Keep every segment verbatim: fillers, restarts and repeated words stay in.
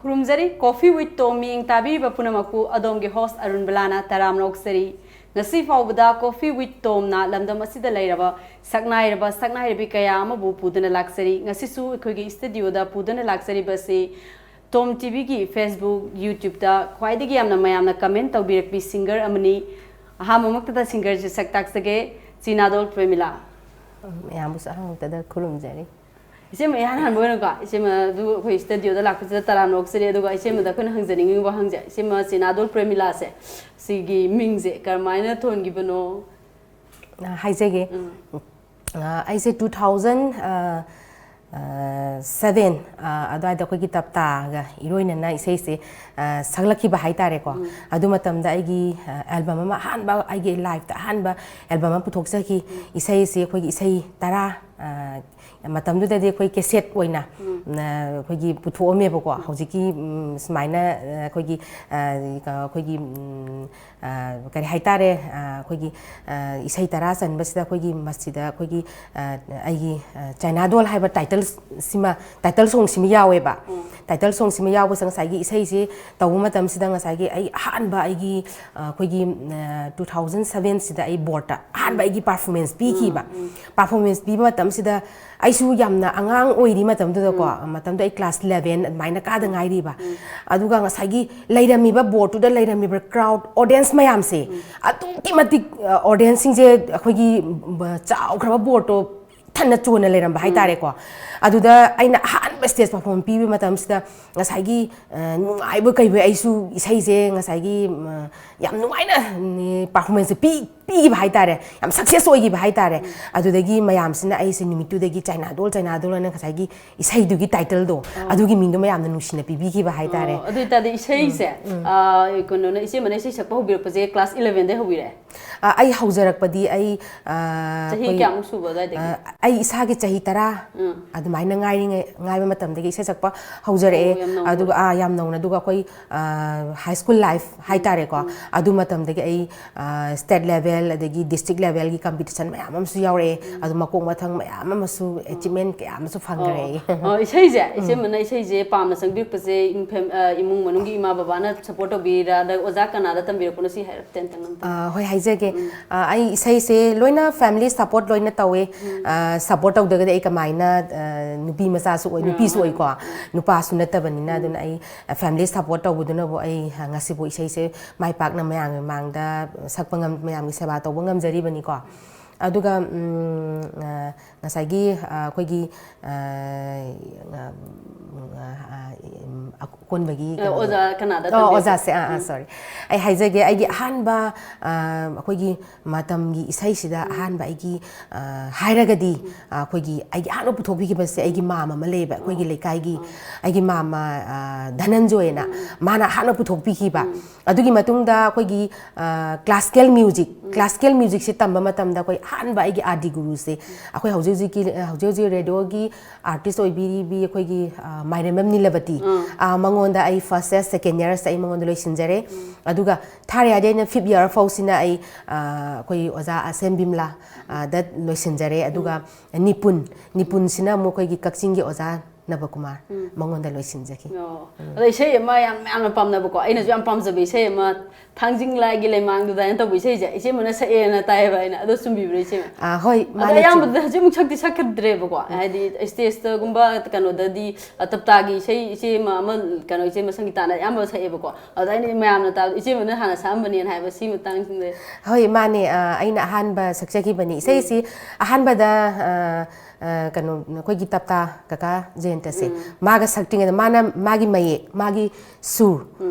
ꯈꯨꯔꯨꯝꯖꯔꯤ꯫ Coffee with Tom ꯃꯤꯠꯌꯦꯡ ꯇꯥꯕꯤꯔꯤꯕ ꯄꯨꯝꯅꯃꯛꯄꯨ ꯑꯗꯣꯝꯒꯤ host ꯑꯔꯨꯟ ꯕꯂꯥꯅ ꯇꯔꯥꯝꯅ ꯑꯣꯛꯆꯔꯤ꯫ ꯉꯁꯤ ꯐꯥꯎꯕꯗ Coffee with Tomꯅ ꯂꯝꯗꯝ ꯑꯁꯤꯗ ꯂꯩꯔꯕ ꯁꯛꯅꯥꯏꯔꯕ ꯁꯛꯅꯥꯏꯔꯕꯤ ꯀꯌꯥ ꯑꯃꯕꯨ ꯄꯨꯗꯨꯅ ꯂꯥꯛꯆꯔꯤ꯫ ꯉꯁꯤꯁꯨ ꯑꯩꯈꯣꯏꯒꯤ studioꯗ ꯄꯨꯗꯨꯅ ꯂꯥꯛꯆꯔꯤꯕꯁꯤ Tom TVꯒꯤ Facebook, YouTubeꯇ ꯈ꯭ꯋꯥꯏꯗꯒꯤ ꯌꯥꯝꯅ ꯃꯌꯥꯝꯅ comment ꯇꯧꯕꯤꯔꯛꯄꯤ singer ꯑꯃꯅꯤ꯫ ꯑꯍꯥꯟꯕꯃꯛꯇꯗ singerꯁꯦ ꯁꯛ ꯇꯥꯛꯆꯒꯦ, ꯆꯤꯅꯥꯗꯣꯜ ꯄ꯭ꯔꯦꯃꯤꯂꯥ꯫ ꯃꯌꯥꯝꯕꯨꯁꯨ ꯑꯍꯥꯟꯕꯗ ꯈꯨꯔꯨꯝꯖꯔꯤ꯫ ꯏꯆꯦꯃ, ꯏꯍꯥꯟ ꯍꯥꯟꯕ ꯑꯣꯏꯅꯀꯣ, ꯏꯆꯦꯃ ꯑꯗꯨ ꯑꯩꯈꯣꯏ studioꯗ ꯂꯥꯛꯄꯁꯤꯗ ꯇꯔꯥꯝꯅ ꯑꯣꯛꯆꯔꯤ꯫ ꯑꯗꯨꯒ ꯏꯆꯦꯃꯗ ꯑꯩꯈꯣꯏꯅ ꯍꯪꯖꯅꯤꯡꯉꯤꯕ ꯋꯥꯍꯪꯁꯦ, ꯏꯆꯦꯃ ꯆꯤꯅꯥꯗꯣꯜ ꯄ꯭ꯔꯦꯃꯤꯂꯥꯁꯦ, ꯁꯤꯒꯤ ꯃꯤꯡꯁꯦ ꯀꯔꯝꯍꯥꯏꯅ ꯊꯣꯟꯈꯤꯕꯅꯣ? ꯑ, ꯍꯥꯏꯖꯒꯦ꯫ ꯑ, ꯑꯩꯁꯦ two thousand seven ꯑꯗꯨꯋꯥꯏꯗ ꯑꯩꯈꯣꯏꯒꯤ ꯇꯞꯇꯥꯒ ꯏꯔꯣꯏꯅꯅ ꯏꯁꯩꯁꯦ, ꯑ, ꯁꯛꯂꯛꯈꯤꯕ ꯍꯥꯏꯇꯥꯔꯦꯀꯣ꯫ ꯑꯗꯨ ꯃꯇꯝꯗ ꯑꯩꯒꯤ, ꯑ, album ꯑꯃ, ꯑꯍꯥꯟꯕ ꯑꯩꯒꯤ lifeꯇ ꯑꯍꯥꯟꯕ album ꯑꯃ ꯄꯨꯊꯣꯛꯆꯈꯤ꯫ ꯏꯁꯩꯁꯦ ꯑꯩꯈꯣꯏꯒꯤ ꯏꯁꯩ ꯇꯔꯥ, ꯑ, ꯃꯇꯝꯗꯨꯗꯗꯤ ꯑꯩꯈꯣꯏ cassette ꯑꯣꯏꯅ, ꯑ, ꯑꯩꯈꯣꯏꯒꯤ ꯄꯨꯊꯣꯛꯑꯝꯃꯦꯕꯀꯣ꯫ ꯍꯧꯖꯤꯛꯀꯤ, ꯎꯝ, ꯁꯨꯃꯥꯏꯅ, ꯑ, ꯑꯩꯈꯣꯏꯒꯤ, ꯑ, ꯑꯩꯈꯣꯏꯒꯤ, ꯎꯝ, ꯑ, ꯀꯔꯤ ꯍꯥꯏꯇꯥꯔꯦ, ꯑ, ꯑꯩꯈꯣꯏꯒꯤ, ꯑ, ꯏꯁꯩ ꯇꯔꯥ ꯆꯟꯕꯁꯤꯗ ꯑꯩꯈꯣꯏꯒꯤ ꯃꯁꯤꯗ ꯑꯩꯈꯣꯏꯒꯤ, ꯑ, ꯑꯩꯒꯤ, ꯑ, ꯆꯥꯏꯅꯥꯗꯣꯜ ꯍꯥꯏꯕ title ꯁꯤꯃ, title songꯁꯤꯃ ꯌꯥꯎꯋꯦꯕ꯫ Title songꯁꯤꯃ ꯌꯥꯎꯕꯁꯤꯗ ꯉꯁꯥꯏꯒꯤ ꯏꯁꯩꯁꯤ ꯇꯧꯕ ꯃꯇꯝꯁꯤꯗ ꯉꯁꯥꯏꯒꯤ ꯑꯩ ꯑꯍꯥꯟꯕ ꯑꯩꯒꯤ, ꯑ, ꯑꯩꯈꯣꯏꯒꯤ, ꯑ, two thousand sevenꯁꯤꯗ ꯑꯩ boardꯇ ꯑꯍꯥꯟꯕ ꯑꯩꯒꯤ performance ꯄꯤꯈꯤꯕ꯫ Performance ꯄꯤꯕ ꯃꯇꯝꯁꯤꯗ ꯑꯩꯁꯨ ꯌꯥꯝꯅ ꯑꯉꯥꯡ ꯑꯣꯏꯔꯤ ꯃꯇꯝꯗꯨꯗꯀꯣ, ꯃꯇꯝꯗꯨꯗ ꯑꯩ class eleven ꯑꯗꯨꯃꯥꯏꯅ ꯀꯥꯗ ꯉꯥꯏꯔꯤꯕ꯫ ꯑꯗꯨꯒ ꯉꯁꯥꯏꯒꯤ ꯂꯩꯔꯝꯃꯤꯕ boardꯇꯨꯗ ꯂꯩꯔꯝꯃꯤꯕ crowd, audience ꯃꯌꯥꯝꯁꯦ, ꯑꯗꯨꯛꯀꯤ ꯃꯇꯤꯛ, ꯑ, audienceꯁꯤꯡꯁꯦ ꯑꯩꯈꯣꯏꯒꯤ, ꯕ-, ꯆꯥꯎꯈ꯭ꯔꯕ boardꯇꯣ ꯊꯟꯅ ꯆꯣꯟꯅ ꯂꯩꯔꯝꯕ ꯍꯥꯏꯇꯥꯔꯦꯀꯣ꯫ ꯑꯗꯨꯗ ꯑꯩꯅ ꯑꯍꯥꯟꯕ stage perform ꯄꯤꯕ ꯃꯇꯝꯁꯤꯗ ꯉꯁꯥꯏꯒꯤ, ꯑ, ꯅꯨꯡꯉꯥꯏꯕ ꯀꯩꯕꯣꯏ ꯑꯩꯁꯨ ꯏꯁꯩꯁꯦ ꯉꯁꯥꯏꯒꯤ, ꯎꯝ, ꯌꯥꯝ ꯅꯨꯡꯉꯥꯏꯅ, ꯎꯝ, performanceꯁꯦ ꯄꯤ, ꯄꯤꯈꯤꯕ ꯍꯥꯏꯇꯥꯔꯦ, ꯌꯥꯝ success ꯑꯣꯏꯈꯤꯕ ꯍꯥꯏꯇꯥꯔꯦ꯫ ꯑꯗꯨꯗꯒꯤ ꯃꯌꯥꯝꯁꯤꯅ ꯑꯩꯁꯦ ꯅꯨꯃꯤꯠꯇꯨꯗꯒꯤ ꯆꯥꯏꯅꯥꯗꯣꯜ, ꯆꯥꯏꯅꯥꯗꯣꯜ ꯍꯥꯏꯅ ꯉꯁꯥꯏꯒꯤ ꯏꯁꯩꯗꯨꯒꯤ titleꯗꯣ, ꯑꯗꯨꯒꯤ ꯃꯤꯡꯗꯣ ꯃꯌꯥꯝꯅ ꯅꯨꯡꯁꯤꯅ ꯄꯤꯕꯤꯈꯤꯕ ꯍꯥꯏꯇꯥꯔꯦ꯫ ꯑꯣ, ꯑꯗꯨ ꯑꯣꯏꯇꯥꯔꯗꯤ ꯏꯁꯩꯁꯦ, ꯑ, ꯀꯩꯅꯣꯅ, ꯏꯆꯦꯃꯅ ꯏꯁꯩ ꯁꯛꯄ ꯍꯧꯕꯤꯔꯛꯄꯁꯦ class elevenꯗꯩ ꯍꯧꯕꯤꯔꯦ? ꯑ, ꯑꯩ ꯍꯧꯖꯔꯛꯄꯗꯤ ꯑꯩ, ꯑ, ꯆꯍꯤ ꯑꯩꯈꯣꯏ, ꯀꯌꯥꯃꯨꯛ ꯁꯨꯕ ꯑꯗꯨꯋꯥꯏꯗꯒꯤ? ꯑ, ꯑꯩ ꯏꯁꯥꯒꯤ ꯆꯍꯤ ꯇꯔꯥ ꯑꯗꯨꯃꯥꯏꯅ ꯉꯥꯏꯔꯤꯉꯩ, ꯉꯥꯏꯕ ꯃꯇꯝꯗꯒꯤ ꯏꯁꯩ ꯁꯛꯄ ꯍꯧꯖꯔꯛꯑꯦ꯫ ꯑꯣ, ꯌꯥꯝ ꯅꯧꯅ꯫ ꯑꯗꯨꯒ, ꯑ, ꯌꯥꯝ ꯅꯧꯅ꯫ ꯑꯗꯨꯒ ꯑꯩꯈꯣꯏ, ꯑ, high school life ꯍꯥꯏꯇꯥꯔꯦꯀꯣ, ꯑꯗꯨ ꯃꯇꯝꯗꯒꯤ ꯑꯩ, ꯑ, state level ꯑꯗꯒꯤ district levelꯒꯤ competition ꯃꯌꯥꯝ ꯑꯃꯁꯨ ꯌꯥꯎꯔꯛꯑꯦ꯫ ꯑꯗꯨ ꯃꯀꯣꯛ ꯃꯊꯪ ꯃꯌꯥꯝ ꯑꯃꯁꯨ, achievement ꯀꯌꯥ ꯑꯃꯁꯨ ꯐꯪꯈ꯭ꯔꯦ ꯑꯩ꯫ ꯑꯣ, ꯏꯁꯩꯁꯦ, ꯏꯆꯦꯃꯅ ꯏꯁꯩꯁꯦ ꯄꯥꯝꯅ ꯆꯪꯕꯤꯔꯛꯄꯁꯦ, ꯏꯃꯨꯡ ꯐꯦꯝ- ꯑ, ꯏꯃꯨꯡ ꯃꯅꯨꯡꯒꯤ ꯏꯃꯥ ꯕꯕꯥꯅ support ꯇꯧꯕꯤꯔꯥ, ꯑꯗ ꯑꯣꯖꯥ ꯀꯅꯥꯗ ꯇꯝꯕꯤꯔꯛꯄꯅꯣ, ꯁꯤ ꯍꯥꯏꯔꯞ ꯇꯦꯟ ꯇꯦꯟ ꯑꯝꯇ꯫ ꯑ, ꯍꯣꯏ, ꯍꯥꯏꯖꯒꯦ꯫ ꯑ, ꯑꯩ ꯏꯁꯩꯁꯦ ꯂꯣꯏꯅ family support ꯂꯣꯏꯅ ꯇꯧꯋꯦ꯫ ꯑ, support ꯇꯧꯗ꯭ꯔꯒꯗꯤ ꯑꯩ ꯀꯃꯥꯏꯅ, ꯑ, ꯅꯨꯄꯤ ꯃꯆꯥꯁꯨ ꯑꯣꯏ, ꯅꯨꯄꯤꯁꯨ ꯑꯣꯏꯀꯣ, ꯅꯨꯄꯥꯁꯨ ꯅꯠꯇꯕꯅꯤꯅ꯫ ꯑꯗꯨꯅ ꯑꯩ, ꯑ, family support ꯇꯧꯕꯗꯨꯅꯕꯨ ꯑꯩ, ꯑ, ꯉꯁꯤꯕꯨ ꯏꯁꯩꯁꯦ ꯃꯥꯏ ꯄꯥꯛꯅ ꯃꯌꯥꯝꯒꯤ ꯃꯃꯥꯡꯗ ꯁꯛꯄ ꯉꯝ-, ꯃꯌꯥꯝꯒꯤ ꯁꯦꯕꯥ ꯇꯧꯕ ꯉꯝꯖꯔꯤꯕꯅꯤꯀꯣ꯫ ꯑꯗꯨꯒ, ꯎꯝ, ꯑ, ꯉꯁꯥꯏꯒꯤ, ꯑ, ꯑꯩꯈꯣꯏꯒꯤ, ꯑ, ꯑ, ꯑ, ꯑ, ꯑꯀꯣꯟꯕꯒꯤ ꯑ, ꯀꯩꯅꯣꯗꯣ꯫ ꯑꯣꯖꯥ ꯀꯅꯥꯗ ꯑꯣ, ꯇꯝꯕꯤꯔꯛꯄ? ꯑꯣꯖꯥꯁꯦ, ꯑꯥ, ꯑꯥ, sorry꯫ ꯑꯩ ꯍꯥꯏꯖꯒꯦ, ꯑꯩꯒꯤ ꯑꯍꯥꯟꯕ, ꯑ, ꯑꯩꯈꯣꯏꯒꯤ ꯃꯇꯝꯒꯤ ꯏꯁꯩꯁꯤꯗ ꯑꯍꯥꯟꯕ ꯑꯩꯒꯤ, ꯑ, ꯍꯥꯏꯔꯒꯗꯤ, ꯑ, ꯑꯩꯈꯣꯏꯒꯤ ꯑꯩꯒꯤ ꯑꯍꯥꯟꯕ ꯄꯨꯊꯣꯛꯄꯤꯈꯤꯕꯁꯦ ꯑꯩꯒꯤ ꯃꯥꯝ ꯑꯃ ꯂꯩꯌꯦꯕ, ꯑꯩꯈꯣꯏꯒꯤ ꯂꯩꯀꯥꯏꯒꯤ ꯑꯩꯒꯤ ꯃꯥꯝꯃ, ꯑ, ꯙꯅꯟꯖꯣꯏꯅ, ꯃꯥꯅ ꯑꯍꯥꯟꯕ ꯄꯨꯊꯣꯛꯄꯤꯈꯤꯕ꯫ ꯑꯗꯨꯒꯤ ꯃꯇꯨꯡꯗ ꯑꯩꯈꯣꯏꯒꯤ, ꯑ, classical music, classical musicꯁꯦ ꯇꯝꯕ ꯃꯇꯝꯗ ꯑꯩꯈꯣꯏ ꯑꯍꯥꯟꯕ ꯑꯩꯒꯤ ꯑꯥꯗꯤ ꯒꯨꯔꯨꯁꯦ ꯑꯩꯈꯣꯏ ꯍꯧꯖꯤꯛ ꯍꯧꯖꯤꯛꯀꯤ, ꯍꯧꯖꯤꯛ ꯍꯧꯖꯤꯛ radioꯒꯤ artist ꯑꯣꯏꯕꯤꯔꯤꯕꯤ ꯑꯩꯈꯣꯏꯒꯤ, ꯑ, ꯃꯥꯏꯔꯦꯝꯕꯝ ꯅꯤꯂꯕꯇꯤ, ꯑ, ꯃꯉꯣꯟꯗ ꯑꯩ first year, second yearꯁꯦ ꯑꯩ ꯃꯉꯣꯟꯗ ꯂꯣꯏꯁꯤꯟꯖꯔꯦ꯫ ꯑꯗꯨꯒ ꯊꯥꯔꯤꯌꯥꯗꯤ ꯑꯩꯅ fifth year ꯐꯥꯎꯁꯤꯅ ꯑꯩ, ꯑ, ꯑꯩꯈꯣꯏ ꯑꯣꯖꯥ ꯁꯦꯝ ꯕꯤꯝꯂꯥ, ꯑ, ꯗ ꯂꯣꯏꯁꯤꯟꯖꯔꯦ꯫ ꯑꯗꯨꯒ ꯅꯤꯄꯨꯟ, ꯅꯤꯄꯨꯟꯁꯤꯅ ꯑꯃꯨꯛ ꯑꯩꯈꯣꯏꯒꯤ ꯀꯛꯆꯤꯡꯒꯤ ꯑꯣꯖꯥ ꯅꯕꯀꯨꯃꯥꯔ, ꯃꯉꯣꯟꯗ ꯂꯣꯏꯁꯤꯟꯖꯈꯤ꯫ ꯑꯣ꯫ ꯑꯗꯣ ꯏꯁꯩ ꯑꯃ ꯌꯥꯝ, ꯌꯥꯝꯅ ꯄꯥꯝꯅꯕꯀꯣ, ꯑꯩꯅꯁꯨ ꯌꯥꯝ ꯄꯥꯝꯖꯕ ꯏꯁꯩ ꯑꯃ, "ꯊꯥꯡꯖꯤꯡ ꯂꯥꯏꯒꯤ ꯂꯩꯃꯥꯡꯗꯨꯗ" ꯍꯥꯏꯅ ꯇꯧꯕ ꯏꯁꯩꯁꯦ, ꯏꯆꯦꯃꯅ ꯁꯛꯑꯦꯅ ꯇꯥꯏꯌꯦꯕ ꯑꯩꯅ꯫ ꯑꯗꯣ ꯆꯨꯝꯕꯤꯕ꯭ꯔꯥ, ꯏꯆꯦꯃ? ꯑ, ꯍꯣꯏ, ꯑꯗꯣ ꯃꯥꯅ ꯆꯨꯝ- ꯑꯌꯥꯝꯕꯗ ꯍꯧꯖꯤꯛꯃꯨꯛ ꯁꯛꯇꯤ ꯁꯛꯈꯤꯗ꯭ꯔꯦꯕꯀꯣ, ꯍꯥꯏꯗꯤ stageꯇꯒꯨꯝꯕ ꯀꯩꯅꯣꯗꯗꯤ, ꯑ, ꯇꯞꯇꯥꯒꯤ ꯏꯁꯩ, ꯏꯆꯦ ꯑꯃ, ꯑꯃ, ꯀꯩꯅꯣ, ꯏꯆꯦ ꯃꯁꯪꯒꯤꯇꯥꯅ ꯑꯌꯥꯝꯕ ꯁꯛꯑꯦꯕꯀꯣ꯫ ꯑꯗ ꯑꯩꯅ ꯃꯌꯥꯝꯅ ꯇꯥꯕꯗ ꯏꯆꯦꯃꯅ ꯍꯥꯟꯅ ꯁꯛꯑꯝꯕꯅꯦꯅ ꯍꯥꯏꯕ, ꯁꯤ ꯃꯇꯥꯡꯁꯤꯗ꯫ ꯍꯣꯏ, ꯃꯥꯅꯦ꯫ ꯑ, ꯑꯩꯅ ꯑꯍꯥꯟꯕ ꯁꯛꯆꯈꯤꯕꯅꯤ꯫ ꯏꯁꯩꯁꯤ ꯑꯍꯥꯟꯕꯗ, ꯑ, ꯑ, ꯀꯩꯅꯣ, ꯑꯩꯈꯣꯏꯒꯤ ꯇꯞꯇꯥ ꯀꯀꯥ ꯖꯌꯟꯇꯁꯦ, ꯃꯥꯒ ꯁꯛꯇ꯭ꯔꯤꯉꯩꯗ ꯃꯥꯅ ꯃꯥꯒꯤ ꯃꯌꯦꯛ, ꯃꯥꯒꯤ ꯁꯨꯔ,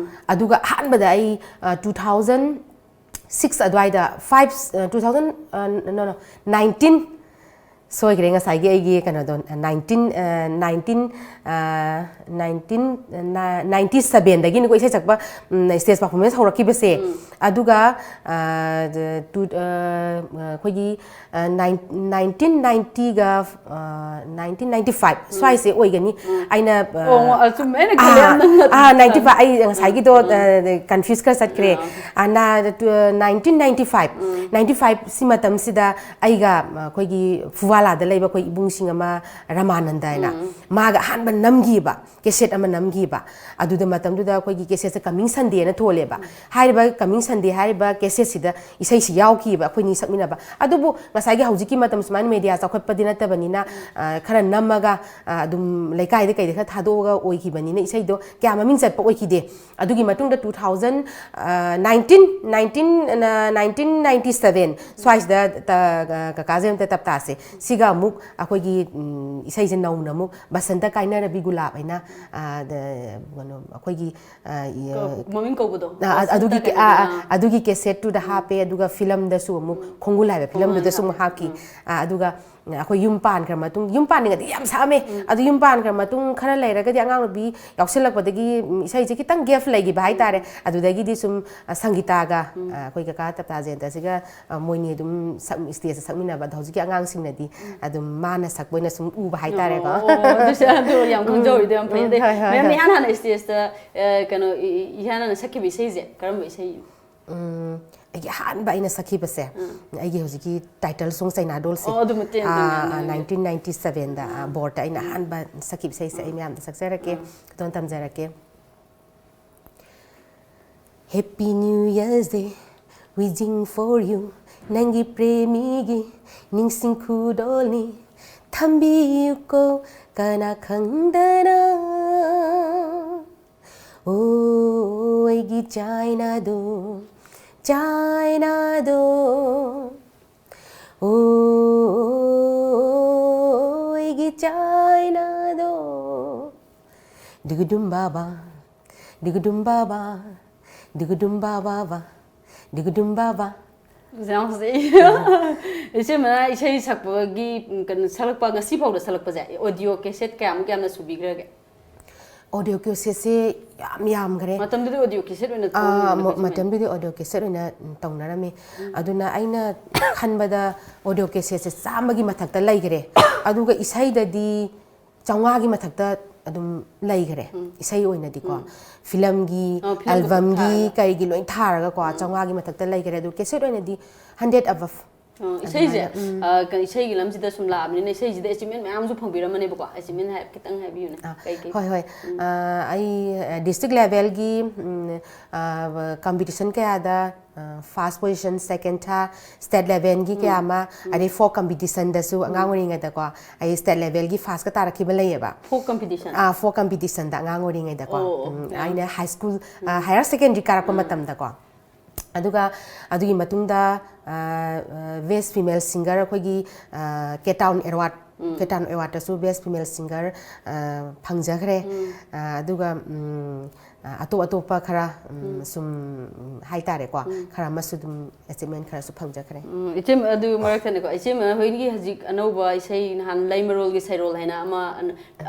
ꯑꯗꯨꯒ ꯑꯍꯥꯟꯕꯗ ꯑꯩ, ꯑ, two thousand six ꯑꯗꯨꯋꯥꯏꯗ, five, ꯑ, two thousand, ꯑ, no, no, nineteen ꯁꯣꯏꯈ꯭ꯔꯦ, ꯉꯁꯥꯏꯒꯤ ꯑꯩꯒꯤ ꯀꯩꯅꯣꯗꯣ, nineteen, nineteen, nineteen ninety sevenꯗꯒꯤꯅꯤꯀꯣ ꯏꯁꯩ ꯁꯛꯄ, ꯁ꯭ꯇꯦꯖ ꯄꯔꯐꯣꯔꯃꯦꯟꯁ ꯍꯧꯔꯛꯈꯤꯕꯁꯦ꯫ ꯑꯗꯨꯒ ꯑꯩꯈꯣꯏꯒꯤ nineteen ninety ꯒ nineteen ninety five ꯁ꯭ꯋꯥꯏꯁꯦ ꯑꯣꯏꯒꯅꯤ꯫ ꯑꯩꯅ ꯑꯩꯅ ꯈꯜꯂꯦ ꯅꯪꯅ ninety five, ꯑꯩ ꯉꯁꯥꯏꯒꯤꯗꯣ ꯀꯟꯐ꯭ꯌꯨꯁ ꯈꯔ ꯆꯠꯈ꯭ꯔꯦ꯫ nineteen ninety five ninety five ꯁꯤ ꯃꯇꯝꯁꯤꯗ ꯑꯩꯒ ꯑꯩꯈꯣꯏꯒꯤ ꯐꯨꯋꯥꯂꯥꯗ ꯂꯩꯕ ꯑꯩꯈꯣꯏ ꯏꯕꯨꯡꯁꯤꯡ ꯑꯃ, ꯔꯃꯥꯅꯟꯗ ꯍꯥꯏꯅ, ꯃꯥꯒ ꯑꯍꯥꯟꯕ ꯅꯝꯈꯤꯕ ꯀꯦꯁꯦꯠ ꯑꯃ ꯅꯝꯈꯤꯕ꯫ ꯑꯗꯨꯗ ꯃꯇꯝꯗꯨꯗ ꯑꯩꯈꯣꯏꯒꯤ ꯀꯦꯁꯦꯠꯁꯦ ꯀꯃꯤꯡ ꯁꯟꯗꯦꯅ ꯊꯣꯜꯂꯦꯕ꯫ ꯍꯥꯏꯔꯤꯕ ꯀꯃꯤꯡ ꯁꯟꯗꯦ ꯍꯥꯏꯔꯤꯕ ꯀꯦꯁꯦꯠꯁꯤꯗ ꯏꯁꯩꯁꯤ ꯌꯥꯎꯈꯤꯕ, ꯑꯩꯈꯣꯏꯅꯤ ꯁꯛꯃꯤꯟꯅꯕ꯫ ꯑꯗꯨꯕꯨ ꯉꯁꯥꯏꯒꯤ ꯍꯧꯖꯤꯛꯀꯤ ꯃꯇꯝ ꯁꯨꯃꯥꯏꯅ ꯃꯦꯗꯤꯌꯥ ꯆꯥꯎꯈꯠꯄꯗꯤ ꯅꯠꯇꯕꯅꯤꯅ, ꯈꯔ ꯅꯝꯃꯒ ꯑꯗꯨꯝ ꯂꯩꯀꯥꯏꯗ ꯀꯩꯗ ꯈꯔ ꯊꯥꯗꯣꯛꯑꯒ ꯑꯣꯏꯈꯤꯕꯅꯤꯅ ꯏꯁꯩꯗꯣ ꯀꯌꯥ ꯃꯃꯤꯡ ꯆꯠꯄ ꯑꯣꯏꯈꯤꯗꯦ꯫ ꯑꯗꯨꯒꯤ ꯃꯇꯨꯡꯗ two thousand nineteen nineteen nineteen ninety seven ꯁ꯭ꯋꯥꯏꯁꯤꯗ ꯀꯀꯥ ꯖꯌꯟꯇ ꯇꯞꯇꯥꯁꯦ ꯁꯤꯒ ꯑꯃꯨꯛ ꯑꯩꯈꯣꯏꯒꯤ ꯏꯁꯩꯁꯦ ꯅꯧꯅ ꯑꯃꯨꯛ ꯕꯁꯟꯇ ꯀꯥꯏꯅꯔꯕꯤ ꯒꯨꯂꯥꯞ ꯍꯥꯏꯅ, ꯀꯩꯅꯣ, ꯑꯩꯈꯣꯏꯒꯤ ꯃꯃꯤꯡ ꯀꯧꯕꯗꯣ ꯑꯗꯨꯒꯤ ꯑꯗꯨꯒꯤ ꯀꯦꯁꯦꯠꯇꯨꯗ ꯍꯥꯞꯄꯦ꯫ ꯑꯗꯨꯒ ꯐꯤꯂꯝꯗꯁꯨ ꯑꯃꯨꯛ, ꯈꯣꯡꯒꯨꯜ ꯍꯥꯏꯕ ꯐꯤꯂꯝꯗꯨꯗꯁꯨ ꯑꯃꯨꯛ ꯍꯥꯞꯈꯤ꯫ ꯑꯗꯨꯒ ꯑꯩꯈꯣꯏ ꯌꯨꯝ ꯄꯥꯟꯈ꯭ꯔ ꯃꯇꯨꯡ, ꯌꯨꯝ ꯄꯥꯟꯗ꯭ꯔꯤꯉꯩꯗꯤ ꯌꯥꯝ ꯁꯛꯑꯝꯃꯦ꯫ ꯑꯗꯨ ꯌꯨꯝ ꯄꯥꯟꯈ꯭ꯔ ꯃꯇꯨꯡ ꯈꯔ ꯂꯩꯔꯒꯗꯤ ꯑꯉꯥꯡ ꯅꯨꯄꯤ ꯌꯥꯎꯁꯜꯂꯛꯄꯗꯒꯤ ꯏꯁꯩꯁꯦ ꯈꯤꯇꯪ ꯒꯦꯞ ꯂꯩꯈꯤꯕ ꯍꯥꯏꯇꯥꯔꯦ꯫ ꯑꯗꯨꯗꯒꯤꯗꯤ ꯁꯨꯝ ꯁꯪꯒꯤꯇꯥꯒ, ꯑꯩꯈꯣꯏ ꯀꯀꯥ ꯇꯞꯇꯥ ꯖꯌꯟꯇꯁꯤꯒ ꯃꯣꯏꯅꯤ ꯑꯗꯨꯝ ꯁꯛ ꯁ꯭ꯇꯦꯖꯇ ꯁꯛꯃꯤꯟꯅꯕ꯫ ꯑꯗꯣ ꯍꯧꯖꯤꯛꯀꯤ ꯑꯉꯥꯡꯁꯤꯡꯅꯗꯤ ꯑꯗꯨꯝ ꯃꯥꯅ ꯁꯛꯄ ꯑꯣꯏꯅ ꯁꯨꯝ ꯎꯕ ꯍꯥꯏꯇꯥꯔꯦꯀꯣ꯫ ꯑꯗꯨꯁꯨ ꯑꯗꯨ ꯌꯥꯝ ꯈꯪꯖꯍꯧꯔꯤꯗꯣ ꯌꯥꯝ ꯐꯩ꯫ ꯑꯗꯩ ꯃꯦꯝꯅ ꯏꯍꯥꯟ ꯍꯥꯟꯅ ꯁ꯭ꯇꯦꯖꯇ ꯀꯩꯅꯣ, ꯏꯍꯥꯟ ꯍꯥꯟꯅ ꯁꯛꯈꯤꯕ ꯏꯁꯩꯁꯦ ꯀꯔꯝꯕ ꯏꯁꯩ? ꯑꯩꯒꯤ ꯑꯍꯥꯟꯕ ꯑꯩꯅ ꯁꯛꯈꯤꯕꯁꯦ, ꯑꯩꯒꯤ ꯍꯧꯖꯤꯛꯀꯤ ꯇꯥꯏꯇꯜ ꯁꯣꯡ ꯆꯩꯅꯥꯗꯣꯜꯁꯦ, nineteen ninety sevenꯗ ꯕꯣꯔꯗ ꯑꯩꯅ ꯑꯍꯥꯟꯕ ꯁꯛꯈꯤꯕ ꯏꯁꯩꯁꯦ ꯑꯩ ꯃꯌꯥꯝꯗ ꯁꯛꯆꯔꯛꯀꯦ꯫ ꯈꯤꯇꯪ ꯇꯝꯖꯔꯛꯀꯦ꯫ Happy New Year's Day, wishing for you. ꯅꯪꯒꯤ ꯄ꯭ꯔꯦꯃꯤꯒꯤ ꯅꯤꯡꯁꯤꯡ ꯈꯨꯗꯣꯜꯅꯤ, ꯊꯝꯕꯤꯌꯨꯀꯣ ꯀꯅꯥ ꯈꯪꯗꯅ꯫ ꯑꯣ ꯑꯩꯒꯤ ꯆꯥꯏꯅꯥꯗꯣ, ꯆꯥꯏꯅꯥꯗꯣ, ꯑꯣ ꯑꯩꯒꯤ ꯆꯥꯏꯅꯥꯗꯣ꯫ ꯗꯨꯒꯨꯗꯨꯝ ꯕꯥꯕꯥ, ꯗꯨꯒꯨꯗꯨꯝ ꯕꯥꯕꯥ, ꯗꯨꯒꯨꯗꯨꯝ ꯕꯥꯕꯥ ꯕꯥ, ꯗꯨꯒꯨꯗꯨꯝ ꯕꯥꯕꯥ꯫ ꯌꯥꯝ ꯐꯖꯩ꯫ ꯏꯆꯦꯃꯅ ꯏꯁꯩ ꯁꯛꯄꯒꯤ, ꯎꯝ, ꯀꯩꯅꯣ, ꯁꯛꯂꯛꯄ, ꯉꯁꯤ ꯐꯥꯎꯗ ꯁꯛꯂꯛꯄꯁꯦ ꯑꯣꯗꯤꯑꯣ ꯀꯦꯁꯦꯠ ꯀꯌꯥꯃꯨꯛ ꯌꯥꯝꯅ ꯁꯨꯕꯤꯈ꯭ꯔꯒꯦ? ꯑꯣꯗꯤꯑꯣ ꯀꯦꯁꯦꯠꯁꯦ ꯌꯥꯝ ꯌꯥꯝꯈ꯭ꯔꯦ꯫ ꯃꯇꯝꯗꯨꯗꯤ ꯑꯣꯗꯤꯑꯣ ꯀꯦꯁꯦꯠ ꯑꯣꯏꯅ ꯑꯥ, ꯇꯧꯔꯤꯕ ꯃ-, ꯅꯠꯇ꯭ꯔꯣ? ꯃꯇꯝꯗꯨꯗꯤ ꯑꯣꯗꯤꯑꯣ ꯀꯦꯁꯦꯠ ꯑꯣꯏꯅ, ꯎꯝ, ꯇꯧꯅꯔꯝꯃꯤ꯫ ꯑꯗꯨꯅ ꯑꯩꯅ ꯈꯟꯕꯗ ꯑꯣꯗꯤꯑꯣ ꯀꯦꯁꯦꯠꯁꯦ ꯆꯥꯝꯃꯒꯤ ꯃꯊꯛꯇ ꯂꯩꯈ꯭ꯔꯦ꯫ ꯑꯗꯨꯒ ꯏꯁꯩꯗꯗꯤ ꯆꯥꯝꯃꯉꯥꯒꯤ ꯃꯊꯛꯇ ꯑꯗꯨꯝ ꯂꯩꯈ꯭ꯔꯦ꯫ ꯎꯝ꯫ ꯏꯁꯩ ꯑꯣꯏꯅꯗꯤꯀꯣ꯫ ꯎꯝ꯫ ꯐꯤꯂꯝꯒꯤ, ꯑꯣ, ꯐꯤꯂꯝꯒ ꯑꯦꯜꯕꯝꯒꯤ, ꯊꯥꯔꯒ꯫ ꯀꯩꯒꯤ ꯂꯣꯏ ꯊꯥꯔꯒꯀꯣ, ꯎꯝ꯫ ꯆꯥꯝꯃꯉꯥꯒꯤ ꯃꯊꯛꯇ ꯂꯩꯈ꯭ꯔꯦ꯫ ꯑꯗꯨ ꯀꯦꯁꯦꯠ ꯑꯣꯏꯅꯗꯤ hundred above꯫ ꯑꯣ, ꯏꯁꯩꯁꯦ, ꯑꯗꯨꯃꯥꯏꯅ, ꯎꯝ꯫ ꯑ, ꯀ-, ꯏꯁꯩꯒꯤ ꯂꯝꯁꯤꯗ ꯁꯨꯝ ꯂꯥꯛꯑꯕꯅꯤꯅ ꯏꯁꯩꯁꯤꯗ achievement ꯃꯌꯥꯝꯁꯨ ꯐꯪꯕꯤꯔꯝꯃꯅꯦꯕꯀꯣ꯫ Achievement ꯍꯥꯏ-, ꯈꯤꯇꯪ ꯍꯥꯏꯕꯤꯌꯨꯅꯦ꯫ ꯑꯥ, ꯀꯩ ꯀꯩ? ꯍꯣꯏ, ꯍꯣꯏ꯫ ꯎꯝ꯫ ꯑ, ꯑꯩ, ꯑ, district levelꯒꯤ, ꯎꯝ, ꯑ, competition ꯀꯌꯥꯗ, ꯑ, first position, second, third, state levelꯒꯤ ꯀꯌꯥ ꯎꯝ꯫ ꯑꯃ, ꯎꯝ꯫ ꯑꯗꯩ folk competitionꯗꯁꯨ ꯑꯉꯥꯡ ꯎꯝ꯫ ꯑꯣꯏꯔꯤꯉꯩꯗꯀꯣ, ꯑꯩ state levelꯒꯤ firstꯀ ꯇꯥꯔꯛꯈꯤꯕ ꯂꯩꯌꯦꯕ꯫ Folk competition? ꯑꯥ, folk competitionꯗ ꯑꯉꯥꯡ ꯑꯣꯏꯔꯤꯉꯩꯗꯀꯣ꯫ ꯑꯣ, ꯑꯣ, ꯎꯝ, ꯌꯥꯝ ꯑꯩꯅ high school, ꯑ, ꯎꯝ꯫ Higher secondary ꯀꯥꯔꯛꯄ ꯑꯥ꯫ ꯃꯇꯝꯗꯀꯣ꯫ ꯑꯗꯨꯒ ꯑꯗꯨꯒꯤ ꯃꯇꯨꯡꯗ, ꯑ, ꯑ, best female singer ꯑꯩꯈꯣꯏꯒꯤ, ꯑ, K Town Award, ꯎꯝ꯫ K Town Awardꯇꯁꯨ best female singer, ꯑ, ꯐꯪꯖꯈ꯭ꯔꯦ꯫ ꯎꯝ꯫ ꯑ, ꯑꯗꯨꯒ, ꯎꯝ, ꯑ, ꯑꯇꯣꯞ ꯑꯇꯣꯞꯄ ꯈꯔ, ꯎꯝ, ꯎꯝ꯫ ꯁꯨꯝ, ꯎꯝ, ꯍꯥꯏꯇꯥꯔꯦꯀꯣ, ꯎꯝ꯫ ꯈꯔ ꯑꯃꯁꯨ ꯑꯗꯨꯝ achievement ꯈꯔꯁꯨ ꯐꯪꯖꯈ꯭ꯔꯦ꯫ ꯎꯝ, ꯏꯆꯦ, ꯑꯗꯨ ꯃꯔꯛ ꯊꯠꯅꯀꯣ, ꯏꯆꯦꯃ ꯍꯣꯏꯒꯤ ꯍꯧꯖꯤꯛ ꯑꯅꯧꯕ ꯏꯁꯩ ꯅꯍꯥꯟ ꯂꯩꯃꯔꯣꯜꯒꯤ ꯁꯩꯔꯣꯜ ꯍꯥꯏꯅ ꯑꯃ,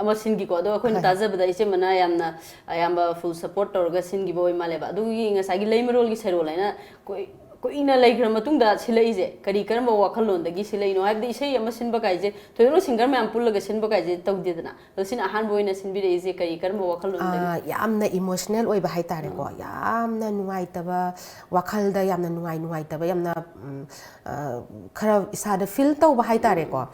ꯑꯃ ꯁꯤꯟꯈꯤꯀꯣ, ꯑꯗꯣ ꯑꯩꯈꯣꯏꯅ ꯍꯣꯏ꯫ ꯇꯥꯖꯕꯗ ꯏꯆꯦꯃꯅ ꯌꯥꯝꯅ ꯑꯌꯥꯝꯕ full support ꯇꯧꯔꯒ ꯁꯤꯟꯈꯤꯕ ꯑꯣꯏ ꯃꯥꯜꯂꯦꯕ꯫ ꯑꯗꯨꯒꯤ ꯉꯁꯥꯏꯒꯤ ꯂꯩꯃꯔꯣꯜꯒꯤ ꯁꯩꯔꯣꯜ ꯍꯥꯏꯅ ꯀꯨꯏ-, ꯀꯨꯏꯅ ꯂꯩꯈ꯭ꯔ ꯃꯇꯨꯡꯗ ꯁꯤꯜꯂꯛꯏꯁꯦ ꯀꯔꯤ, ꯀꯔꯝꯕ ꯋꯥꯈꯜꯂꯣꯟꯗꯒꯤ ꯁꯤꯜꯂꯛꯏꯅꯣ? ꯍꯥꯏꯕꯗꯤ ꯏꯁꯩ ꯑꯃ ꯁꯤꯟꯕ ꯀꯥꯏꯁꯦ ꯊꯣꯏꯗꯣꯛꯅ singer ꯃꯌꯥꯝ ꯄꯨꯜꯂꯒ ꯁꯤꯟꯕ ꯀꯥꯏꯁꯦ ꯇꯧꯗꯦꯗꯅ꯫ ꯑꯗꯣ ꯁꯤꯅ ꯑꯍꯥꯟꯕ ꯑꯣꯏꯅ ꯁꯤꯟꯕꯤꯔꯛꯏꯁꯦ ꯀꯔꯤ, ꯀꯔꯝꯕ ꯋꯥꯈꯜꯂꯣꯟꯗꯒꯤ? ꯑꯥ, ꯌꯥꯝꯅ emotional ꯑꯣꯏꯕ ꯍꯥꯏꯇꯥꯔꯦꯀꯣ꯫ ꯎꯝ꯫ ꯌꯥꯝꯅ ꯅꯨꯡꯉꯥꯏꯇꯕ, ꯋꯥꯈꯜꯗ ꯌꯥꯝꯅ ꯅꯨꯡꯉꯥꯏ-, ꯅꯨꯡꯉꯥꯏꯇꯕ, ꯌꯥꯝꯅ, ꯎꯝ, ꯑ, ꯈꯔ ꯏꯁꯥꯗ feel ꯇꯧꯕ ꯍꯥꯏꯇꯥꯔꯦꯀꯣ꯫ ꯎꯝ꯫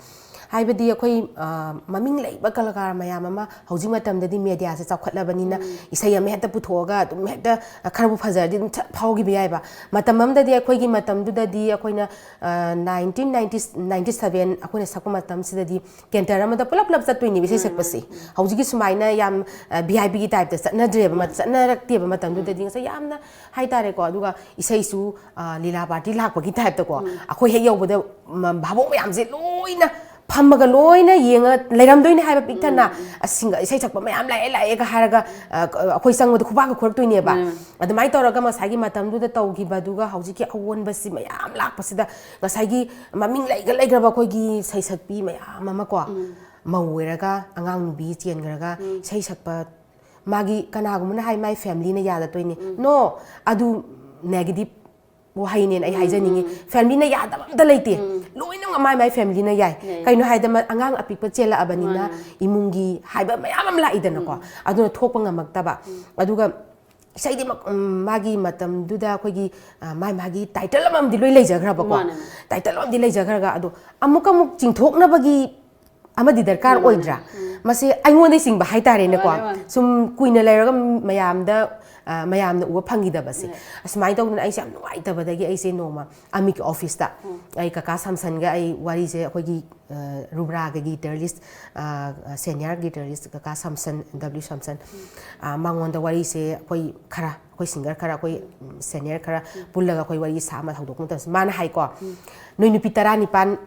ꯍꯥꯏꯕꯗꯤ ꯑꯩꯈꯣꯏ, ꯑ, ꯃꯃꯤꯡ ꯂꯩꯕ ꯀꯂꯥꯀꯥꯔ ꯃꯌꯥꯝ ꯑꯃ ꯍꯧꯖꯤꯛ ꯃꯇꯝꯗꯗꯤ mediaꯁꯦ ꯆꯥꯎꯈꯠꯂꯕꯅꯤꯅ ꯎꯝ꯫ ꯏꯁꯩ ꯑꯃ ꯍꯦꯛꯇ ꯄꯨꯊꯣꯛꯑꯒ ꯑꯗꯨꯝ ꯍꯦꯛꯇ ꯈꯔꯕꯨ ꯐꯖꯔꯗꯤ ꯑꯗꯨꯝ ꯁꯠ ꯐꯥꯎꯈꯤꯕ ꯌꯥꯏꯕ꯫ ꯃꯇꯝ ꯑꯃꯗꯗꯤ ꯑꯩꯈꯣꯏꯒꯤ ꯃꯇꯝꯗꯨꯗꯗꯤ ꯑꯩꯈꯣꯏꯅ, ꯑ, nineteen ninety, ninety seven ꯑꯩꯈꯣꯏꯅ ꯁꯛꯄ ꯃꯇꯝꯁꯤꯗꯗꯤ counter ꯑꯃꯗ ꯄꯨꯂꯞ ꯄꯨꯂꯞ ꯆꯠꯇꯣꯏꯅꯦꯕ ꯏꯁꯩ ꯃꯥꯅꯤ, ꯁꯛꯄꯁꯦ꯫ ꯃꯥꯅꯤ꯫ ꯎꯝ꯫ ꯍꯧꯖꯤꯛꯀꯤ ꯁꯨꯃꯥꯏꯅ ꯌꯥꯝ, ꯑ, VIPꯒꯤ typeꯇ ꯆꯠꯅꯗ꯭ꯔꯦꯕ, ꯃ-, ꯎꯝ꯫ ꯆꯠꯅꯔꯛꯇꯦꯕ ꯃꯇꯝꯗꯨꯗꯗꯤ꯫ ꯎꯝ꯫ ꯉꯁꯥꯏ ꯌꯥꯝꯅ ꯍꯥꯏꯇꯥꯔꯦꯀꯣ꯫ ꯑꯗꯨꯒ ꯏꯁꯩꯁꯨ, ꯑ, ꯂꯤꯂꯥ party ꯂꯥꯛꯄꯒꯤ typeꯇꯀꯣ꯫ ꯎꯝ꯫ ꯑꯩꯈꯣꯏ ꯍꯦꯛ ꯌꯧꯕꯗ ꯃ-, ꯚꯥꯕꯣꯛ ꯃꯌꯥꯝꯁꯦ ꯂꯣꯏꯅ ꯐꯝꯃꯒ ꯂꯣꯏꯅ ꯌꯦꯡꯉ ꯂꯩꯔꯝꯗꯣꯏꯅꯦ ꯍꯥꯏꯕ ꯄꯤꯛ ꯊꯟꯅ꯫ ꯑꯁ, ꯁꯤꯡꯒ-, ꯏꯁꯩ ꯁꯛꯄ ꯃꯌꯥꯝ ꯂꯥꯛꯑꯦ, ꯂꯥꯛꯑꯦꯒ ꯍꯥꯏꯔꯒ, ꯑ, ꯑꯩꯈꯣꯏ ꯆꯪꯕꯗ ꯈꯨꯕꯥꯛꯀ ꯈꯨꯔꯛꯇꯣꯏꯅꯦꯕ꯫ ꯑꯗꯨꯃꯥꯏꯅ ꯇꯧꯔꯒ ꯉꯁꯥꯏꯒꯤ ꯃꯇꯝꯗꯨꯗ ꯇꯧꯈꯤꯕꯗꯨꯒ ꯍꯧꯖꯤꯛꯀꯤ ꯑꯑꯣꯟꯕꯁꯤ ꯃꯌꯥꯝ ꯂꯥꯛꯄꯁꯤꯗ, ꯉꯁꯥꯏꯒꯤ ꯃꯃꯤꯡ ꯂꯩꯒ ꯂꯩꯈ꯭ꯔꯕ ꯑꯩꯈꯣꯏꯒꯤ ꯁꯩꯁꯛꯄꯤ ꯃꯌꯥꯝ ꯑꯃ ꯀꯣ, ꯃꯧ ꯑꯣꯏꯔꯒ ꯑꯉꯥꯡ ꯅꯨꯄꯤ ꯆꯦꯟꯈ꯭ꯔꯒ ꯏꯁꯩ ꯁꯛꯄ, ꯃꯥꯒꯤ ꯀꯅꯥꯒꯨꯝꯕꯅ ꯍꯥꯏ ꯃꯥꯏ ꯐꯦꯃꯤꯂꯤꯅ ꯌꯥꯗꯠꯇꯣꯏꯅꯤ꯫ ꯅꯣ, ꯑꯗꯨ ꯅꯦꯒꯦꯇꯤꯞ ꯋꯥꯍꯩꯅꯦꯅ ꯑꯩ ꯍꯥꯏꯖꯅꯤꯡꯉꯤ꯫ ꯐꯦꯃꯤꯂꯤꯅ ꯌꯥꯗꯕ ꯑꯝꯇ ꯂꯩꯇꯦ꯫ ꯂꯣꯏꯅꯃꯛ ꯃꯥꯏ ꯃꯥꯏ ꯐꯦꯃꯤꯂꯤꯅ ꯌꯥꯏ꯫ ꯀꯩꯅꯣ ꯍꯥꯏꯗ, ꯃ-, ꯑꯉꯥꯡ ꯑꯄꯤꯛꯄ ꯆꯦꯜꯂꯛꯑꯕꯅꯤꯅ ꯏꯃꯨꯡꯒꯤ ꯍꯥꯏꯕ ꯃꯌꯥꯝ ꯑꯃ ꯂꯥꯛꯏꯗꯅꯀꯣ꯫ ꯑꯗꯨꯅ ꯊꯣꯛꯄ ꯉꯝꯃꯛꯇꯕ꯫ ꯑꯗꯨꯒ ꯏꯁꯩꯗꯤ ꯃꯛ-, ꯎꯝ, ꯃꯥꯒꯤ ꯃꯇꯝꯗꯨꯗ ꯑꯩꯈꯣꯏꯒꯤ, ꯑ, ꯃꯥꯏ ꯃꯥꯒꯤ ꯇꯥꯏꯇꯜ ꯑꯃꯃꯝꯗꯤ ꯂꯣꯏ ꯂꯩꯖꯈ꯭ꯔꯕꯀꯣ꯫ ꯃꯥꯅꯦ, ꯃꯥꯅꯦ꯫ ꯇꯥꯏꯇꯜ ꯑꯃꯃꯝꯗꯤ ꯂꯩꯖꯈ꯭ꯔꯒ, ꯑꯗꯣ ꯑꯃꯨꯛ ꯑꯃꯨꯛ ꯆꯤꯡꯊꯣꯛꯅꯕꯒꯤ ꯑꯃꯗꯤ ꯗꯔꯀꯥꯔ ꯃꯥꯅꯦ꯫ ꯑꯣꯏꯗ꯭ꯔꯥ? ꯃꯁꯤ ꯑꯩꯉꯣꯟꯗꯩ ꯆꯤꯡꯕ ꯍꯥꯏꯇꯥꯔꯦꯅꯦꯀꯣ꯫ ꯃꯥꯅꯦ, ꯃꯥꯅꯦ꯫ ꯁꯨꯝ ꯀꯨꯏꯅ ꯂꯩꯔꯒ ꯃꯌꯥꯝꯗ, ꯑ, ꯃꯌꯥꯝꯅ ꯎꯕ ꯐꯪꯈꯤꯗꯕꯁꯦ꯫ ꯑꯁꯨꯃꯥꯏꯅ ꯇꯧꯗꯅ ꯑꯩꯁꯦ ꯌꯥꯝ ꯅꯨꯡꯉꯥꯏꯇꯕꯗꯒꯤ ꯑꯩꯁꯦ ꯅꯣꯡꯃ ꯑꯃꯤꯛꯀꯤ ꯑꯣꯐꯤꯁꯇ ꯑꯩ ꯀꯀꯥ ꯁꯥꯝꯁꯟꯒ ꯑꯩ ꯋꯥꯔꯤꯁꯦ ꯑꯩꯈꯣꯏꯒꯤ, ꯑ, ꯔꯨꯕ꯭ꯔꯥꯒ ꯒꯤꯇꯔꯂꯤꯁ, ꯑ, ꯁꯦꯅꯤꯌꯔ ꯒꯤꯇꯔꯂꯤꯁ ꯀꯀꯥ ꯁꯥꯝꯁꯟ, ꯗꯕ꯭ꯂꯤꯎ ꯁꯥꯝꯁꯟ, ꯑ, ꯃꯉꯣꯟꯗ ꯋꯥꯔꯤꯁꯦ ꯑꯩꯈꯣꯏ ꯈꯔ, ꯑꯩꯈꯣꯏ ꯁꯤꯡꯒꯔ ꯈꯔ, ꯑꯩꯈꯣꯏ, ꯎꯝ, ꯁꯦꯅꯤꯌꯔ ꯈꯔ ꯄꯨꯜꯂꯒ ꯑꯩꯈꯣꯏ ꯋꯥꯔꯤ ꯁꯥ ꯑꯃ ꯍꯧꯗꯣꯛꯄ ꯃꯇꯝꯗ ꯃꯥꯅ ꯍꯥꯏꯀꯣ, "ꯅꯣꯏ ꯅꯨꯄꯤ ꯇꯔꯥꯅꯤꯄꯥꯟ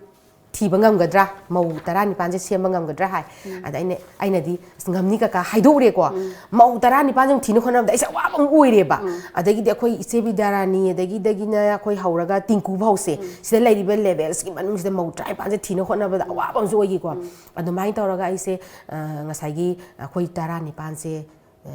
ꯊꯤꯕ ꯉꯝꯒꯗ꯭ꯔꯥ? ꯃꯧ ꯇꯔꯥꯅꯤꯄꯥꯟꯁꯦ ꯁꯦꯝꯕ ꯉꯝꯒꯗ꯭ꯔꯥ?" ꯍꯥꯏ꯫ ꯑꯗ ꯑꯩꯅ, ꯑꯩꯅꯗꯤ, "ꯑꯁ, ꯉꯝꯅꯤ ꯀꯀꯥ", ꯍꯥꯏꯗꯣꯛꯎꯔꯦꯀꯣ꯫ ꯃꯧ ꯇꯔꯥꯅꯤꯄꯥꯟꯁꯦ ꯑꯃꯨꯛ ꯊꯤꯅ ꯍꯣꯠꯅꯕꯗ ꯑꯩꯁꯦ ꯑꯋꯥꯕ ꯑꯃ ꯑꯣꯏꯔꯦꯕ꯫ ꯑꯗꯒꯤꯗꯤ ꯑꯩꯈꯣꯏ ꯏꯆꯦ ꯕꯤꯗ꯭ꯌꯥꯔꯥꯅꯤ, ꯑꯗꯒꯤꯗꯒꯤꯅ ꯑꯩꯈꯣꯏ ꯍꯧꯔꯒ ꯇꯤꯡꯀꯨ ꯐꯥꯎꯁꯦ, ꯁꯤꯗ ꯂꯩꯔꯤꯕ ꯂꯦꯚꯦꯜꯁꯤꯒꯤ ꯃꯅꯨꯡꯁꯤꯗ ꯃꯧ ꯇꯔꯥꯅꯤꯄꯥꯟꯁꯦ ꯊꯤꯅ ꯍꯣꯠꯅꯕꯗ ꯑꯋꯥꯕ ꯑꯃꯁꯨ ꯑꯣꯏꯈꯤꯀꯣ꯫ ꯑꯗꯨꯃꯥꯏꯅ ꯇꯧꯔꯒ ꯑꯩꯁꯦ, ꯑ, ꯉꯁꯥꯏꯒꯤ ꯑꯩꯈꯣꯏ ꯇꯔꯥꯅꯤꯄꯥꯟꯁꯦ, ꯑ,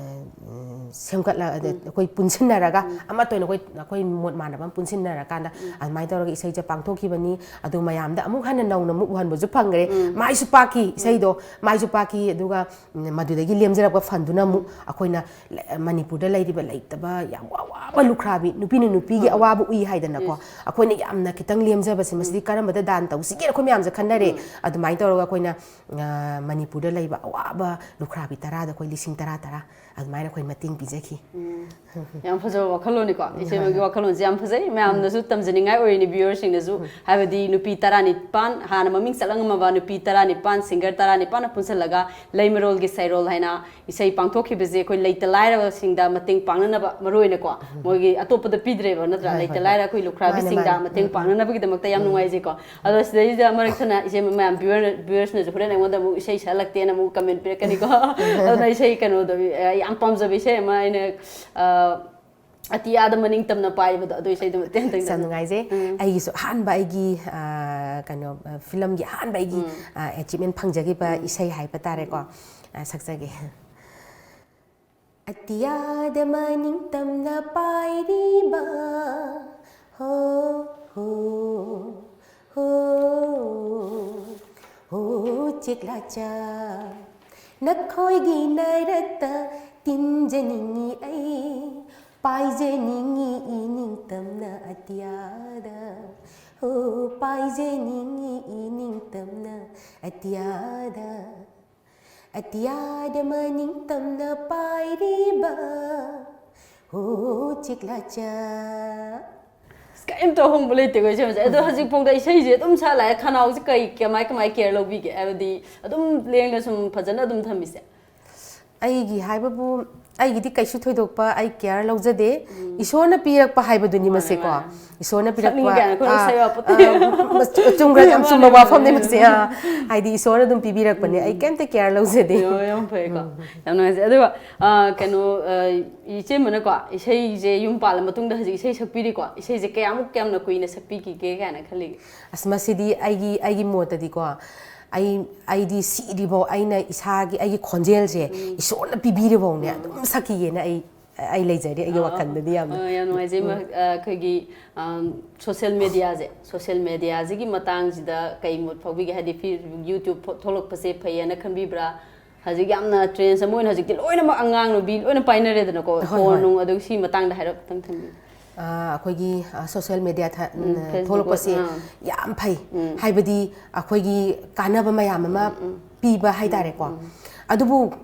ꯎꯝ, ꯁꯦꯝꯒꯠꯂ-, ꯑꯗ ꯑꯩꯈꯣꯏ ꯄꯨꯟꯁꯤꯟꯅꯔꯒ ꯑꯃꯠꯇ ꯑꯣꯏꯅ ꯑꯩꯈꯣꯏ, ꯑꯩꯈꯣꯏ ꯃꯣꯠ ꯃꯥꯟꯅꯕ ꯑꯃ ꯄꯨꯟꯁꯤꯟꯅꯔꯀꯥꯟꯗ ꯑꯗꯨꯃꯥꯏꯅ ꯇꯧꯔꯒ ꯏꯁꯩꯁꯦ ꯄꯥꯡꯊꯣꯛꯈꯤꯕꯅꯤ꯫ ꯑꯗꯨ ꯃꯌꯥꯝꯗ ꯑꯃꯨꯛ ꯍꯟꯅ ꯅꯧꯅ ꯑꯃꯨꯛ ꯎꯍꯟꯕꯁꯨ ꯐꯪꯈ꯭ꯔꯦ꯫ ꯃꯥꯏꯁꯨ ꯄꯥꯛꯈꯤ ꯏꯁꯩꯗꯣ, ꯃꯥꯏꯁꯨ ꯄꯥꯛꯈꯤ꯫ ꯑꯗꯨꯒ, ꯎꯝ, ꯃꯗꯨꯗꯒꯤ ꯂꯦꯝꯖꯔꯛꯄ ꯐꯟꯗꯨꯅ ꯑꯃꯨꯛ ꯑꯩꯈꯣꯏꯅ ꯂ-, ꯃꯅꯤꯄꯨꯔꯗ ꯂꯩꯔꯤꯕ ꯂꯩꯇꯕ ꯌꯥꯝ ꯋꯥ-, ꯋꯥꯕ ꯂꯨꯈ꯭ꯔꯥꯕꯤ, ꯅꯨꯄꯤꯅ ꯅꯨꯄꯤꯒꯤ ꯑꯋꯥꯕ ꯎꯏ ꯍꯥꯏꯗꯅꯀꯣ꯫ ꯑꯩꯈꯣꯏꯅ ꯌꯥꯝꯅ ꯈꯤꯇꯪ ꯂꯦꯝꯖꯕꯁꯦ, ꯃꯁꯤꯗꯤ ꯀꯔꯝꯕꯗ ꯗꯥꯟ ꯇꯧꯁꯤꯒꯦꯅ ꯑꯩꯈꯣꯏ ꯃꯌꯥꯝꯁꯦ ꯈꯟꯅꯔꯦ꯫ ꯑꯗꯨꯃꯥꯏꯅ ꯇꯧꯔꯒ ꯑꯩꯈꯣꯏꯅ, ꯑ, ꯃꯅꯤꯄꯨꯔꯗ ꯂꯩꯕ ꯑꯋꯥꯕ ꯂꯨꯈ꯭ꯔꯥꯕꯤ ꯇꯔꯥꯗ ꯑꯩꯈꯣꯏ ꯂꯤꯁꯤꯡ ꯇꯔꯥ ꯇꯔꯥ ꯑꯗꯨꯃꯥꯏꯅ ꯑꯩꯈꯣꯏ ꯃꯇꯦꯡ ꯄꯤꯖꯈꯤ꯫ ꯌꯥꯝ ꯐꯖꯕ ꯋꯥꯈꯜꯂꯣꯟꯅꯤꯀꯣ꯫ ꯏꯆꯦ ꯑꯃꯒꯤ ꯋꯥꯈꯜꯂꯣꯟꯁꯦ ꯌꯥꯝ ꯐꯖꯩ꯫ ꯃꯌꯥꯝꯅꯁꯨ ꯇꯝꯖꯅꯤꯡꯉꯥꯏ ꯑꯣꯏꯔꯤꯅꯤ, viewersꯁꯤꯡꯅꯁꯨ꯫ ꯍꯥꯏꯕꯗꯤ ꯅꯨꯄꯤ ꯇꯔꯥꯅꯤꯄꯥꯟ, ꯍꯥꯟꯅ ꯃꯃꯤꯡ ꯆꯠꯂꯝꯃꯕ ꯅꯨꯄꯤ ꯇꯔꯥꯅꯤꯄꯥꯟ, singer ꯇꯔꯥꯅꯤꯄꯥꯟꯅ ꯄꯨꯟꯁꯤꯜꯂꯒ ꯂꯩꯃꯔꯣꯜꯒꯤ ꯁꯩꯔꯣꯜ ꯍꯥꯏꯅ ꯏꯁꯩ ꯄꯥꯡꯊꯣꯛꯈꯤꯕꯁꯦ ꯑꯩꯈꯣꯏ ꯂꯩꯇ ꯂꯥꯏꯔꯕꯁꯤꯡꯗ ꯃꯇꯦꯡ ꯄꯥꯡꯅꯅꯕ, ꯃꯔꯨ ꯑꯣꯏꯅꯀꯣ, ꯃꯣꯏꯒꯤ ꯑꯇꯣꯞꯄꯗ ꯄꯤꯗ꯭ꯔꯦꯕ, ꯅꯠꯇ꯭ꯔꯥ? ꯍꯣꯏ, ꯍꯣꯏ, ꯂꯩꯇ ꯍꯣꯏ꯫ ꯂꯥꯏꯔ ꯑꯩꯈꯣꯏ ꯂꯨꯈ꯭ꯔꯥꯕꯤꯁꯤꯡꯗ ꯃꯇꯦꯡ ꯄꯥꯡꯅꯅꯕꯒꯤꯗꯃꯛꯇ ꯌꯥꯝ ꯅꯨꯡꯉꯥꯏꯖꯩꯀꯣ꯫ ꯑꯗꯣ ꯁꯤꯗꯩꯁꯤꯗ ꯃꯔꯛ ꯊꯠꯅ ꯏꯆꯦ ꯃꯌꯥꯝ viewer viewersꯅꯁꯨ ꯍꯣꯔꯦꯟ ꯑꯩꯉꯣꯟꯗ ꯑꯃꯨꯛ ꯏꯁꯩ ꯁꯛꯍꯜꯂꯛꯇꯦꯅ ꯑꯃꯨꯛ comment ꯄꯤꯔꯛꯀꯅꯤꯀꯣ꯫ ꯑꯗꯨꯅ ꯏꯁꯩ ꯀꯩꯅꯣꯗꯣ, ꯑ, ꯌꯥꯝ ꯄꯥꯝꯖꯕ ꯏꯁꯩ ꯑꯃ ꯑꯩꯅ, ꯑ, ꯑꯇꯤꯌꯥꯗ ꯃꯅꯤꯡ ꯇꯝꯅ ꯄꯥꯏꯕꯗꯣ, ꯑꯗꯨ ꯏꯁꯩꯗꯣ ꯃꯇꯦꯛ ꯑꯝꯇꯪ ꯌꯥꯝ ꯅꯨꯡꯉꯥꯏꯖꯩ꯫ ꯑꯩꯒꯤꯁꯨ ꯑꯍꯥꯟꯕ ꯑꯩꯒꯤ, ꯑ, ꯀꯩꯅꯣ, ꯑ, filmꯒꯤ ꯑꯍꯥꯟꯕ ꯑꯩꯒꯤ, ꯑ, achievement ꯐꯪꯖꯈꯤꯕ ꯏꯁꯩ ꯍꯥꯏꯕ ꯇꯥꯔꯦꯀꯣ꯫ ꯑ, ꯁꯛꯆꯒꯦ꯫ ꯑꯇꯤꯌꯥꯗ ꯃꯅꯤꯡ ꯇꯝꯅ ꯄꯥꯏꯔꯤꯕ, ꯍꯣ, ꯍꯣ, ꯍꯣ, ꯍꯣ, ꯆꯦꯛꯂꯥꯆꯥ, ꯅꯈꯣꯏꯒꯤ ꯅꯥꯏꯔꯛꯇ ꯇꯤꯟꯖꯅꯤꯡꯉꯤ ꯑꯩ, ꯄꯥꯏꯖꯅꯤꯡꯉꯤ ꯏꯅꯤꯡꯇꯝꯅ ꯑꯇꯤꯌꯥꯗ, ꯍꯣ, ꯄꯥꯏꯖꯅꯤꯡꯉꯤ ꯏꯅꯤꯡꯇꯝꯅ ꯑꯇꯤꯌꯥꯗ꯫ ꯑꯇꯤꯌꯥꯗ ꯃꯅꯤꯡ ꯇꯝꯅ ꯄꯥꯏꯔꯤꯕ, ꯍꯣ, ꯆꯤꯛꯂꯥꯆꯥ꯫ ꯑꯁ, ꯀꯔꯤꯝꯇ ꯑꯍꯣꯡꯕ ꯂꯩꯇꯦꯀꯣ ꯏꯆꯦ ꯃꯁꯦ꯫ ꯑꯗꯣ ꯍꯧꯖꯤꯛꯐꯥꯎꯗ ꯏꯁꯩꯁꯦ ꯑꯗꯨꯝ ꯁꯛꯑ ꯂꯥꯛꯑꯦ꯫ ꯈꯅꯥꯎꯁꯦ ꯀꯩ, ꯀꯃꯥꯏ, ꯀꯃꯥꯏ care ꯂꯧꯕꯤꯒꯦ? ꯍꯥꯏꯕꯗꯤ ꯑꯗꯨꯝ ꯂꯦꯡꯅ ꯁꯨꯝ ꯐꯖꯅ ꯑꯗꯨꯝ ꯊꯝꯃꯤꯁꯦ? ꯑꯩꯒꯤ ꯍꯥꯏꯕꯕꯨ, ꯑꯩꯒꯤꯗꯤ ꯀꯩꯁꯨ ꯊꯣꯏꯗꯣꯛꯄ ꯑꯩ care ꯂꯧꯖꯗꯦ꯫ ꯏꯁꯣꯔꯅ ꯄꯤꯔꯛꯄ ꯍꯥꯏꯕꯗꯨꯅꯤ ꯃꯥꯅꯦ, ꯃꯁꯦꯀꯣ꯫ ꯃꯥꯅꯦ꯫ ꯏꯁꯣꯔꯅ ꯁꯛꯅꯤꯡꯉꯤ ꯄꯤꯔꯛꯄ, ꯀꯥꯏꯅ ꯑꯩꯈꯣꯏ ꯑꯥ, ꯁꯛ ꯌꯥꯄꯣꯠꯇꯦ꯫ ꯑꯥ, ꯃꯁ-, ꯆꯨꯝꯈ꯭ꯔꯦ, ꯌꯥꯝ ꯃꯥꯅꯦ, ꯆꯨꯝꯕ ꯃꯥꯅꯦ, ꯋꯥꯐꯝꯅꯤ ꯃꯥꯅꯦ꯫ ꯃꯁꯦ꯫ ꯑꯥ, ꯍꯥꯏꯗꯤ ꯏꯁꯣꯔꯅ ꯑꯗꯨꯝ ꯄꯤꯕꯤꯔꯛꯄꯅꯦ꯫ ꯑꯩ ꯀꯩꯝꯇ care ꯂꯧꯖꯗꯦ꯫ ꯌꯥꯝ, ꯌꯥꯝ ꯐꯩꯀꯣ꯫ ꯌꯥꯝ ꯅꯨꯡꯉꯥꯏꯖꯩ꯫ ꯑꯗꯨꯒ, ꯑ, ꯀꯩꯅꯣ, ꯑ, ꯏꯆꯦꯃꯅꯀꯣ, ꯏꯁꯩꯁꯦ ꯌꯨꯝ ꯄꯥꯜꯂ ꯃꯇꯨꯡꯗ ꯍꯧꯖꯤꯛ ꯏꯁꯩ ꯁꯛꯄꯤꯔꯤꯀꯣ꯫ ꯏꯁꯩꯁꯦ ꯀꯌꯥꯃꯨꯛ ꯌꯥꯝꯅ ꯀꯨꯏꯅ ꯁꯛꯄꯤꯈꯤꯒꯦ ꯀꯥꯏꯅ ꯈꯜꯂꯤꯒꯦ? ꯑꯁ, ꯃꯁꯤꯗꯤ ꯑꯩꯒꯤ, ꯑꯩꯒꯤ ꯃꯣꯠꯇꯗꯤꯀꯣ, ꯑꯩ, ꯑꯩꯗꯤ ꯁꯤꯗ꯭ꯔꯤꯐꯥꯎ ꯑꯩꯅ ꯏꯁꯥꯒꯤ, ꯑꯩꯒꯤ ꯈꯣꯟꯖꯦꯜꯁꯦ ꯏꯁꯣꯔꯅ ꯄꯤꯕꯤꯔꯤꯐꯥꯎꯅꯦ ꯑꯗꯨꯝ ꯁꯛꯈꯤꯒꯦꯅ ꯑꯩ, ꯑꯩ ꯂꯩꯖꯔꯤ, ꯑꯩꯒꯤ ꯑ, ꯑ, ꯋꯥꯈꯜꯗꯗꯤ ꯌꯥꯝꯅ꯫ ꯑ, ꯌꯥꯝ ꯅꯨꯡꯉꯥꯏꯖꯩ꯫ ꯃ-, ꯑ, ꯑꯩꯈꯣꯏꯒꯤ, ꯑꯝ, social mediaꯁꯦ, social mediaꯁꯤꯒꯤ ꯃꯇꯥꯡꯁꯤꯗ ꯀꯩ ꯃꯣꯠ ꯐꯥꯎꯕꯤꯒꯦ? ꯍꯥꯏꯗꯤ, ꯐꯤ-, YouTube ꯊꯣꯛꯂꯛꯄꯁꯦ ꯐꯩꯌꯦꯅ ꯈꯟꯕꯤꯕ꯭ꯔꯥ? ꯍꯧꯖꯤꯛ ꯌꯥꯝꯅ trends ꯑꯃ ꯑꯣꯏꯅ ꯍꯧꯖꯤꯛꯇꯤ ꯂꯣꯏꯅꯃꯛ ꯑꯉꯥꯡ ꯅꯨꯕꯤ ꯂꯣꯏꯅ ꯄꯥꯏꯅꯔꯦꯗꯅꯀꯣ, ꯍꯣꯏ, phone ꯍꯣꯏ꯫ ꯅꯨꯡ, ꯑꯗꯨ ꯁꯤ ꯃꯇꯥꯡꯗ ꯍꯥꯏꯔꯞꯇꯪ ꯊꯝꯕꯤꯌꯨ꯫ ꯑ, ꯑꯩꯈꯣꯏꯒꯤ, ꯑ, social media ꯊ-, ꯎꯝ, ꯎꯝ, Facebook, ꯊꯣꯛꯂꯛꯄꯁꯦ ꯑꯥ꯫ ꯌꯥꯝ ꯐꯩ꯫ ꯎꯝ꯫ ꯍꯥꯏꯕꯗꯤ ꯑꯩꯈꯣꯏꯒꯤ ꯀꯥꯟꯅꯕ ꯃꯌꯥꯝ ꯑꯃ ꯎꯝ, ꯎꯝ꯫ ꯄꯤꯕ ꯍꯥꯏꯇꯥꯔꯦꯀꯣ꯫ ꯎꯝ, ꯎꯝ꯫ ꯑꯗꯨꯕꯨ,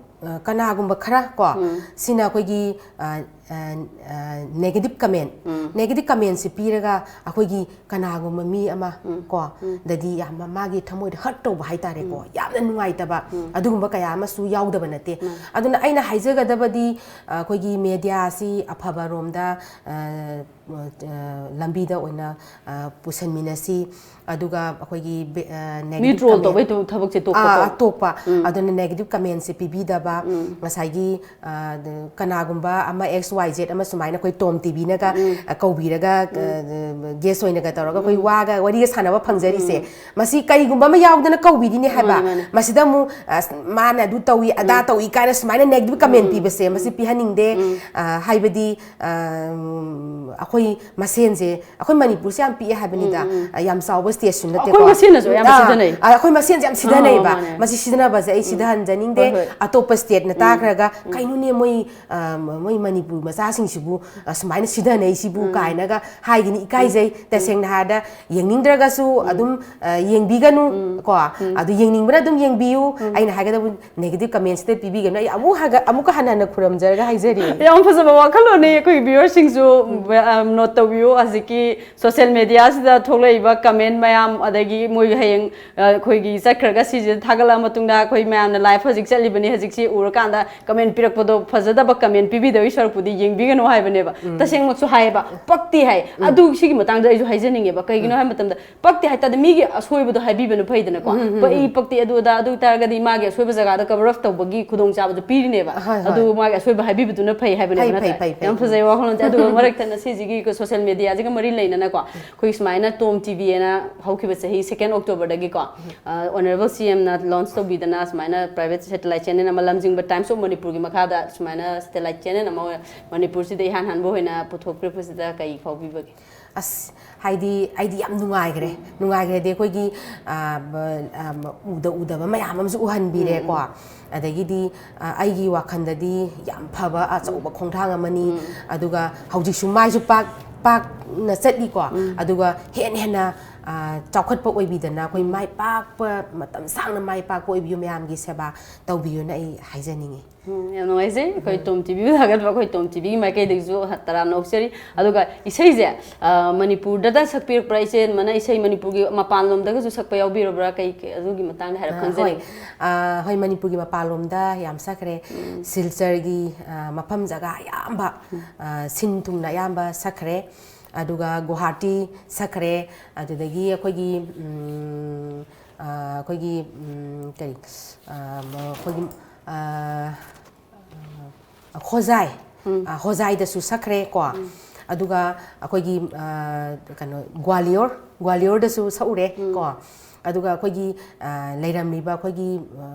ꯑ, ꯀꯅꯥꯒꯨꯝꯕ ꯈꯔ ꯀꯣ, ꯁꯤꯅ ꯑꯩꯈꯣꯏꯒꯤ, ꯑ, ꯑ, negative comment, negative commentꯁꯦ ꯄꯤꯔꯒ ꯑꯩꯈꯣꯏꯒꯤ ꯀꯅꯥꯒꯨꯝꯕ ꯃꯤ ꯑꯃ ꯀꯣ ꯗꯗꯤ ꯌꯥꯝꯅ ꯃꯥꯒꯤ ꯊꯃꯣꯏꯗ hurt ꯇꯧꯕ ꯍꯥꯏꯇꯥꯔꯦꯀꯣ, ꯌꯥꯝꯅ ꯅꯨꯡꯉꯥꯏꯇꯕ ꯑꯗꯨꯒꯨꯝꯕ ꯀꯌꯥ ꯑꯃꯁꯨ ꯌꯥꯎꯗꯕ ꯅꯠꯇꯦ꯫ ꯑꯗꯨꯅ ꯑꯩꯅ ꯍꯥꯏꯖꯒꯗꯕꯗꯤ, ꯑ, ꯑꯩꯈꯣꯏꯒꯤ mediaꯁꯤ ꯑꯐꯕ ꯔꯣꯝꯗ, ꯑ, ꯑ, ꯂꯝꯕꯤꯗ ꯑꯣꯏꯅ, ꯑ, ꯄꯨꯁꯤꯟꯃꯤꯟꯅꯁꯤ꯫ ꯑꯗꯨꯒ ꯑꯩꯈꯣꯏꯒꯤ ꯕꯦ-, ꯑ, ꯃꯤ negative ꯇ꯭ꯔꯣꯜ comment, ꯇꯧꯕꯩ ꯇꯧ- ꯊꯕꯛꯁꯦ ꯑꯥ, ꯇꯣꯛꯄꯀꯣ꯫ ꯑꯥ, ꯇꯣꯛꯄ꯫ ꯑꯗꯨꯅ negative commentꯁꯦ ꯄꯤꯕꯤꯗꯕ, ꯉꯁꯥꯏꯒꯤ, ꯑ, ꯀꯅꯥꯒꯨꯝꯕ ꯑꯃ X Y Z ꯑꯃ ꯁꯨꯃꯥꯏꯅ ꯑꯩꯈꯣꯏ ꯇꯣꯝ ꯇꯤꯚꯤꯅꯒ, ꯑ, ꯀꯧꯕꯤꯔꯒ, ꯑ, guest ꯑꯣꯏꯅꯒ ꯇꯧꯔꯒ ꯑꯩꯈꯣꯏ ꯋꯥꯒ ꯋꯥꯔꯤꯒ ꯁꯥꯟꯅꯕ ꯐꯪꯖꯔꯤꯁꯦ, ꯃꯁꯤ ꯀꯔꯤꯒꯨꯝꯕ ꯑꯃ ꯌꯥꯎꯗꯅ ꯀꯧꯕꯤꯔꯤꯅꯦ ꯍꯥꯏꯕ꯫ ꯃꯥꯅꯦ, ꯃꯥꯅꯦ꯫ ꯃꯁꯤꯗ ꯑꯃꯨꯛ, ꯑ, ꯃꯥꯅ ꯑꯗꯨ ꯇꯧꯏ, ꯑꯗꯥ ꯇꯧꯏ ꯀꯥꯏꯅ ꯁꯨꯃꯥꯏꯅ negative comment ꯄꯤꯕꯁꯦ, ꯃꯁꯤ ꯄꯤꯍꯟꯅꯤꯡꯗꯦ꯫ ꯑ, ꯍꯥꯏꯕꯗꯤ, ꯑ, ꯎꯝ, ꯑꯩꯈꯣꯏ ꯃꯁꯦꯟꯁꯦ, ꯑꯩꯈꯣꯏ ꯃꯅꯤꯄꯨꯔꯁꯦ ꯌꯥꯝ ꯄꯤꯛꯑꯦ ꯍꯥꯏꯕꯅꯤꯗ, ꯑ, ꯌꯥꯝ ꯆꯥꯎꯕ stateꯁꯨ ꯅꯠꯇꯦꯀꯣ꯫ ꯑꯩꯈꯣꯏ ꯃꯁꯦꯟꯅꯁꯨ ꯑꯌꯥꯝꯕ ꯑ, ꯁꯤꯖꯤꯟꯅꯩ꯫ ꯑ, ꯑꯩꯈꯣꯏ ꯃꯁꯦꯟꯁꯦ ꯌꯥꯝ ꯁꯤꯖꯤꯟꯅꯩꯕ꯫ ꯑ, ꯃꯥꯅꯦ꯫ ꯃꯁꯤ ꯁꯤꯖꯤꯟꯅꯕꯁꯦ ꯑꯩ ꯁꯤꯖꯤꯟꯍꯟꯖꯅꯤꯡꯗꯦ꯫ ꯍꯣꯏ, ꯍꯣꯏ꯫ ꯑꯇꯣꯞꯄ stateꯅ ꯇꯥꯈ꯭ꯔꯒ, "ꯀꯩꯅꯣꯅꯦ ꯃꯣꯏ, ꯑ, ꯃꯣꯏ ꯃꯅꯤꯄꯨꯔ ꯃꯆꯥꯁꯤꯡꯁꯤꯕꯨ, ꯑ, ꯁꯨꯃꯥꯏꯅ ꯁꯤꯖꯤꯟꯅꯩꯁꯤꯕꯨ?" ꯀꯥꯏꯅꯒ ꯍꯥꯏꯒꯅꯤ꯫ ꯏꯀꯥꯏꯖꯩ꯫ ꯇꯁꯦꯡꯅ ꯍꯥꯏꯔꯗ ꯌꯦꯡꯅꯤꯡꯗ꯭ꯔꯒꯁꯨ ꯑꯗꯨꯝ, ꯑ, ꯌꯦꯡꯕꯤꯒꯅꯨ ꯀꯣ꯫ ꯑꯗꯨ ꯌꯦꯡꯅꯤꯡꯕꯅ ꯑꯗꯨꯝ ꯌꯦꯡꯕꯤꯌꯨ꯫ ꯑꯩꯅ ꯍꯥꯏꯒꯗꯕ negative commentꯁꯤꯗ ꯄꯤꯕꯤꯒꯅꯨ꯫ ꯑꯩ ꯑꯃꯨꯛ ꯍꯥꯏꯒ-, ꯑꯃꯨꯛꯀ ꯍꯟꯅ ꯍꯟꯅ ꯈꯨꯔꯨꯝꯖꯔꯒ ꯍꯥꯏꯖꯔꯤ꯫ ꯌꯥꯝ ꯐꯖꯕ ꯋꯥꯈꯜꯂꯣꯟꯅꯦ꯫ ꯑꯩꯈꯣꯏ viewerꯁꯤꯡꯁꯨ note ꯇꯧꯕꯤꯌꯨ꯫ ꯍꯧꯖꯤꯛꯀꯤ social mediaꯁꯤꯗ ꯊꯣꯛꯂꯛꯏꯕ comment ꯃꯌꯥꯝ, ꯑꯗꯒꯤ ꯃꯣꯏ ꯍꯌꯦꯡ, ꯑ, ꯑꯩꯈꯣꯏꯒꯤ ꯆꯠꯈ꯭ꯔꯒ ꯁꯤꯁꯤꯗ ꯊꯥꯒꯠꯂꯛꯑ ꯃꯇꯨꯡꯗ ꯑꯩꯈꯣꯏ ꯃꯌꯥꯝꯅ live ꯍꯧꯖꯤꯛ ꯆꯠꯂꯤꯕꯅꯤ, ꯍꯧꯖꯤꯛꯁꯤ ꯎꯔꯀꯥꯟꯗ comment ꯄꯤꯔꯛꯄꯗꯣ, ꯐꯖꯗꯕ comment ꯄꯤꯕꯤꯗꯕꯒꯤ ꯁꯔꯨꯛꯄꯨꯗꯤ ꯌꯦꯡꯕꯤꯒꯅꯨ ꯍꯥꯏꯕꯅꯦꯕ꯫ ꯇꯁꯦꯡꯃꯛꯁꯨ ꯍꯥꯏꯌꯦꯕ, ꯄꯛꯇꯦ ꯍꯥꯏ꯫ ꯑꯗꯨ ꯁꯤꯒꯤ ꯃꯇꯥꯡꯗ ꯑꯩꯁꯨ ꯍꯥꯏꯖꯅꯤꯡꯉꯦꯕ꯫ ꯀꯩꯒꯤꯅꯣ ꯍꯥꯏꯕ ꯃꯇꯝꯗ, ꯄꯛꯇꯦ ꯍꯥꯏꯇꯥꯔꯗꯤ ꯃꯤꯒꯤ ꯑꯁꯣꯏꯕꯗꯣ ꯍꯥꯏꯕꯤꯕꯅ ꯐꯩꯗꯅꯀꯣ꯫ ꯄꯛꯏ ꯄꯛꯇꯦ ꯑꯗꯨ ꯑꯗꯥ, ꯑꯗꯨ ꯑꯣꯏꯇꯥꯔꯒꯗꯤ ꯃꯥꯒꯤ ꯑꯁꯣꯏꯕ ꯖꯒꯥꯗ cover up ꯇꯧꯕꯒꯤ ꯈꯨꯗꯣꯡꯆꯥꯕꯗꯣ ꯄꯤꯔꯤꯅꯦꯕ꯫ ꯍꯣꯏ, ꯍꯣꯏ꯫ ꯑꯗꯨ ꯃꯥꯒꯤ ꯑꯁꯣꯏꯕ ꯍꯥꯏꯕꯤꯕꯗꯨꯅ ꯐꯩ ꯍꯥꯏꯕꯅꯦꯕ, ꯐꯩ, ꯅꯠꯇ꯭ꯔꯥ? ꯐꯩ, ꯐꯩ, ꯐꯩ꯫ ꯌꯥꯝ ꯐꯖꯩ ꯋꯥꯈꯜꯂꯣꯟꯁꯦ꯫ ꯑꯗꯨꯒ ꯃꯔꯛꯇ ꯉꯁꯤꯁꯤꯒꯤ social mediaꯁꯤꯒ ꯃꯔꯤ ꯂꯩꯅꯅꯀꯣ, ꯑꯩꯈꯣꯏ ꯁꯨꯃꯥꯏꯅ ꯇꯣꯝ ꯇꯤꯚꯤ ꯑꯅ ꯍꯧꯈꯤꯕ ꯆꯍꯤ second Octoberꯗꯒꯤꯀꯣ, ꯑ, honourable CMꯅ launch ꯇꯧꯕꯤꯗꯅ ꯁꯨꯃꯥꯏꯅ private satellite channel ꯑꯃ, ꯂꯝꯖꯤꯡꯕ Times of Manipurꯒꯤ ꯃꯈꯥꯗ ꯁꯨꯃꯥꯏꯅ satellite channel ꯑꯃ ꯃꯅꯤꯄꯨꯔꯁꯤꯗ ꯏꯍꯥꯟ ꯍꯥꯟꯕ ꯑꯣꯏꯅ ꯄꯨꯊꯣꯛꯄꯤꯔꯛꯄꯁꯤꯗ ꯀꯩ ꯐꯥꯎꯕꯤꯕꯒꯦ? ꯑꯁ, ꯍꯥꯏꯗꯤ ꯑꯩꯗꯤ ꯌꯥꯝ ꯅꯨꯡꯉꯥꯏꯈ꯭ꯔꯦ꯫ ꯅꯨꯡꯉꯥꯏꯈ꯭ꯔꯦꯗꯤ ꯑꯩꯈꯣꯏꯒꯤ, ꯑ, ꯕ-, ꯑ, ꯎꯗ ꯎꯗꯕ ꯃꯌꯥꯝ ꯑꯃꯁꯨ ꯎꯍꯟꯕꯤꯔꯦꯀꯣ꯫ ꯑꯗꯒꯤꯗꯤ, ꯑ, ꯑꯩꯒꯤ ꯋꯥꯈꯜꯗꯗꯤ ꯌꯥꯝ ꯐꯕ ꯑꯆꯧꯕ ꯈꯣꯡꯊꯥꯡ ꯑꯃꯅꯤ꯫ ꯑꯗꯨꯒ ꯍꯧꯖꯤꯛꯁꯨ ꯃꯥꯏꯁꯨ ꯄꯥꯛ-, ꯄꯥꯛꯅ ꯆꯠꯂꯤꯀꯣ꯫ ꯑꯗꯨꯒ ꯍꯦꯟꯅ ꯍꯦꯟꯅ, ꯑ, ꯆꯥꯎꯈꯠꯄ ꯑꯣꯏꯕꯤꯗꯅ ꯑꯩꯈꯣꯏ ꯃꯥꯏ ꯄꯥꯛꯄ, ꯃꯇꯝ ꯁꯥꯡꯅ ꯃꯥꯏ ꯄꯥꯛꯄ ꯑꯣꯏꯕꯤꯌꯨ, ꯃꯌꯥꯝꯒꯤ ꯁꯦꯕꯥ ꯇꯧꯕꯤꯌꯨꯅ ꯑꯩ ꯍꯥꯏꯖꯅꯤꯡꯉꯤ꯫ ꯎꯝ, ꯌꯥꯝ ꯅꯨꯡꯉꯥꯏꯖꯩ꯫ ꯑꯩꯈꯣꯏ ꯇꯣꯝ ꯇꯤꯚꯤꯕꯨ ꯊꯥꯒꯠꯄ ꯑꯩꯈꯣꯏ ꯇꯣꯝ ꯇꯤꯚꯤꯒꯤ ꯃꯥꯏꯀꯩꯗꯒꯤꯁꯨ ꯇꯔꯥꯝꯅ ꯑꯣꯛꯆꯔꯤ꯫ ꯑꯗꯨꯒ ꯏꯁꯩꯁꯦ, ꯑ, ꯃꯅꯤꯄꯨꯔꯗꯗ ꯁꯛꯄꯤꯔꯛꯄ꯭ꯔꯥ, ꯏꯆꯦ ꯑꯃꯅ ꯏꯁꯩ ꯃꯅꯤꯄꯨꯔꯒꯤ ꯃꯄꯥꯟ ꯂꯣꯝꯗꯒꯁꯨ ꯁꯛꯄ ꯌꯥꯎꯕꯤꯔꯕ꯭ꯔꯥ? ꯀꯩ, ꯀꯩ, ꯑꯗꯨꯒꯤ ꯃꯇꯥꯡꯗ ꯍꯥꯏꯔꯞ ꯑ, ꯈꯪꯖꯅꯤꯡꯉꯤ꯫ ꯍꯣꯏ꯫ ꯑ, ꯍꯣꯏ, ꯃꯅꯤꯄꯨꯔꯒꯤ ꯃꯄꯥꯟꯂꯣꯝꯗ ꯌꯥꯝ ꯁꯛꯈ꯭ꯔꯦ꯫ ꯁꯤꯜꯆꯔꯒꯤ, ꯑ, ꯃꯐꯝ ꯖꯒꯥ ꯑꯌꯥꯝꯕ, ꯑ, ꯁꯤꯟ ꯊꯨꯡꯅ ꯑꯌꯥꯝꯕ ꯁꯛꯈ꯭ꯔꯦ꯫ ꯑꯗꯨꯒ ꯒꯨꯋꯥꯍꯥꯇꯤ ꯁꯛꯈ꯭ꯔꯦ꯫ ꯑꯗꯨꯗꯒꯤ ꯑꯩꯈꯣꯏꯒꯤ, ꯎꯝ, ꯑ, ꯑꯩꯈꯣꯏꯒꯤ, ꯎꯝ, ꯀꯔꯤ, ꯑ, ꯃ-, ꯑꯩꯈꯣꯏꯒꯤ, ꯑ, ꯑ, ꯍꯣꯖꯥꯏ, ꯑ, ꯍꯣꯖꯥꯏꯗꯁꯨ ꯁꯛꯈ꯭ꯔꯦ ꯀꯣ꯫ ꯑꯗꯨꯒ ꯑꯩꯈꯣꯏꯒꯤ, ꯑ, ꯀꯩꯅꯣ, ꯒ꯭ꯋꯥꯂꯤꯌꯣꯔ, ꯒ꯭ꯋꯥꯂꯤꯌꯣꯔꯗꯁꯨ ꯁꯛꯎꯔꯦ ꯀꯣ꯫ ꯑꯗꯨꯒ ꯑꯩꯈꯣꯏꯒꯤ, ꯑ, ꯂꯩꯔꯝꯃꯤꯕ ꯑꯩꯈꯣꯏꯒꯤ, ꯑ,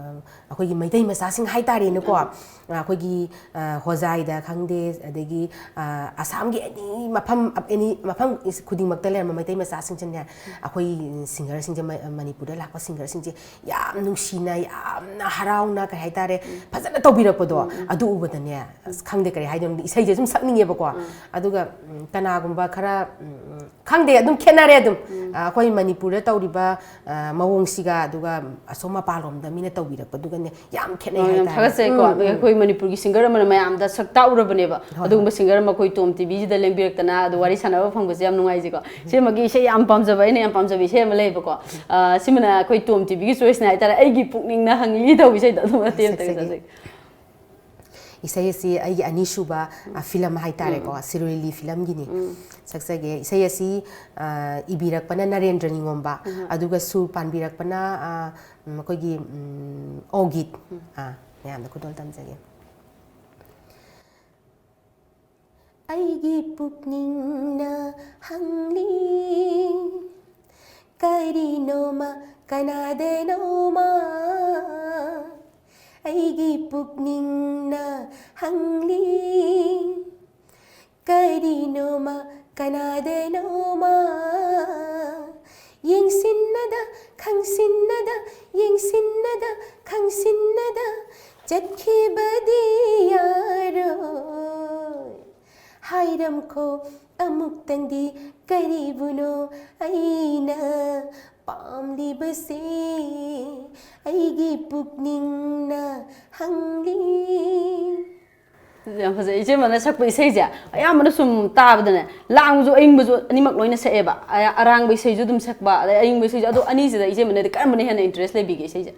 ꯑꯩꯈꯣꯏꯒꯤ ꯃꯩꯇꯩ ꯃꯆꯥꯁꯤꯡ ꯍꯥꯏꯇꯥꯔꯦꯅꯦꯀꯣ꯫ ꯑ, ꯑꯩꯈꯣꯏꯒꯤ, ꯑ, ꯍꯣꯖꯥꯏꯗ ꯈꯪꯗꯦ, ꯑꯗꯒꯤ, ꯑ, ꯑꯁꯥꯝꯒꯤ ꯑꯦꯅꯤ ꯃꯐꯝ, ꯑꯦꯅꯤ ꯃꯐꯝ ꯈꯨꯗꯤꯡꯃꯛꯇ ꯂꯩꯔꯝꯕ ꯃꯩꯇꯩ ꯃꯆꯥꯁꯤꯡꯁꯤꯅꯦ, ꯑꯩꯈꯣꯏ ꯁꯤꯡꯒꯔꯁꯤꯡꯁꯦ, ꯃ-, ꯃꯅꯤꯄꯨꯔꯗ ꯂꯥꯛꯄ ꯁꯤꯡꯒꯔꯁꯤꯡꯁꯦ ꯌꯥꯝ ꯅꯨꯡꯁꯤꯅ, ꯌꯥꯝꯅ ꯍꯔꯥꯎꯅ, ꯀꯩ ꯍꯥꯏꯇꯥꯔꯦ, ꯐꯖꯅ ꯇꯧꯕꯤꯔꯛꯄꯗꯣ, ꯑꯗꯨ ꯎꯕꯗꯅꯦ, ꯑꯁ, ꯈꯪꯗꯦ, ꯀꯔꯤ ꯍꯥꯏꯗꯣꯏꯅꯣ, ꯏꯁꯩꯁꯦ ꯁꯨꯝ ꯁꯛꯅꯤꯡꯉꯦꯕꯀꯣ꯫ ꯑꯗꯨꯒ, ꯎꯝ, ꯀꯅꯥꯒꯨꯝꯕ ꯈꯔ, ꯎꯝ, ꯎꯝ, ꯈꯪꯗꯦ, ꯑꯗꯨꯝ ꯈꯦꯠꯅꯔꯦ ꯑꯗꯨꯝ꯫ ꯑ, ꯑꯩꯈꯣꯏ ꯃꯅꯤꯄꯨꯔꯗ ꯇꯧꯔꯤꯕ, ꯑ, ꯃꯑꯣꯡꯁꯤꯒ ꯑꯗꯨꯒ ꯑꯁꯣꯝ ꯃꯄꯥꯟꯂꯣꯝꯗ ꯃꯤꯅ ꯇꯧꯕꯤꯔꯛꯄꯗꯨꯒꯅꯦ ꯌꯥꯝ ꯈꯦꯠꯅꯩ ꯑꯣ, ꯌꯥꯝ ꯍꯥꯏꯇꯥꯔꯦ꯫ ꯊꯥꯒꯠꯆꯩꯀꯣ꯫ ꯎꯝ, ꯑꯗꯨꯒ ꯎꯝ꯫ ꯑꯩꯈꯣꯏ ꯃꯅꯤꯄꯨꯔꯒꯤ ꯁꯤꯡꯒꯔ ꯑꯃꯅ ꯃꯌꯥꯝꯗ ꯁꯛ ꯇꯥꯛꯎꯔꯕꯅꯦꯕ꯫ ꯍꯣꯏ, ꯑꯗꯨꯒꯨꯝꯕ ꯁꯤꯡꯒꯔ ꯑꯃ ꯑꯩꯈꯣꯏ ꯇꯣꯝ ꯇꯤꯚꯤꯁꯤꯗ ꯂꯦꯡꯕꯤꯔꯛꯇꯅ ꯑꯗꯨ ꯋꯥꯔꯤ ꯁꯥꯟꯅꯕ ꯐꯪꯕꯁꯦ ꯌꯥꯝ ꯅꯨꯡꯉꯥꯏꯖꯩꯀꯣ꯫ ꯁꯤꯃꯒꯤ ꯏꯁꯩ ꯌꯥꯝ ꯄꯥꯝꯖꯕ, ꯑꯩꯅ ꯌꯥꯝ ꯄꯥꯝꯖꯕ ꯏꯁꯩ ꯑꯃ ꯂꯩꯌꯦꯕꯀꯣ꯫ ꯑ, ꯁꯤꯃꯅ ꯑꯩꯈꯣꯏ ꯇꯣꯝ ꯇꯤꯚꯤꯒꯤ ꯆꯣꯏꯁꯅꯦ ꯍꯥꯏꯇꯥꯔꯦ, "ꯑꯩꯒꯤ ꯄꯨꯛꯅꯤꯡꯅ ꯍꯪꯂꯤ" ꯇꯧꯕ ꯏꯁꯩꯗꯣ, ꯑꯗꯨꯝ ꯃꯇꯦꯛ ꯑꯃꯇꯪ ꯁꯛꯆꯒꯦ꯫ ꯁꯛꯆꯒꯦ꯫ ꯏꯁꯩ ꯑꯁꯤ ꯑꯩꯒꯤ ꯑꯅꯤꯁꯨꯕ, ꯑ, ꯐꯤꯂꯝ ꯍꯥꯏꯇꯥꯔꯦꯀꯣ, ꯁꯤꯔꯣꯏ ꯂꯤꯂꯤ ꯐꯤꯂꯝꯒꯤꯅꯤ꯫ ꯁꯛꯆꯒꯦ꯫ ꯏꯁꯩ ꯑꯁꯤ, ꯑ, ꯏꯕꯤꯔꯛꯄꯅ ꯅꯔꯦꯟꯗ꯭ꯔ ꯅꯤꯉꯣꯝꯕ, ꯑꯗꯨꯒ ꯁꯨꯔ ꯄꯥꯟꯕꯤꯔꯛꯄꯅ, ꯑ, ꯎꯝ, ꯑꯩꯈꯣꯏꯒꯤ, ꯎꯝ, ꯑꯣꯒꯤꯠ꯫ ꯑ, ꯃꯌꯥꯝꯗ ꯈꯨꯗꯣꯜ ꯇꯝꯖꯒꯦ꯫ ꯑꯩꯒꯤ ꯄꯨꯛꯅꯤꯡꯅ ꯍꯪꯂꯤ, ꯀꯔꯤꯅꯣꯃ, ꯀꯅꯥꯗꯅꯣꯃ꯫ ꯑꯩꯒꯤ ꯄꯨꯛꯅꯤꯡꯅ ꯍꯪꯂꯤ, ꯀꯔꯤꯅꯣꯃ, ꯀꯅꯥꯗꯅꯣꯃ꯫ ꯌꯦꯡꯁꯤꯟꯅꯗ, ꯈꯪꯁꯤꯟꯅꯗ, ꯌꯦꯡꯁꯤꯟꯅꯗ, ꯈꯪꯁꯤꯟꯅꯗ ꯆꯠꯈꯤꯕꯗꯤ ꯌꯥꯔꯣꯏ꯫ ꯍꯥꯏꯔꯝꯈꯣ, ꯑꯃꯨꯛꯇꯪꯗꯤ ꯀꯔꯤꯕꯨꯅꯣ ꯑꯩꯅ ꯄꯥꯝꯂꯤꯕꯁꯦ, ꯑꯩꯒꯤ ꯄꯨꯛꯅꯤꯡꯅ ꯍꯪꯂꯤ꯫ ꯌꯥꯝ ꯐꯖꯩ꯫ ꯏꯆꯦꯃꯅ ꯁꯛꯄ ꯏꯁꯩꯁꯦ ꯑꯌꯥꯝꯕꯅ ꯁꯨꯝ ꯇꯥꯕꯗꯅꯦ, ꯂꯥꯡꯕꯁꯨ ꯑꯏꯪꯕꯁꯨ ꯑꯅꯤꯃꯛ ꯂꯣꯏꯅ ꯁꯛꯑꯦꯕ꯫ ꯑ-, ꯑꯔꯥꯡꯕ ꯏꯁꯩꯁꯨ ꯑꯗꯨꯝ ꯁꯛꯄ, ꯑꯗꯩ ꯑꯏꯪꯕ ꯏꯁꯩꯁꯨ꯫ ꯑꯗꯣ ꯑꯅꯤꯁꯤꯗ ꯏꯆꯦꯃꯅꯗꯤ ꯀꯔꯝꯕꯅ ꯍꯦꯟꯅ ꯏꯟꯇꯔꯦꯁ ꯂꯩꯕꯤꯒꯦ ꯏꯁꯩꯁꯦ?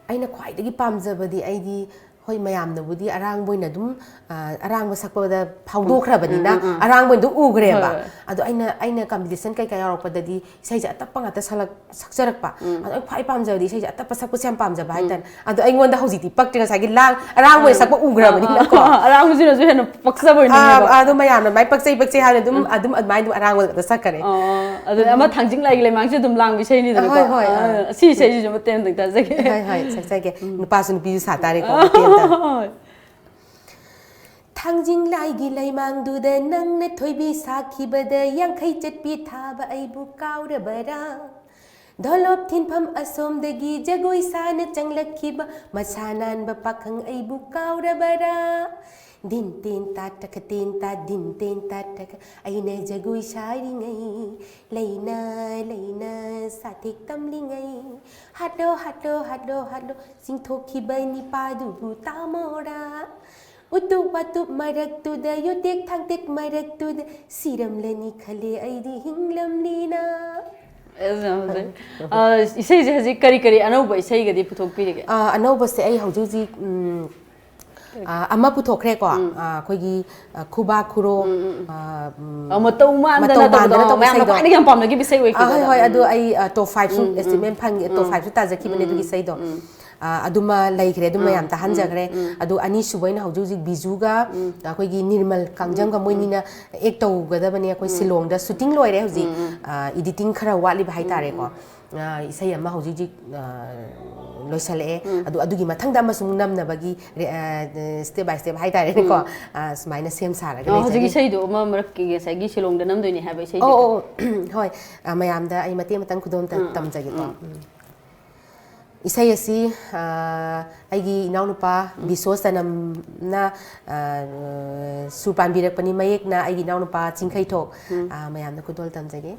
ꯑꯩꯅ ꯈ꯭ꯋꯥꯏꯗꯒꯤ ꯄꯥꯝꯖꯕꯗꯤ, ꯑꯩꯗꯤ ꯍꯣꯏ, ꯃꯌꯥꯝꯅꯕꯨꯗꯤ ꯑꯔꯥꯡꯕ ꯑꯣꯏꯅ ꯑꯗꯨꯝ, ꯑ, ꯑꯔꯥꯡꯕ ꯁꯛꯄꯗ ꯐꯥꯎꯗꯣꯛꯈ꯭ꯔꯕꯅꯤꯅ, ꯑꯔꯥꯡꯕ ꯑꯣꯏꯅ ꯑꯗꯨꯝ ꯎꯈ꯭ꯔꯦꯕ꯫ ꯍꯣꯏ, ꯍꯣꯏ꯫ ꯑꯗꯣ ꯑꯩꯅ, ꯑꯩꯅ ꯀꯝꯄꯤꯇꯤꯁꯟ ꯀꯩꯀꯥ ꯌꯥꯎꯔꯛꯄꯗꯗꯤ ꯏꯁꯩꯁꯦ ꯑꯇꯞꯄ ꯉꯥꯛꯇ ꯁꯛꯂꯛ-, ꯁꯛꯆꯔꯛꯄ꯫ ꯑꯗꯣ ꯑꯩ ꯈ꯭ꯋꯥꯏ ꯄꯥꯝꯖꯕꯗꯤ ꯏꯁꯩꯁꯦ ꯑꯇꯞꯄ ꯁꯛꯄꯁꯦ ꯌꯥꯝ ꯄꯥꯝꯖꯕ ꯍꯥꯏꯇꯥꯔꯦ꯫ ꯑꯗꯣ ꯑꯩꯉꯣꯟꯗ ꯍꯧꯖꯤꯛꯇꯤ ꯄꯛꯇ꯭ꯔꯦ, ꯉꯁꯥꯏꯒꯤ ꯂꯥꯡ-, ꯑꯔꯥꯡꯕ ꯑꯣꯏꯅ ꯁꯛꯄ ꯎꯈ꯭ꯔꯕꯅꯤꯅꯀꯣ꯫ ꯑꯥ, ꯑꯔꯥꯡꯕꯁꯤꯅꯁꯨ ꯍꯦꯟꯅ ꯄꯛꯆꯕ ꯑꯥ, ꯑꯣꯏꯅꯤꯡꯉꯦꯕ꯫ ꯑꯗꯣ ꯃꯌꯥꯝꯅ ꯑꯗꯨꯃꯥꯏꯅ ꯄꯛꯆꯩ ꯄꯛꯆꯩ ꯍꯥꯏꯅ ꯑꯗꯨꯝ, ꯑꯗꯨꯝ ꯑꯗꯨꯃꯥꯏꯅ ꯑꯗꯨꯝ ꯑꯔꯥꯡꯕ ꯉꯥꯛꯇ ꯁꯛꯈꯔꯦ꯫ ꯑꯣ, ꯑꯗꯨꯅ ꯑꯃ ꯊꯥꯡꯖꯤꯡ ꯂꯥꯏꯒꯤ ꯂꯩꯃꯥꯡꯁꯦ ꯑꯗꯨꯝ ꯂꯥꯡꯕ ꯏꯁꯩꯅꯤꯗꯅꯀꯣ꯫ ꯍꯣꯏ, ꯍꯣꯏ, ꯑꯥ꯫ ꯑꯥ, ꯁꯤ ꯏꯁꯩꯁꯤꯁꯨ ꯃꯇꯦꯛ ꯑꯝꯇꯪ ꯇꯥꯖꯒꯦ꯫ ꯍꯣꯏ, ꯍꯣꯏ, ꯁꯛꯆꯒꯦ꯫ ꯅꯨꯄꯥꯁꯨ ꯅꯨꯄꯤꯁꯨ ꯁꯥ ꯇꯥꯔꯦꯀꯣ, ꯃꯇꯦꯛ ꯑꯝꯇ꯫ ꯍꯣꯏ꯫ ꯊꯥꯡꯖꯤꯡ ꯂꯥꯏꯒꯤ ꯂꯩꯃꯥꯡꯗꯨꯗ ꯅꯪꯅ ꯊꯣꯏꯕꯤ ꯁꯥꯈꯤꯕꯗ ꯌꯥꯡꯈꯩ ꯆꯠꯄꯤ ꯊꯥꯕ ꯑꯩꯕꯨ ꯀꯥꯎꯔꯕꯔꯥ? ꯙꯣꯂꯣꯞ ꯊꯤꯟꯐꯝ ꯑꯁꯣꯝꯗꯒꯤ ꯖꯒꯣꯏ ꯁꯥꯅ ꯆꯪꯂꯛꯈꯤꯕ ꯃꯁꯥ ꯅꯥꯟꯕ ꯄꯥꯈꯪ ꯑꯩꯕꯨ ꯀꯥꯎꯔꯕꯔꯥ? ꯗꯤꯟ ꯇꯦꯟ ꯇꯥ ꯇ꯭ꯔꯛ ꯇꯦꯟ ꯇꯥ ꯗꯤꯟ ꯇꯦꯟ ꯇꯥ ꯇ꯭ꯔꯛ ꯑꯩꯅ ꯖꯒꯣꯏ ꯁꯥꯔꯤꯉꯩ, ꯂꯩꯅ ꯂꯩꯅ ꯁꯥꯊꯦꯛ ꯇꯝꯂꯤꯉꯩ, ꯍꯥꯠꯂꯣ ꯍꯥꯠꯂꯣ ꯍꯥꯠꯂꯣ ꯍꯥꯠꯂꯣ ꯆꯤꯡꯊꯣꯛꯈꯤꯕ ꯅꯤꯄꯥꯗꯨꯕꯨ ꯇꯥꯃꯣꯔꯥ? ꯎꯇꯨꯞ ꯋꯥꯇꯨꯞ ꯃꯔꯛꯇꯨꯗ, ꯌꯨꯇꯦꯛ ꯊꯥꯡꯇꯦꯛ ꯃꯔꯛꯇꯨꯗ ꯁꯤꯔꯝꯂꯅꯤ ꯈꯜꯂꯦ ꯑꯩꯗꯤ ꯍꯤꯡꯂꯝꯂꯤꯅ꯫ ꯑꯁ, ꯌꯥꯝ ꯐꯖꯩ꯫ ꯑ, ꯏꯁꯩꯁꯦ ꯍꯧꯖꯤꯛ ꯀꯔꯤ ꯀꯔꯤ ꯑꯅꯧꯕ ꯏꯁꯩꯒꯗꯤ ꯄꯨꯊꯣꯛꯄꯤꯔꯤꯒꯦ? ꯑ, ꯑꯅꯧꯕꯁꯦ ꯑꯩ ꯍꯧꯖꯤꯛ ꯍꯧꯖꯤꯛ, ꯎꯝ, ꯑ, ꯑꯃ ꯄꯨꯊꯣꯛꯈ꯭ꯔꯦꯀꯣ꯫ ꯑ, ꯑꯩꯈꯣꯏꯒꯤ, ꯑ, ꯈꯨꯕꯥꯛ ꯈꯨꯔꯣ, ꯑ, ꯎꯝ, ꯑ, ꯃꯇꯧ ꯃꯥꯟꯗꯅ ꯃꯇꯧ ꯃꯥꯟꯗꯅ ꯇꯧꯕꯗꯣ, ꯇꯧꯕ ꯃꯌꯥꯝꯅ ꯏꯁꯩꯗꯣ꯫ ꯈ꯭ꯋꯥꯏꯗꯒꯤ ꯌꯥꯝ ꯄꯥꯝꯅꯈꯤꯕ ꯏꯁꯩ ꯑ, ꯍꯣꯏ, ꯑꯣꯏꯈꯤꯕꯗꯣ꯫ ꯍꯣꯏ, ꯑꯗꯨ ꯎꯝ꯫ ꯑꯩ, ꯑ, ꯇꯣꯞ ꯐꯥꯏꯚꯁꯨ, ꯎꯝ, ꯎꯝ꯫ ꯑꯦꯁꯇꯤꯃꯦꯟ ꯐꯪꯉꯦ, ꯇꯣꯞ ꯐꯥꯏꯚꯁꯨ ꯇꯥꯖꯈꯤꯕꯅꯦ ꯑꯗꯨꯒꯤ ꯏꯁꯩꯗꯣ꯫ ꯑ, ꯑꯗꯨꯃ ꯂꯩꯈ꯭ꯔꯦ, ꯑꯗꯨ ꯃꯌꯥꯝ ꯇꯥꯍꯟꯖꯈ꯭ꯔꯦ꯫ ꯑꯗꯨ ꯑꯅꯤꯁꯨꯕ ꯑꯣꯏꯅ ꯍꯧꯖꯤꯛ ꯍꯧꯖꯤꯛ ꯕꯤꯖꯨꯒ ꯑꯩꯈꯣꯏꯒꯤ ꯅꯤꯔꯃꯜ ꯀꯥꯡꯖꯝꯒ ꯃꯣꯏꯅꯤꯅ ꯑꯦꯛ ꯇꯧꯒꯗꯕꯅꯦ꯫ ꯑꯩꯈꯣꯏ ꯁꯤꯂꯣꯡꯗ ꯁꯨꯇꯤꯡ ꯂꯣꯏꯔꯦ ꯍꯧꯖꯤꯛ꯫ ꯑ, ꯏꯗꯤꯇꯤꯡ ꯈꯔ ꯋꯥꯠꯂꯤꯕ ꯍꯥꯏꯇꯥꯔꯦꯀꯣ꯫ ꯑ, ꯏꯁꯩ ꯑꯃ ꯍꯧꯖꯤꯛ ꯍꯧꯖꯤꯛ, ꯑ, ꯂꯣꯏꯁꯜꯂꯛꯑꯦ꯫ ꯑꯗꯨ ꯑꯗꯨꯒꯤ ꯃꯊꯪꯗ ꯑꯃꯁꯨ ꯅꯝꯅꯕꯒꯤ ꯔꯦ-, ꯑ, ꯁ꯭ꯇꯦꯞ ꯕꯥꯏ ꯁ꯭ꯇꯦꯞ ꯍꯥꯏꯇꯥꯔꯦꯅꯦꯀꯣ꯫ ꯑ, ꯁꯨꯃꯥꯏꯅ ꯁꯦꯝ ꯁꯥꯔꯒ ꯑ, ꯍꯧꯖꯤꯛ ꯂꯩꯖꯔꯤ꯫ ꯏꯁꯩꯗꯣ ꯑꯃ ꯃꯔꯛꯀꯤ ꯉꯁꯥꯏꯒꯤ ꯁꯤꯂꯣꯡꯗ ꯅꯝꯗꯣꯏꯅꯦ ꯍꯥꯏꯕ ꯏꯁꯩꯗꯣ꯫ ꯑꯣ, ꯑꯣ, ꯑꯣ꯫ ꯍꯣꯏ꯫ ꯑ, ꯃꯌꯥꯝꯗ ꯑꯩ ꯃꯇꯦꯛ ꯑꯃꯇꯪ ꯈꯨꯗꯣꯝ ꯇ-, ꯇꯝꯖꯒꯦꯀꯣ꯫ ꯎꯝ꯫ ꯏꯁꯩ ꯑꯁꯤ ꯑ, ꯑꯩꯒꯤ ꯏꯅꯥꯎꯅꯨꯄꯥ ꯕꯤꯁꯣ ꯁꯅꯝꯅ ꯑ, ꯁꯨꯔ ꯄꯥꯟꯕꯤꯔꯛꯄꯅꯤ꯫ ꯃꯌꯦꯛꯅ ꯑꯩꯒꯤ ꯏꯅꯥꯎꯅꯨꯄꯥ ꯆꯤꯡꯈꯩꯊꯣꯛ꯫ ꯑ, ꯃꯌꯥꯝꯗ ꯈꯨꯗꯣꯜ ꯇꯝꯖꯒꯦ꯫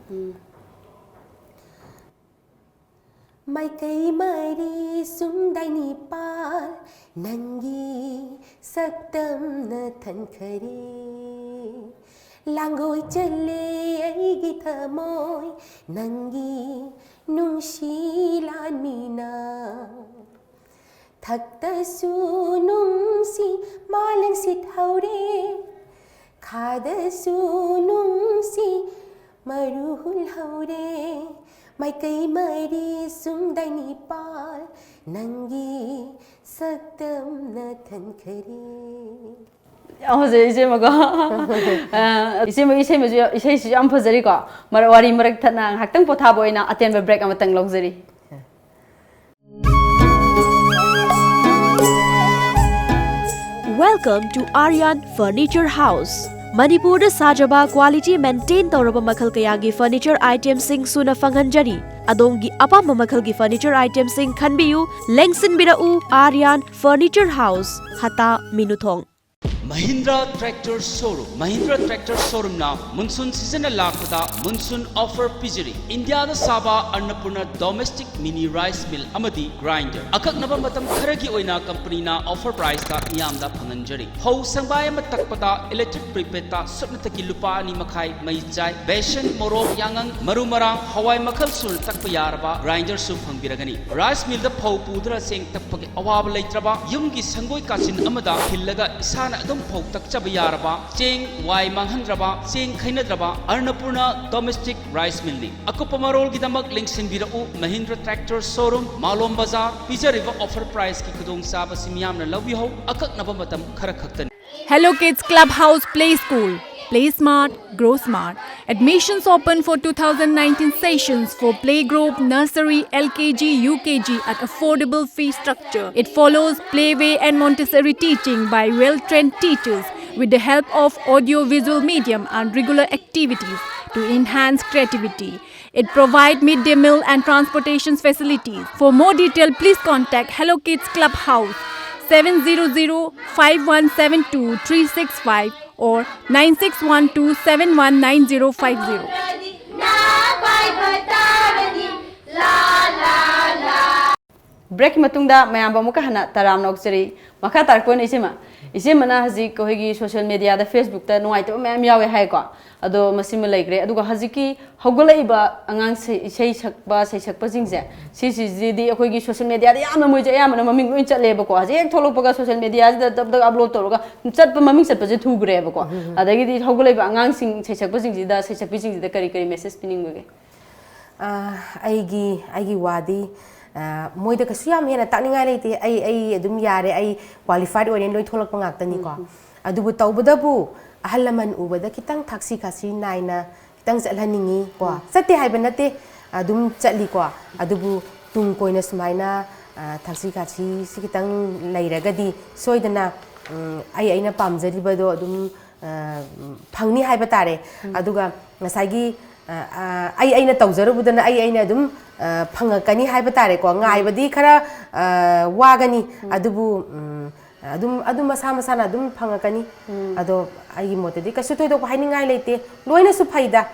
ꯃꯥꯏꯀꯩ ꯃꯔꯤ ꯁꯨꯝꯗꯥꯏ ꯅꯤꯄꯥꯜ ꯅꯪꯒꯤ ꯁꯛꯇꯝꯅ ꯊꯟꯈꯔꯦ꯫ ꯂꯥꯡꯒꯣꯏ ꯆꯜꯂꯦ ꯑꯩꯒꯤ ꯊꯃꯣꯏ ꯅꯪꯒꯤ ꯅꯨꯡꯁꯤ ꯂꯥꯟꯃꯤꯅ꯫ ꯊꯛꯇꯁꯨ ꯅꯨꯡꯁꯤ ꯃꯥꯂꯪꯁꯤꯠ ꯍꯧꯔꯦ, ꯈꯥꯗꯁꯨ ꯅꯨꯡꯁꯤ ꯃꯔꯨ ꯍꯨꯜꯍꯧꯔꯦ꯫ ꯃꯥꯏꯀꯩ ꯃꯔꯤ ꯁꯨꯝꯗꯥꯏ ꯅꯤꯄꯥꯜ ꯅꯪꯒꯤ ꯁꯛꯇꯝꯅ ꯊꯟꯈꯔꯦ꯫ ꯌꯥꯝ ꯐꯖꯩ ꯏꯆꯦꯃꯀꯣ꯫ ꯑ, ꯏꯆꯦꯃ ꯏꯁꯩꯃꯁꯨ ꯌꯥꯝ- ꯏꯁꯩꯁꯤꯁꯨ ꯌꯥꯝ ꯐꯖꯔꯤꯀꯣ꯫ ꯃꯔꯛ ꯋꯥꯔꯤ ꯃꯔꯛ ꯊꯠꯅ ꯉꯥꯏꯍꯥꯛꯇꯪ ꯄꯣꯊꯥꯕ ꯑꯣꯏꯅ ꯑꯇꯦꯟꯕ ꯕ꯭ꯔꯦꯛ ꯑꯃꯇꯪ ꯂꯧꯖꯔꯤ꯫ Welcome to Aryan Furniture House. ꯃꯅꯤꯄꯨꯔꯗ ꯁꯥꯖꯕ ꯀ꯭ꯋꯥꯂꯤꯇꯤ ꯃꯦꯟꯇꯦꯟ ꯇꯧꯔꯕ ꯃꯈꯜ ꯀꯌꯥꯒꯤ ꯐꯔꯅꯤꯆꯔ ꯑꯥꯏꯇꯦꯝꯁꯤꯡ ꯁꯨꯅ ꯐꯪꯍꯟꯖꯔꯤ꯫ ꯑꯗꯣꯝꯒꯤ ꯑꯄꯥꯝꯕ ꯃꯈꯜꯒꯤ ꯐꯔꯅꯤꯆꯔ ꯑꯥꯏꯇꯦꯝꯁꯤꯡ ꯈꯟꯕꯤꯌꯨ꯫ ꯂꯦꯡꯁꯤꯟꯕꯤꯔꯛꯎ, Aryan Furniture House, Hatta, Minuthong. Mahindra tractor showroom. Mahindra tractor ꯁꯣꯔꯨꯝꯅ ꯃꯨꯟꯁꯨꯟ ꯁꯤꯖꯟꯅ ꯂꯥꯛꯄꯗ ꯃꯨꯟꯁꯨꯟ ꯑꯣꯐꯔ ꯄꯤꯖꯔꯤ꯫ ꯏꯟꯗꯤꯌꯥꯗ ꯁꯥꯕ ꯑꯟꯅꯄꯨꯔꯅ ꯗꯣꯃꯦꯁꯇꯤꯛ ꯃꯤꯅꯤ ꯔꯥꯏꯁ ꯃꯤꯜ ꯑꯃꯗꯤ ꯒ꯭ꯔꯥꯏꯟꯗꯔ꯫ ꯑꯀꯛꯅꯕ ꯃꯇꯝ ꯈꯔꯒꯤ ꯑꯣꯏꯅ ꯀꯝꯄꯅꯤꯅ ꯑꯣꯐꯔ ꯄ꯭ꯔꯥꯏꯁꯇ ꯃꯤꯌꯥꯝꯗ ꯐꯪꯍꯟꯖꯔꯤ꯫ ꯐꯧ ꯁꯪꯕꯥꯏ ꯑꯃ ꯇꯛꯄꯗ ꯏꯂꯦꯛꯇ꯭ꯔꯤꯛ ꯄ꯭ꯔꯤꯄꯦꯗꯇ ꯁꯨꯞꯅꯇꯒꯤ ꯂꯨꯄꯥ ꯑꯅꯤ ꯃꯈꯥꯏ ꯃꯩ ꯆꯥꯏ꯫ ꯕꯦꯁꯟ, ꯃꯣꯔꯣꯛ, ꯌꯥꯉꯪ, ꯃꯔꯨ ꯃꯔꯥꯡ, ꯍꯋꯥꯏ ꯃꯈꯜ ꯁꯨꯅ ꯇꯛꯄ ꯌꯥꯔꯕ ꯒ꯭ꯔꯥꯏꯟꯗꯔꯁꯨ ꯐꯪꯕꯤꯔꯒꯅꯤ꯫ ꯔꯥꯏꯁ ꯃꯤꯜꯗ ꯐꯧ ꯄꯨꯗꯨꯅ ꯆꯦꯡ ꯇꯛꯄꯒꯤ ꯑꯋꯥꯕ ꯂꯩꯇ꯭ꯔꯕ, ꯌꯨꯝꯒꯤ ꯁꯪꯒꯣꯏ ꯀꯥꯆꯤꯟ ꯑꯃꯗ ꯈꯤꯜꯂꯒ ꯏꯁꯥꯅ ꯑꯗꯨꯝ ꯐꯧ ꯇꯛꯆꯕ ꯌꯥꯔꯕ, ꯆꯦꯡ ꯋꯥꯏ ꯃꯥꯡꯍꯟꯗ꯭ꯔꯕ, ꯆꯦꯡ ꯈꯩꯅꯗ꯭ꯔꯕ ꯑꯟꯅꯄꯨꯔꯅ ꯗꯣꯃꯦꯁꯇꯤꯛ ꯔꯥꯏꯁ ꯃꯤꯜꯅꯤ꯫ ꯑꯀꯨꯞꯄ ꯃꯔꯣꯜꯒꯤꯗꯃꯛ ꯂꯦꯡꯁꯤꯟꯕꯤꯔꯛꯎ, ꯃꯍꯤꯟꯗ꯭ꯔ ꯇ꯭ꯔꯦꯛꯇꯔ ꯁꯣꯔꯨꯝ, ꯃꯥꯂꯣꯝ ꯕꯖꯥꯔ꯫ ꯄꯤꯖꯔꯤꯕ ꯑꯣꯐꯔ ꯄ꯭ꯔꯥꯏꯁꯀꯤ ꯈꯨꯗꯣꯡꯆꯥꯕꯁꯤ ꯃꯤꯌꯥꯝꯅ ꯂꯧꯕꯤꯍꯧ, ꯑꯀꯛꯅꯕ ꯃꯇꯝ ꯈꯔ ꯈꯛꯇꯅꯤ꯫ Hello Kids Clubhouse Play School. Play smart, grow smart. Admissions open for two thousand nineteen sessions for playgroup, nursery, L K G, U K G at affordable fee structure. It follows playway and Montessori teaching by well-trained teachers with the help of audio-visual medium and regular activities to enhance creativity. It provides midday meal and transportation facilities. For more detail, please contact Hello Kids Clubhouse, seven zero zero five one seven two three six five or nine six one two seven one nine zero five zero. Breakꯀꯤ ꯃꯇꯨꯡꯗ ꯃꯌꯥꯝꯕꯨ ꯑꯃꯨꯛꯀ ꯍꯟꯅ ꯇꯔꯥꯝꯅ ꯑꯣꯛꯆꯔꯤ꯫ ꯃꯈꯥ ꯇꯥꯔꯛꯄ ꯑꯣꯏꯅ ꯏꯆꯦꯃ, ꯏꯆꯦꯃꯅ ꯍꯧꯖꯤꯛ ꯑꯩꯈꯣꯏꯒꯤ social mediaꯗ, Facebookꯇ ꯅꯨꯡꯉꯥꯏꯇꯕ ꯃꯌꯥꯝ ꯌꯥꯎꯋꯦ ꯍꯥꯏꯀꯣ꯫ ꯑꯗꯣ ꯃꯁꯤꯃ ꯂꯩꯈ꯭ꯔꯦ꯫ ꯑꯗꯨꯒ ꯍꯧꯖꯤꯛꯀꯤ ꯍꯧꯒꯠꯂꯛꯏꯕ ꯑꯉꯥꯡ ꯁꯩ-, ꯏꯁꯩ ꯁꯛꯄ, ꯁꯩꯁꯛꯄꯁꯤꯡꯁꯦ, ꯁꯤꯁꯤꯗꯤ ꯑꯩꯈꯣꯏꯒꯤ social mediaꯗ ꯑꯌꯥꯝꯕ ꯃꯣꯏꯁꯦ ꯑꯌꯥꯝꯕꯅ ꯃꯃꯤꯡ ꯂꯣꯏ ꯆꯠꯂꯦꯕꯀꯣ꯫ ꯍꯧꯖꯤꯛ ꯍꯦꯛ ꯊꯣꯛꯂꯛꯄꯒ social mediaꯁꯤꯗ ꯗꯞ ꯗꯞ upload ꯇꯧꯔꯒ ꯆꯠꯄ, ꯃꯃꯤꯡ ꯆꯠꯄꯁꯦ ꯊꯨꯈ꯭ꯔꯦꯕꯀꯣ꯫ ꯑꯗꯒꯤꯗꯤ ꯍꯧꯒꯠꯂꯛꯏꯕ ꯑꯉꯥꯡꯁꯤꯡ, ꯁꯩꯁꯛꯄꯁꯤꯡꯁꯤꯗ, ꯁꯩꯁꯛꯄꯤꯁꯤꯡꯁꯤꯗ ꯀꯔꯤ ꯀꯔꯤ message ꯄꯤꯅꯤꯡꯕꯒꯦ? ꯑ, ꯑꯩꯒꯤ ꯑꯩꯒꯤ ꯋꯥꯗꯤ, ꯑ, ꯃꯣꯏꯗ ꯀꯩꯁꯨ ꯌꯥꯝ ꯍꯦꯟꯅ ꯇꯥꯛꯅꯤꯡꯉꯥꯏ ꯂꯩꯇꯦ꯫ ꯑꯩ ꯑꯩ ꯑꯗꯨꯝ ꯌꯥꯔꯦ, ꯑꯩ qualified ꯑꯣꯏꯔꯦꯅ ꯂꯣꯏ ꯊꯣꯛꯂꯛꯄ ꯉꯥꯛꯇꯅꯤꯀꯣ꯫ ꯑꯗꯨꯕꯨ ꯇꯧꯕꯇꯕꯨ ꯑꯍꯜ ꯂꯃꯟ ꯎꯕꯗ ꯈꯤꯇꯪ ꯊꯛꯁꯤ ꯈꯥꯁꯤ ꯅꯥꯏꯅ ꯈꯤꯇꯪ ꯆꯠꯍꯟꯅꯤꯡꯉꯤ ꯀꯣ꯫ ꯆꯠꯇꯦ ꯍꯥꯏꯕ ꯅꯠꯇꯦ, ꯑꯗꯨꯝ ꯆꯠꯂꯤꯀꯣ꯫ ꯑꯗꯨꯕꯨ ꯇꯨꯡ ꯀꯣꯏꯅ ꯁꯨꯃꯥꯏꯅ, ꯑ, ꯊꯛꯁꯤ ꯈꯥꯁꯤꯁꯤ ꯈꯤꯇꯪ ꯂꯩꯔꯒꯗꯤ ꯁꯣꯏꯗꯅ, ꯎꯝ, ꯑꯩ ꯑꯩꯅ ꯄꯥꯝꯖꯔꯤꯕꯗꯣ ꯑꯗꯨꯝ, ꯑ, ꯐꯪꯅꯤ ꯍꯥꯏꯕ ꯇꯥꯔꯦ꯫ ꯑꯗꯨꯒ ꯉꯁꯥꯏꯒꯤ, ꯑ, ꯑ, ꯑꯩ ꯑꯩꯅ ꯇꯧꯖꯔꯨꯕꯗꯅ ꯑꯩ ꯑꯩꯅ ꯑꯗꯨꯝ, ꯑ, ꯐꯪꯉꯛꯀꯅꯤ ꯍꯥꯏꯕ ꯇꯥꯔꯦꯀꯣ꯫ ꯉꯥꯏꯕꯗꯤ ꯈꯔ, ꯑ, ꯋꯥꯒꯅꯤ, ꯑꯗꯨꯕꯨ, ꯎꯝ, ꯑꯗꯨꯝ ꯑꯗꯨꯝ ꯃꯁꯥ ꯃꯁꯥꯅ ꯑꯗꯨꯝ ꯐꯪꯉꯛꯀꯅꯤ꯫ ꯑꯗꯣ ꯑꯩꯒꯤ ꯃꯣꯠꯇꯗꯤ ꯀꯩꯁꯨ ꯊꯣꯏꯗꯣꯛꯄ ꯍꯥꯏꯅꯤꯡꯉꯥꯏ ꯂꯩꯇꯦ꯫ ꯂꯣꯏꯅꯁꯨ ꯐꯩꯗ꯫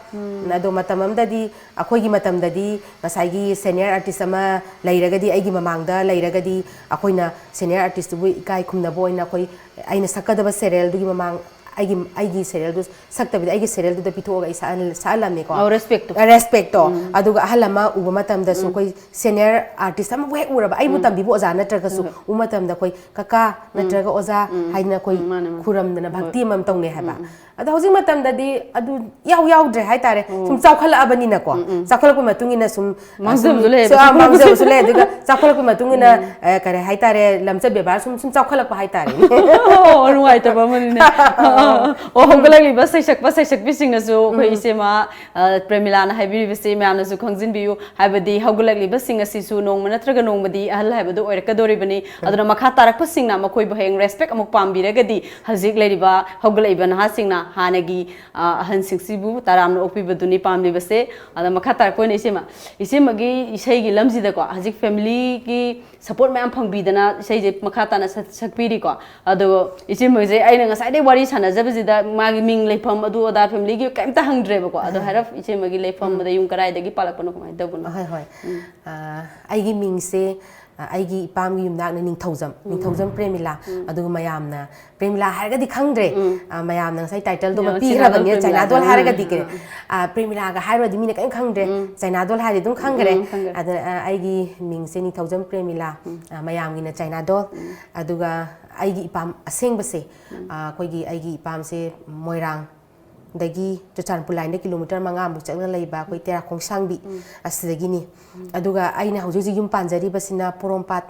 ꯑꯗꯣ ꯃꯇꯝ ꯑꯃꯗꯗꯤ ꯑꯩꯈꯣꯏꯒꯤ ꯃꯇꯝꯗꯗꯤ ꯉꯁꯥꯏꯒꯤ senior artist ꯑꯃ ꯂꯩꯔꯒꯗꯤ, ꯑꯩꯒꯤ ꯃꯃꯥꯡꯗ ꯂꯩꯔꯒꯗꯤ, ꯑꯩꯈꯣꯏꯅ senior artistꯇꯨꯕꯨ ꯏꯀꯥꯏ ꯈꯨꯝꯅꯕ ꯑꯣꯏꯅ ꯑꯩꯈꯣꯏ, ꯑꯩꯅ ꯁꯛꯀꯗꯕ serialꯗꯨꯒꯤ ꯃꯃꯥꯡ, ꯑꯩꯒꯤ ꯑꯩꯒꯤ serialꯗꯨ ꯁꯛꯇꯕꯤꯗ ꯑꯩꯒꯤ serialꯗꯨꯗ ꯄꯤꯊꯣꯛꯑꯒ ꯑꯩ ꯁꯛꯍꯜ-, ꯁꯛꯍꯜꯂꯝꯃꯦꯀꯣ꯫ ꯑꯧ, respectꯇꯣ꯫ Respectꯇꯣ꯫ ꯑꯗꯨꯒ ꯑꯍꯜ ꯑꯃ ꯎꯕ ꯃꯇꯝꯗꯁꯨ ꯑꯩꯈꯣꯏ senior artist ꯑꯃꯕꯨ ꯍꯦꯛ ꯎꯔꯕ, ꯑꯩꯕꯨ ꯇꯝꯕꯤꯕ ꯑꯣꯖꯥ ꯅꯠꯇ꯭ꯔꯒꯁꯨ ꯎꯕ ꯃꯇꯝꯗ ꯑꯩꯈꯣꯏ "ꯀꯀꯥ" ꯅꯠꯇ꯭ꯔꯒ "ꯑꯣꯖꯥ" ꯍꯥꯏꯗꯅ ꯑꯩꯈꯣꯏ ꯎꯝ, ꯃꯥꯅꯦ, ꯃꯥꯅꯦ꯫ ꯈꯨꯔꯝꯗꯅ ꯍꯣꯏ꯫ ꯚꯛꯇꯤ ꯑꯃꯃꯝ ꯇꯧꯅꯩ ꯍꯥꯏꯕ꯫ ꯑꯗꯣ ꯍꯧꯖꯤꯛ ꯃꯇꯝꯗꯗꯤ ꯑꯗꯨ ꯏꯌꯥꯎ ꯌꯥꯎꯗ꯭ꯔꯦ ꯍꯥꯏꯇꯥꯔꯦ꯫ ꯁꯨꯝ ꯆꯥꯎꯈꯠꯂꯛꯑꯕꯅꯤꯅꯀꯣ꯫ ꯆꯥꯎꯈꯠꯂꯛꯄꯒꯤ ꯃꯇꯨꯡ ꯏꯟꯅ ꯁꯨꯝ, ꯃꯥꯡꯖꯕꯁꯨ ꯁꯨꯝ, ꯂꯩꯌꯦꯕ, ꯁꯨꯝ, ꯑꯥ, ꯆꯥꯎꯈꯠꯂꯛꯄꯁꯨ꯫ ꯃꯥꯡꯖꯕꯁꯨ ꯂꯩ꯫ ꯑꯗꯨꯒ ꯆꯥꯎꯈꯠꯂꯛꯄꯒꯤ ꯃꯇꯨꯡ ꯏꯟꯅ, ꯑ, ꯀꯔꯤ ꯍꯥꯏꯇꯥꯔꯦ, ꯂꯝꯆꯠ ꯕꯦꯕꯥꯔ ꯁꯨꯝ, ꯁꯨꯝ ꯆꯥꯎꯈꯠꯂꯛꯄ ꯍꯥꯏꯇꯥꯔꯦꯅꯦ꯫ ꯑꯣ, ꯅꯨꯡꯉꯥꯏꯇꯕ ꯑꯃꯅꯤꯅꯦ꯫ ꯑꯣ, ꯍꯧꯒꯠꯂꯛꯂꯤꯕ ꯁꯩꯁꯛꯄ ꯁꯩꯁꯛꯄꯤꯁꯤꯡꯅꯁꯨ ꯑꯩꯈꯣꯏ ꯏꯆꯦꯃ, ꯑ, ꯄ꯭ꯔꯦꯃꯤꯂꯥꯅ ꯍꯥꯏꯕꯤꯔꯤꯕꯁꯤ ꯃꯌꯥꯝꯅꯁꯨ ꯈꯪꯖꯤꯟꯕꯤꯌꯨ꯫ ꯍꯥꯏꯕꯗꯤ ꯍꯧꯒꯠꯂꯛꯂꯤꯕꯁꯤꯡ ꯑꯁꯤꯁꯨ ꯅꯣꯡꯃ ꯅꯠꯇ꯭ꯔꯒ ꯅꯣꯡꯃꯗꯤ ꯑꯍꯜ ꯍꯥꯏꯕꯗꯨ ꯑꯣꯏꯔꯛꯀꯗꯧꯔꯤꯕꯅꯤ꯫ ꯑꯗꯨꯅ ꯃꯈꯥ ꯇꯥꯔꯛꯄꯁꯤꯡꯅ ꯃꯈꯣꯏꯕꯨ ꯍꯌꯦꯡ respect ꯑꯃꯨꯛ ꯄꯥꯝꯕꯤꯔꯒꯗꯤ ꯍꯧꯖꯤꯛ ꯂꯩꯔꯤꯕ ꯍꯧꯒꯠꯂꯛꯏꯕ ꯅꯍꯥꯁꯤꯡꯅ ꯍꯥꯟꯅꯒꯤ, ꯑ, ꯑꯍꯟꯁꯤꯡꯁꯤꯕꯨ ꯇꯔꯥꯝꯅ ꯑꯣꯛꯄꯤꯕꯗꯨꯅꯤ ꯄꯥꯝꯂꯤꯕꯁꯦ꯫ ꯑꯗ ꯃꯈꯥ ꯇꯥꯔꯛꯄ ꯑꯣꯏꯅ ꯏꯆꯦꯃ, ꯏꯆꯦꯃꯒꯤ ꯏꯁꯩꯒꯤ ꯂꯝꯁꯤꯗꯀꯣ ꯍꯧꯖꯤꯛ familyꯒꯤ support ꯃꯌꯥꯝ ꯐꯪꯕꯤꯗꯅ ꯏꯁꯩꯁꯦ ꯃꯈꯥ ꯇꯥꯅ ꯁꯛ-, ꯁꯛꯄꯤꯔꯤꯀꯣ꯫ ꯑꯗꯣ ꯏꯆꯦꯃꯁꯦ ꯑꯩꯅ ꯉꯁꯥꯏꯗꯩ ꯋꯥꯔꯤ ꯁꯥꯟꯅꯖꯕꯁꯤꯗ ꯃꯥꯒꯤ ꯃꯤꯡ ꯂꯩꯐꯝ ꯑꯗꯨ ꯑꯗꯥ familyꯒꯤ ꯀꯩꯝꯇ ꯍꯪꯗ꯭ꯔꯦꯕꯀꯣ꯫ ꯑꯗꯣ ꯍꯥꯏꯔꯞ ꯏꯆꯦꯃꯒꯤ ꯂꯩꯐꯝ ꯑꯗ ꯌꯨꯝ ꯀꯗꯥꯏꯗꯒꯤ ꯄꯥꯜꯂꯛꯄꯅꯣ ꯀꯃꯥꯏꯅ ꯇꯧꯕꯅꯣ? ꯍꯣꯏ, ꯍꯣꯏ꯫ ꯑ, ꯑꯩꯒꯤ ꯃꯤꯡꯁꯦ, ꯑ, ꯑꯩꯒꯤ ꯏꯄꯥꯝꯒꯤ ꯌꯨꯝꯅꯥꯛꯅ ꯅꯤꯡꯊꯧꯖꯝ, ꯅꯤꯡꯊꯧꯖꯝ ꯄ꯭ꯔꯦꯃꯤꯂꯥ꯫ ꯑꯗꯨꯒ ꯃꯌꯥꯝꯅ ꯄ꯭ꯔꯦꯃꯤꯂꯥ ꯍꯥꯏꯔꯒꯗꯤ ꯈꯪꯗ꯭ꯔꯦ꯫ ꯑ, ꯃꯌꯥꯝꯅ ꯉꯁꯥꯏ title ꯗꯨꯃ ꯄꯤꯈ꯭ꯔꯕꯅꯤꯅ, ꯆꯥꯏꯅꯥꯗꯣꯜ ꯄ꯭ꯔꯦꯃꯤꯂꯥ꯫ ꯍꯥꯏꯔꯒꯗꯤ ꯀꯩ-, ꯑ, ꯄ꯭ꯔꯦꯃꯤꯂꯥꯒ ꯍꯥꯏꯔꯨꯔꯗꯤ ꯃꯤꯅ ꯀꯔꯤꯝ ꯈꯪꯗ꯭ꯔꯦ꯫ ꯆꯥꯏꯅꯥꯗꯣꯜ ꯍꯥꯏꯔꯗꯤ ꯑꯗꯨꯝ ꯈꯪꯈ꯭ꯔꯦ꯫ ꯈꯪꯈ꯭ꯔꯦ꯫ ꯑꯗ, ꯑ, ꯑꯩꯒꯤ ꯃꯤꯡꯁꯦ ꯅꯤꯡꯊꯧꯖꯝ ꯄ꯭ꯔꯦꯃꯤꯂꯥ, ꯑ, ꯃꯌꯥꯝꯒꯤꯅ ꯆꯥꯏꯅꯥꯗꯣꯜ꯫ ꯑꯗꯨꯒ ꯑꯩꯒꯤ ꯏꯄꯥꯝ ꯑꯁꯦꯡꯕꯁꯦ, ꯑ, ꯑꯩꯈꯣꯏꯒꯤ ꯑꯩꯒꯤ ꯏꯄꯥꯝꯁꯦ ꯃꯣꯏꯔꯥꯡꯗꯒꯤ ꯆꯨꯔꯆꯥꯟꯄꯨꯔ ꯂꯥꯏꯟꯗ ꯀꯤꯂꯣꯃꯤꯇꯔ ꯃꯉꯥꯃꯨꯛ ꯆꯠꯂ ꯂꯩꯕ ꯑꯩꯈꯣꯏ ꯇꯦꯔꯥꯈꯣꯡꯁꯥꯡꯕꯤ ꯑꯁꯤꯗꯒꯤꯅꯤ꯫ ꯑꯗꯨꯒ ꯑꯩꯅ ꯍꯧꯖꯤꯛ ꯍꯧꯖꯤꯛ ꯌꯨꯝ ꯄꯥꯟꯖꯔꯤꯕꯁꯤꯅ ꯄꯣꯔꯣꯝꯄꯥꯠ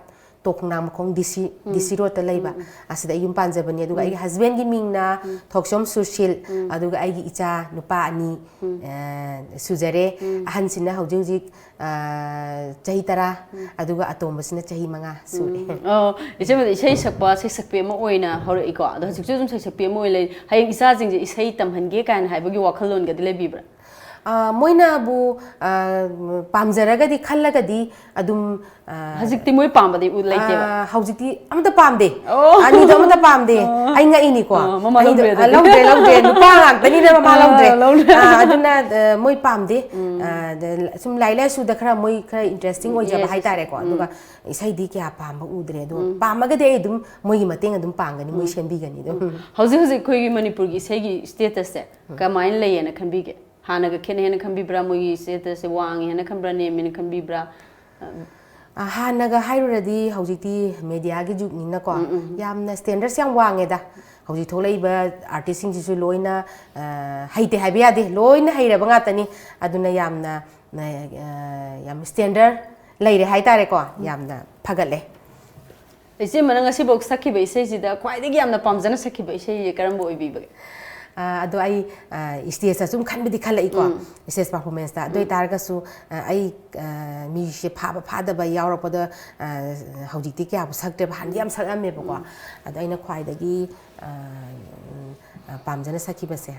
ꯇꯣꯞ ꯈꯣꯡꯅꯥꯡ ꯃꯈꯣꯡ ꯗꯤ ꯁꯤ, ꯗꯤ ꯁꯤ ꯔꯣꯗꯇ ꯂꯩꯕ ꯑꯁꯤꯗ ꯑꯩ ꯌꯨꯝ ꯄꯥꯟꯖꯕꯅꯤ꯫ ꯑꯗꯨꯒ ꯑꯩꯒꯤ husbandꯒꯤ ꯃꯤꯡꯅ ꯊꯣꯛꯆꯣꯝ ꯁꯨꯁꯤꯜ, ꯑꯗꯨꯒ ꯑꯩꯒꯤ ꯏꯆꯥ ꯅꯨꯄꯥ ꯑꯅꯤ, ꯑ, ꯁꯨꯖꯔꯦ꯫ ꯑꯍꯟꯁꯤꯅ ꯍꯧꯖꯤꯛ ꯍꯧꯖꯤꯛ, ꯑ, ꯆꯍꯤ ꯇꯔꯥ, ꯑꯗꯨꯒ ꯑꯇꯣꯝꯕꯁꯤꯅ ꯆꯍꯤ ꯃꯉꯥ ꯁꯨꯔꯦ꯫ ꯑꯣ, ꯏꯆꯦꯃꯗꯤ ꯏꯁꯩ ꯁꯛꯄ, ꯁꯩꯁꯛꯄꯤ ꯑꯃ ꯑꯣꯏꯅ ꯍꯧꯔꯛꯏꯀꯣ꯫ ꯑꯗꯣ ꯍꯧꯖꯤꯛꯁꯨ ꯑꯗꯨꯝ ꯁꯩꯁꯛꯄꯤ ꯑꯃ ꯑꯣꯏꯅ ꯂꯩ꯫ ꯍꯌꯦꯡ ꯏꯆꯥꯁꯤꯡꯁꯦ ꯏꯁꯩ ꯇꯝꯍꯟꯒꯦ ꯀꯥꯏꯅ ꯍꯥꯏꯕꯒꯤ ꯋꯥꯈꯜꯂꯣꯟꯒꯗꯤ ꯂꯩꯕꯤꯕ꯭ꯔꯥ? ꯑ, ꯃꯣꯏꯅꯕꯨ, ꯑ, ꯄꯥꯝꯖꯔꯒꯗꯤ, ꯈꯜꯂꯒꯗꯤ ꯑꯗꯨꯝ, ꯑ, ꯍꯧꯖꯤꯛꯇꯤ ꯃꯣꯏ ꯄꯥꯝꯕꯗꯤ ꯎ-, ꯂꯩꯇꯦꯕ? ꯑ, ꯍꯧꯖꯤꯛꯇꯤ ꯑꯃꯠꯇ ꯄꯥꯝꯗꯦ꯫ ꯑꯣ꯫ ꯑꯅꯤꯗꯣ ꯑꯃꯠꯇ ꯄꯥꯝꯗꯦ꯫ ꯑꯣ꯫ ꯑꯩ ꯉꯛꯏꯅꯤꯀꯣ꯫ ꯑꯣ, ꯃꯃꯥ ꯑꯅꯤꯗꯣ, ꯂꯧꯗ꯭ꯔꯦ ꯑ, ꯑꯗꯨꯗꯤ꯫ ꯂꯧꯗ꯭ꯔꯦ, ꯂꯧꯗ꯭ꯔꯦ꯫ ꯅꯨꯄꯥ ꯉꯥꯛꯇꯅꯤꯅ ꯃꯃꯥ ꯑ, ꯂꯧꯗ꯭ꯔꯦ꯫ ꯂꯧꯗ꯭ꯔꯦ꯫ ꯑ, ꯑꯗꯨꯅ, ꯑ, ꯃꯣꯏ ꯄꯥꯝꯗꯦ꯫ ꯑ, ꯑꯗ ꯁꯨꯝ ꯂꯥꯏꯔꯤꯛ ꯂꯥꯏꯁꯨꯗ ꯈꯔ ꯃꯣꯏ ꯈꯔ interesting ꯑꯣꯏꯖꯕ ꯍꯥꯏꯇꯥꯔꯦꯀꯣ꯫ ꯑꯗꯨꯒ ꯏꯁꯩꯗꯤ ꯀꯌꯥ ꯄꯥꯝꯕ ꯎꯗ꯭ꯔꯦ꯫ ꯑꯗꯣ ꯄꯥꯝꯃꯒꯗꯤ ꯑꯩ ꯑꯗꯨꯝ ꯃꯣꯏꯒꯤ ꯃꯇꯦꯡ ꯑꯗꯨꯝ ꯄꯥꯡꯒꯅꯤ, ꯃꯣꯏ ꯁꯦꯝꯕꯤꯒꯅꯤ ꯑꯗꯨꯝ꯫ ꯍꯧꯖꯤꯛ ꯍꯧꯖꯤꯛ ꯑꯩꯈꯣꯏꯒꯤ ꯃꯅꯤꯄꯨꯔꯒꯤ ꯏꯁꯩꯒꯤ statusꯁꯦ ꯀꯃꯥꯏꯅ ꯂꯩꯌꯦꯅ ꯈꯟꯕꯤꯒꯦ? ꯍꯥꯟꯅꯒ ꯈꯦꯠꯅꯩ ꯍꯥꯏꯅ ꯈꯟꯕꯤꯕ꯭ꯔꯥ? ꯃꯣꯏꯒꯤ statusꯁꯦ ꯋꯥꯡꯉꯦ ꯍꯥꯏꯅ ꯈꯟꯕ꯭ꯔꯥ? ꯅꯦꯝꯃꯦꯅ ꯈꯟꯕꯤꯕ꯭ꯔꯥ? ꯑ, ꯍꯥꯟꯅꯒ ꯍꯥꯏꯔꯨꯔꯗꯤ ꯍꯧꯖꯤꯛꯇꯤ mediaꯒꯤ ꯖꯨꯒꯅꯤꯅꯀꯣ, ꯌꯥꯝꯅ standards ꯌꯥꯝ ꯋꯥꯡꯉꯦꯗ꯫ ꯍꯧꯖꯤꯛ ꯊꯣꯛꯂꯛꯏꯕ artistꯁꯤꯡꯁꯤꯁꯨ ꯂꯣꯏꯅ, ꯑ, ꯍꯩꯇꯦ ꯍꯥꯏꯕ ꯌꯥꯗꯦ, ꯂꯣꯏꯅ ꯍꯩꯔꯕ ꯉꯥꯛꯇꯅꯤ꯫ ꯑꯗꯨꯅ ꯌꯥꯝꯅ, ꯑ, ꯌꯥꯝ standard ꯂꯩꯔꯦ ꯍꯥꯏꯇꯥꯔꯦꯀꯣ, ꯌꯥꯝꯅ ꯐꯒꯠꯂꯦ꯫ ꯏꯆꯦꯃꯅ ꯉꯁꯤꯐꯥꯎ ꯁꯛꯈꯤꯕ ꯏꯁꯩꯁꯤꯗ ꯈ꯭ꯋꯥꯏꯗꯒꯤ ꯌꯥꯝꯅ ꯄꯥꯝꯖꯅ ꯁꯛꯈꯤꯕ ꯏꯁꯩꯁꯦ ꯀꯔꯝꯕ ꯑꯣꯏꯕꯤꯕꯒꯦ? ꯑꯗꯣ ꯑꯩ ꯏꯁꯇꯦꯖꯇ ꯁꯨꯝ ꯈꯟꯕꯗꯤ ꯈꯜꯂꯛꯏꯀꯣ, ꯏꯁꯇꯦꯖ ꯄꯔꯐꯣꯔꯃꯦꯟꯁꯇ꯫ ꯑꯗꯨ ꯑꯣꯏꯇꯥꯔꯒꯁꯨ ꯑꯩ ꯃꯤꯁꯦ ꯐꯥꯕ ꯐꯥꯗꯕ ꯌꯥꯎꯔꯛꯄꯗ ꯍꯧꯖꯤꯛꯇꯤ ꯀꯌꯥꯕꯨ ꯁꯛꯇ꯭ꯔꯦꯕ, ꯍꯥꯟꯅꯗꯤ ꯌꯥꯝ ꯁꯛꯂꯝꯃꯦꯕꯀꯣ꯫ ꯑꯗꯣ ꯑꯩꯅ ꯈ꯭ꯋꯥꯏꯗꯒꯤ ꯄꯥꯝꯖꯅ ꯁꯛꯈꯤꯕꯁꯦ,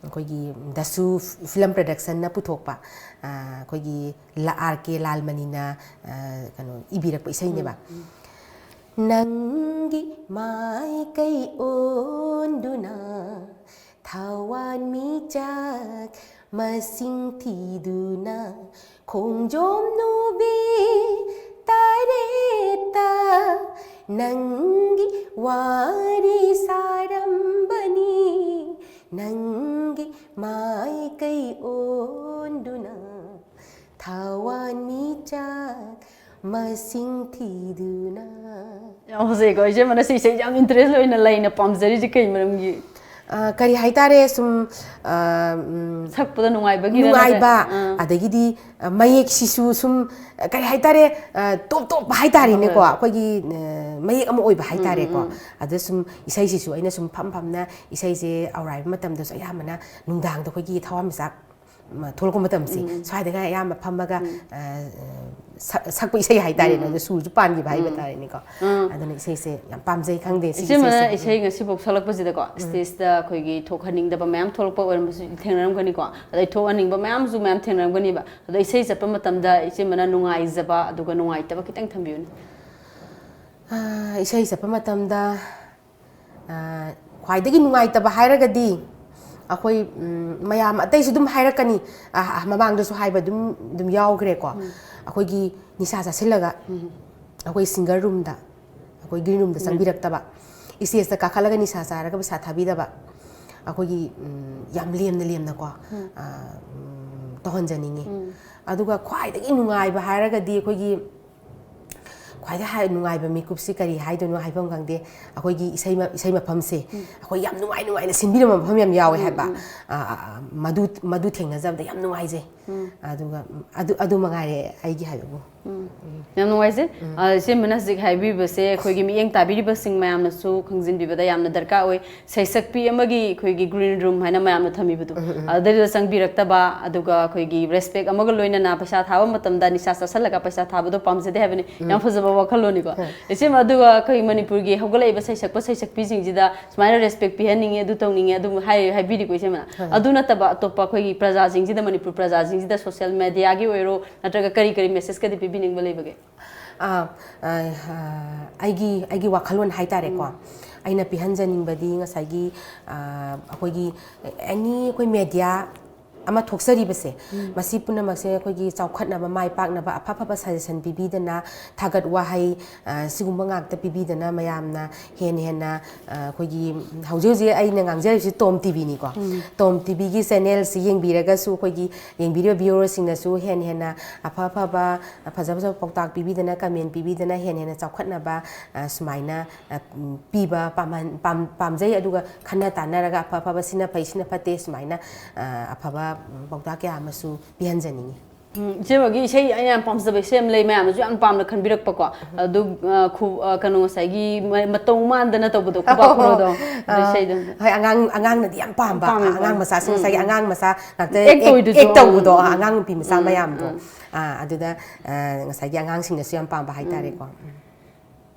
ꯑꯩꯈꯣꯏꯒꯤ ꯗꯁꯨ ꯐꯤꯂꯝ ꯄ꯭ꯔꯗꯛꯁꯟꯅ ꯄꯨꯊꯣꯛꯄ ꯑꯩꯈꯣꯏꯒꯤ ꯑꯥꯔ ꯀꯦ ꯂꯥꯜꯃꯅꯤꯅ ꯀꯩꯅꯣ ꯏꯕꯤꯔꯛꯄ ꯏꯁꯩꯅꯦꯕ꯫ ꯅꯪꯒꯤ ꯃꯥꯏꯀꯩ ꯑꯣꯟꯗꯨꯅ ꯊꯋꯥꯟꯃꯤꯆꯥꯛ ꯃꯁꯤꯡ ꯊꯤꯗꯨꯅ ꯈꯣꯡꯖꯣꯝ ꯅꯨꯕꯤ ꯇꯔꯦꯠꯇ ꯅꯪꯒꯤ ꯋꯥꯔꯤ ꯁꯥꯔꯝꯕꯅꯤ꯫ ꯅꯪꯒꯤ ꯃꯥꯏꯀꯩ ꯑꯣꯟꯗꯨꯅ ꯊꯋꯥꯟꯃꯤꯆꯥꯛ ꯃꯁꯤꯡ ꯊꯤꯗꯨꯅ꯫ ꯌꯥꯝ ꯐꯖꯩꯀꯣ꯫ ꯏꯆꯦꯃꯅ ꯁꯤ ꯏꯁꯩ ꯌꯥꯝ ꯏꯟꯇꯔꯦꯁ ꯑꯣꯏꯅ ꯂꯩꯅ ꯄꯥꯝꯖꯔꯤꯁꯦ ꯀꯩ ꯃꯔꯝꯒꯤ? ꯑ, ꯀꯔꯤ ꯍꯥꯏꯇꯥꯔꯦ, ꯁꯨꯝ ꯑ, ꯎꯝ, ꯁꯛꯄꯗ ꯅꯨꯡꯉꯥꯏꯕꯒꯤꯔ ꯅꯨꯡꯉꯥꯏꯕ, ꯅꯠꯇ꯭ꯔꯒ? ꯑꯥ꯫ ꯑꯗꯒꯤꯗꯤ ꯑ, ꯃꯌꯦꯛꯁꯤꯁꯨ ꯁꯨꯝ ꯑ, ꯀꯔꯤ ꯍꯥꯏꯇꯥꯔꯦ, ꯑ, ꯇꯣꯞ ꯇꯣꯞꯄ ꯍꯥꯏꯇꯥꯔꯦꯅꯦꯀꯣ꯫ ꯍꯣꯏ꯫ ꯑꯩꯈꯣꯏꯒꯤ ꯑ, ꯃꯌꯦꯛ ꯑꯃ ꯑꯣꯏꯕ ꯍꯥꯏꯇꯥꯔꯦꯀꯣ꯫ ꯎꯝ꯫ ꯑꯗ ꯁꯨꯝ ꯏꯁꯩꯁꯤꯁꯨ ꯑꯩꯅ ꯁꯨꯝ ꯐꯝ ꯐꯝꯅ ꯏꯁꯩꯁꯦ ꯑꯧꯔꯥꯏꯕ ꯃꯇꯝꯗꯁꯨ ꯑꯌꯥꯝꯕꯅ ꯅꯨꯡꯗꯥꯡꯗ ꯑꯩꯈꯣꯏꯒꯤ ꯊꯋꯥꯟꯃꯤꯆꯥꯛ ꯃ-, ꯊꯣꯛꯂꯛꯄ ꯃꯇꯝꯁꯦ, ꯁ꯭ꯋꯥꯏꯗꯒ ꯑꯌꯥꯝꯕ ꯐꯝꯃꯒ ꯑ, ꯁꯛ-, ꯁꯛꯄ ꯏꯁꯩ ꯍꯥꯏꯇꯥꯔꯦꯅꯦ꯫ ꯑꯗ ꯁꯨꯔꯁꯨ ꯄꯥꯟꯈꯤꯕ ꯍꯥꯏꯕ ꯇꯥꯔꯦꯅꯦꯀꯣ꯫ ꯑꯥ꯫ ꯑꯗꯨꯅ ꯏꯁꯩꯁꯦ ꯌꯥꯝ ꯄꯥꯝꯖꯩ, ꯈꯪꯗꯦ ꯁꯤꯒꯤ ꯏꯆꯦꯃꯅ ꯏꯁꯩꯁꯦ꯫ ꯏꯁꯩ ꯉꯁꯤꯐꯥꯎ ꯁꯛꯂꯛꯄꯁꯤꯗꯀꯣ, ꯁ꯭ꯇꯦꯖꯇ ꯑꯩꯈꯣꯏꯒꯤ ꯊꯣꯛꯍꯟꯅꯤꯡꯗꯕ ꯃꯌꯥꯝ ꯊꯣꯛꯂꯛꯄ ꯑꯣꯏꯔꯝꯕꯁꯨ ꯊꯦꯡꯅꯔꯝꯒꯅꯤꯀꯣ꯫ ꯑꯗꯩ ꯊꯣꯛꯍꯟꯅꯤꯡꯕ ꯃꯌꯥꯝꯁꯨ ꯃꯌꯥꯝ ꯊꯦꯡꯅꯔꯝꯒꯅꯤꯕ꯫ ꯑꯗꯣ ꯏꯁꯩ ꯆꯠꯄ ꯃꯇꯝꯗ ꯏꯆꯦꯃꯅ ꯅꯨꯡꯉꯥꯏꯖꯕ ꯑꯗꯨꯒ ꯅꯨꯡꯉꯥꯏꯇꯕ ꯈꯤꯇꯪ ꯊꯝꯕꯤꯌꯨꯅꯦ꯫ ꯑ, ꯏꯁꯩ ꯆꯠꯄ ꯃꯇꯝꯗ ꯑ, ꯈ꯭ꯋꯥꯏꯗꯒꯤ ꯅꯨꯡꯉꯥꯏꯇꯕ ꯍꯥꯏꯔꯒꯗꯤ ꯑꯩꯈꯣꯏ, ꯎꯝ, ꯃꯌꯥꯝ ꯑꯇꯩꯁꯨ ꯑꯗꯨꯝ ꯍꯥꯏꯔꯛꯀꯅꯤ, ꯑ, ꯑ, ꯃꯃꯥꯡꯗꯁꯨ ꯍꯥꯏꯕ ꯑꯗꯨꯝ ꯑꯗꯨꯝ ꯌꯥꯎꯈ꯭ꯔꯦꯀꯣ꯫ ꯑꯩꯈꯣꯏꯒꯤ ꯅꯤꯁꯥ ꯆꯥꯁꯤꯜꯂꯒ ꯑꯩꯈꯣꯏ ꯁꯤꯡꯒꯔ ꯔꯨꯝꯗ ꯑꯩꯈꯣꯏ ꯒ꯭ꯔꯤꯟ ꯔꯨꯝꯗ ꯆꯪꯕꯤꯔꯛꯇꯕ, ꯏꯁꯇꯦꯖꯇ ꯀꯥꯈꯠꯂꯒ ꯅꯤꯁꯥ ꯆꯥꯔꯒ ꯄꯩꯁꯥ ꯊꯥꯕꯤꯗꯕ, ꯑꯩꯈꯣꯏꯒꯤ, ꯎꯝ, ꯌꯥꯝ ꯂꯦꯝꯅ ꯂꯦꯝꯅꯀꯣ, ꯑ, ꯎꯝ, ꯇꯧꯍꯟꯖꯅꯤꯡꯉꯤ꯫ ꯑꯗꯨꯒ ꯈ꯭ꯋꯥꯏꯗꯒꯤ ꯅꯨꯡꯉꯥꯏꯕ ꯍꯥꯏꯔꯒꯗꯤ ꯑꯩꯈꯣꯏꯒꯤ ꯈ꯭ꯋꯥꯏꯗꯩ ꯍꯥꯏ-, ꯅꯨꯡꯉꯥꯏꯕ ꯃꯤꯀꯨꯞꯁꯤ ꯀꯔꯤ ꯍꯥꯏꯗꯣꯏꯅꯣ ꯍꯥꯏꯐꯝ ꯈꯪꯗꯦ꯫ ꯑꯩꯈꯣꯏꯒꯤ ꯏꯁꯩ ꯃ-, ꯏꯁꯩ ꯃꯐꯝꯁꯦ ꯑꯩꯈꯣꯏ ꯌꯥꯝ ꯅꯨꯡꯉꯥꯏ ꯅꯨꯡꯉꯥꯏꯅ ꯁꯤꯟꯕꯤꯔꯝꯕ ꯃꯐꯝ ꯌꯥꯝ ꯌꯥꯎꯋꯦ ꯍꯥꯏꯕ꯫ ꯑ, ꯑ, ꯑ, ꯃꯗꯨ, ꯃꯗꯨ ꯊꯦꯡꯅꯖꯕꯗ ꯌꯥꯝ ꯅꯨꯡꯉꯥꯏꯖꯩ꯫ ꯑꯗꯨꯒ, ꯎꯝ, ꯑꯗꯨ, ꯑꯗꯨ ꯃꯉꯥꯏꯔꯦ ꯑꯩꯒꯤ ꯍꯥꯏꯕꯕꯨ꯫ ꯎꯝ꯫ ꯌꯥꯝ ꯅꯨꯡꯉꯥꯏꯖꯩ꯫ ꯑ, ꯏꯆꯦꯃꯅ ꯍꯧꯖꯤꯛ ꯍꯥꯏꯕꯤꯕꯁꯦ ꯑꯩꯈꯣꯏꯒꯤ ꯃꯤꯠꯌꯦꯡ ꯇꯥꯕꯤꯔꯤꯕꯁꯤꯡ ꯃꯌꯥꯝꯅꯁꯨ ꯈꯪꯖꯤꯟꯕꯤꯕꯗ ꯌꯥꯝꯅ ꯗꯔꯀꯥꯔ ꯑꯣꯏ꯫ ꯁꯩꯁꯛꯄꯤ ꯑꯃꯒꯤ ꯑꯩꯈꯣꯏꯒꯤ green room ꯍꯥꯏꯅ ꯃꯌꯥꯝꯅ ꯊꯝꯕꯤꯕꯗꯣ, ꯑꯗꯨꯗ ꯆꯪꯕꯤꯔꯛꯇꯕ, ꯑꯗꯨꯒ ꯑꯩꯈꯣꯏꯒꯤ respect ꯑꯃꯒ ꯂꯣꯏꯅꯅ ꯄꯩꯁꯥ ꯊꯥꯕ ꯃꯇꯝꯗ ꯅꯤꯁꯥ ꯆꯥꯁꯜꯂꯒ ꯄꯩꯁꯥ ꯊꯥꯕꯗꯣ ꯄꯥꯝꯖꯗꯦ ꯍꯥꯏꯕꯅꯤ꯫ ꯌꯥꯝ ꯐꯖꯕ ꯋꯥꯈꯜꯂꯣꯟꯅꯤꯀꯣ꯫ ꯏꯆꯦꯃ, ꯑꯗꯨꯒ ꯑꯩꯈꯣꯏ ꯃꯅꯤꯄꯨꯔꯒꯤ ꯍꯧꯒꯠꯂꯛꯏꯕ ꯁꯩꯁꯛꯄ ꯁꯩꯁꯛꯄꯤꯁꯤꯡꯁꯤꯗ ꯁꯨꯃꯥꯏꯅ respect ꯄꯤꯍꯟꯅꯤꯡꯉꯤ, ꯑꯗꯨ ꯇꯧꯅꯤꯡꯉꯤ, ꯑꯗꯨꯝ ꯍꯥꯏ-, ꯍꯥꯏꯕꯤꯔꯤꯀꯣ ꯏꯆꯦꯃꯅ꯫ ꯑꯗꯨ ꯅꯠꯇꯕ ꯑꯇꯣꯞꯄ ꯑꯩꯈꯣꯏꯒꯤ ꯄ꯭ꯔꯖꯥꯁꯤꯡꯁꯤꯗ, ꯃꯅꯤꯄꯨꯔ ꯄ꯭ꯔꯖꯥꯁꯤꯡꯁꯤꯗ social media ꯒꯤ ꯑꯣꯏꯔꯣ, ꯅꯠꯇ꯭ꯔꯒ ꯀꯔꯤ ꯀꯔꯤ message ꯀꯗꯤ ꯄꯤꯕꯤꯅꯤꯡꯕ ꯂꯩꯕꯒꯦ? ꯑꯥ, ꯑꯥ, ꯑꯩꯒꯤ, ꯑꯩꯒꯤ ꯋꯥꯈꯜꯂꯣꯟ ꯍꯥꯏꯇꯥꯔꯦꯀꯣ꯫ ꯑꯩꯅ ꯄꯤꯍꯟꯖꯅꯤꯡꯕꯗꯤ ꯉꯁꯥꯏꯒꯤ, ꯑꯥ, ꯑꯩꯈꯣꯏꯒꯤ any ꯑꯩꯈꯣꯏ media ꯑꯃ ꯊꯣꯛꯆꯔꯤꯕꯁꯦ, ꯃꯁꯤ ꯄꯨꯝꯅꯃꯛꯁꯦ ꯑꯩꯈꯣꯏꯒꯤ ꯆꯥꯎꯈꯠꯅꯕ, ꯃꯥꯏ ꯄꯥꯛꯅꯕ, ꯑꯐ ꯑꯐꯕ suggestion ꯄꯤꯕꯤꯗꯅ, ꯊꯥꯒꯠ ꯋꯥꯍꯩ, ꯑꯥ, ꯁꯤꯒꯨꯝꯕ ꯉꯥꯛꯇ ꯄꯤꯕꯤꯗꯅ ꯃꯌꯥꯝꯅ ꯍꯦꯟꯅ ꯍꯦꯟꯅ, ꯑꯥ, ꯑꯩꯈꯣꯏꯒꯤ ꯍꯧꯖꯤꯛ ꯍꯧꯖꯤꯛ ꯑꯩꯅ ꯉꯥꯡꯖꯔꯤꯁꯤ ꯇꯣꯝ ꯇꯤꯚꯤꯅꯤꯀꯣ꯫ ꯇꯣꯝ ꯇꯤꯚꯤꯒꯤ channel ꯁꯤ ꯌꯦꯡꯕꯤꯔꯒꯁꯨ ꯑꯩꯈꯣꯏꯒꯤ ꯌꯦꯡꯕꯤꯔꯤꯕ viewer ꯁꯤꯡꯅꯁꯨ ꯍꯦꯟꯅ ꯍꯦꯟꯅ ꯑꯐ ꯑꯐꯕ, ꯐꯖ ꯐꯖꯕ ꯄꯥꯎꯇꯥꯛ ꯄꯤꯕꯤꯗꯅ, comment ꯄꯤꯕꯤꯗꯅ ꯍꯦꯟꯅ ꯍꯦꯟꯅ ꯆꯥꯎꯈꯠꯅꯕ, ꯑ, ꯁꯨꯃꯥꯏꯅ, ꯑ, ꯎꯝ, ꯄꯤꯕ ꯄꯥꯝꯍꯟ-, ꯄꯥꯝ-, ꯄꯥꯝꯖꯩ꯫ ꯑꯗꯨꯒ ꯈꯟꯅ ꯇꯥꯟꯅꯔꯒ ꯑꯐ ꯑꯐꯕ ꯁꯤꯅ ꯐꯩ, ꯁꯤꯅ ꯐꯠꯇꯦ ꯁꯨꯃꯥꯏꯅ, ꯑ, ꯑꯐꯕ, ꯎꯝ, ꯄꯥꯎꯇꯥꯛ ꯀꯌꯥ ꯑꯃꯁꯨ ꯄꯤꯍꯟꯖꯅꯤꯡꯉꯤ꯫ ꯎꯝ, ꯏꯆꯦ ꯍꯣꯏꯒꯤ ꯏꯁꯩ ꯑꯩꯅ ꯌꯥꯝ ꯄꯥꯝꯖꯕ ꯏꯁꯩ ꯑꯃ ꯂꯩ, ꯃꯌꯥꯝꯅꯁꯨ ꯌꯥꯝ ꯄꯥꯝꯅ ꯈꯟꯕꯤꯔꯛꯄꯀꯣ꯫ ꯑꯗꯨ, ꯑ, ꯈꯨ-, ꯑ, ꯀꯩꯅꯣ, ꯉꯁꯥꯏꯒꯤ ꯃ-, ꯃꯇꯧ ꯃꯥꯟꯗꯅ ꯇꯧꯕꯗꯣ, ꯈꯨꯕꯥꯛ ꯈꯨꯔꯣꯗꯣ꯫ ꯑꯗꯨ ꯑ, ꯏꯁꯩꯗꯣ꯫ ꯍꯣꯏ, ꯑꯉꯥꯡ, ꯑꯉꯥꯡꯅꯗꯤ ꯌꯥꯝ ꯄꯥꯝꯕ꯫ ꯄꯥꯝꯃꯦ, ꯑ, ꯑꯉꯥꯡ ꯄꯥꯝꯃꯦ꯫ ꯃꯆꯥꯁꯤꯡ, ꯎꯝ, ꯉꯁꯥꯏꯒꯤ ꯎꯝ꯫ ꯑꯉꯥꯡ ꯃꯆꯥ ꯉꯥꯛꯇ act act, ꯇꯧꯔꯤꯗꯨꯁꯨ꯫ Act ꯇꯧꯕꯗꯣ, ꯎꯝ, ꯑꯉꯥꯡ ꯅꯨꯄꯤ ꯃꯆꯥ ꯎꯝ, ꯃꯌꯥꯝꯗꯣ꯫ ꯎꯝ꯫ ꯑ, ꯑꯗꯨꯗ, ꯑ, ꯉꯁꯥꯏꯒꯤ ꯑꯉꯥꯡꯁꯤꯡꯅꯁꯨ ꯌꯥꯝ ꯄꯥꯝꯕ ꯍꯥꯏꯇꯥꯔꯦꯀꯣ꯫ ꯎꯝ꯫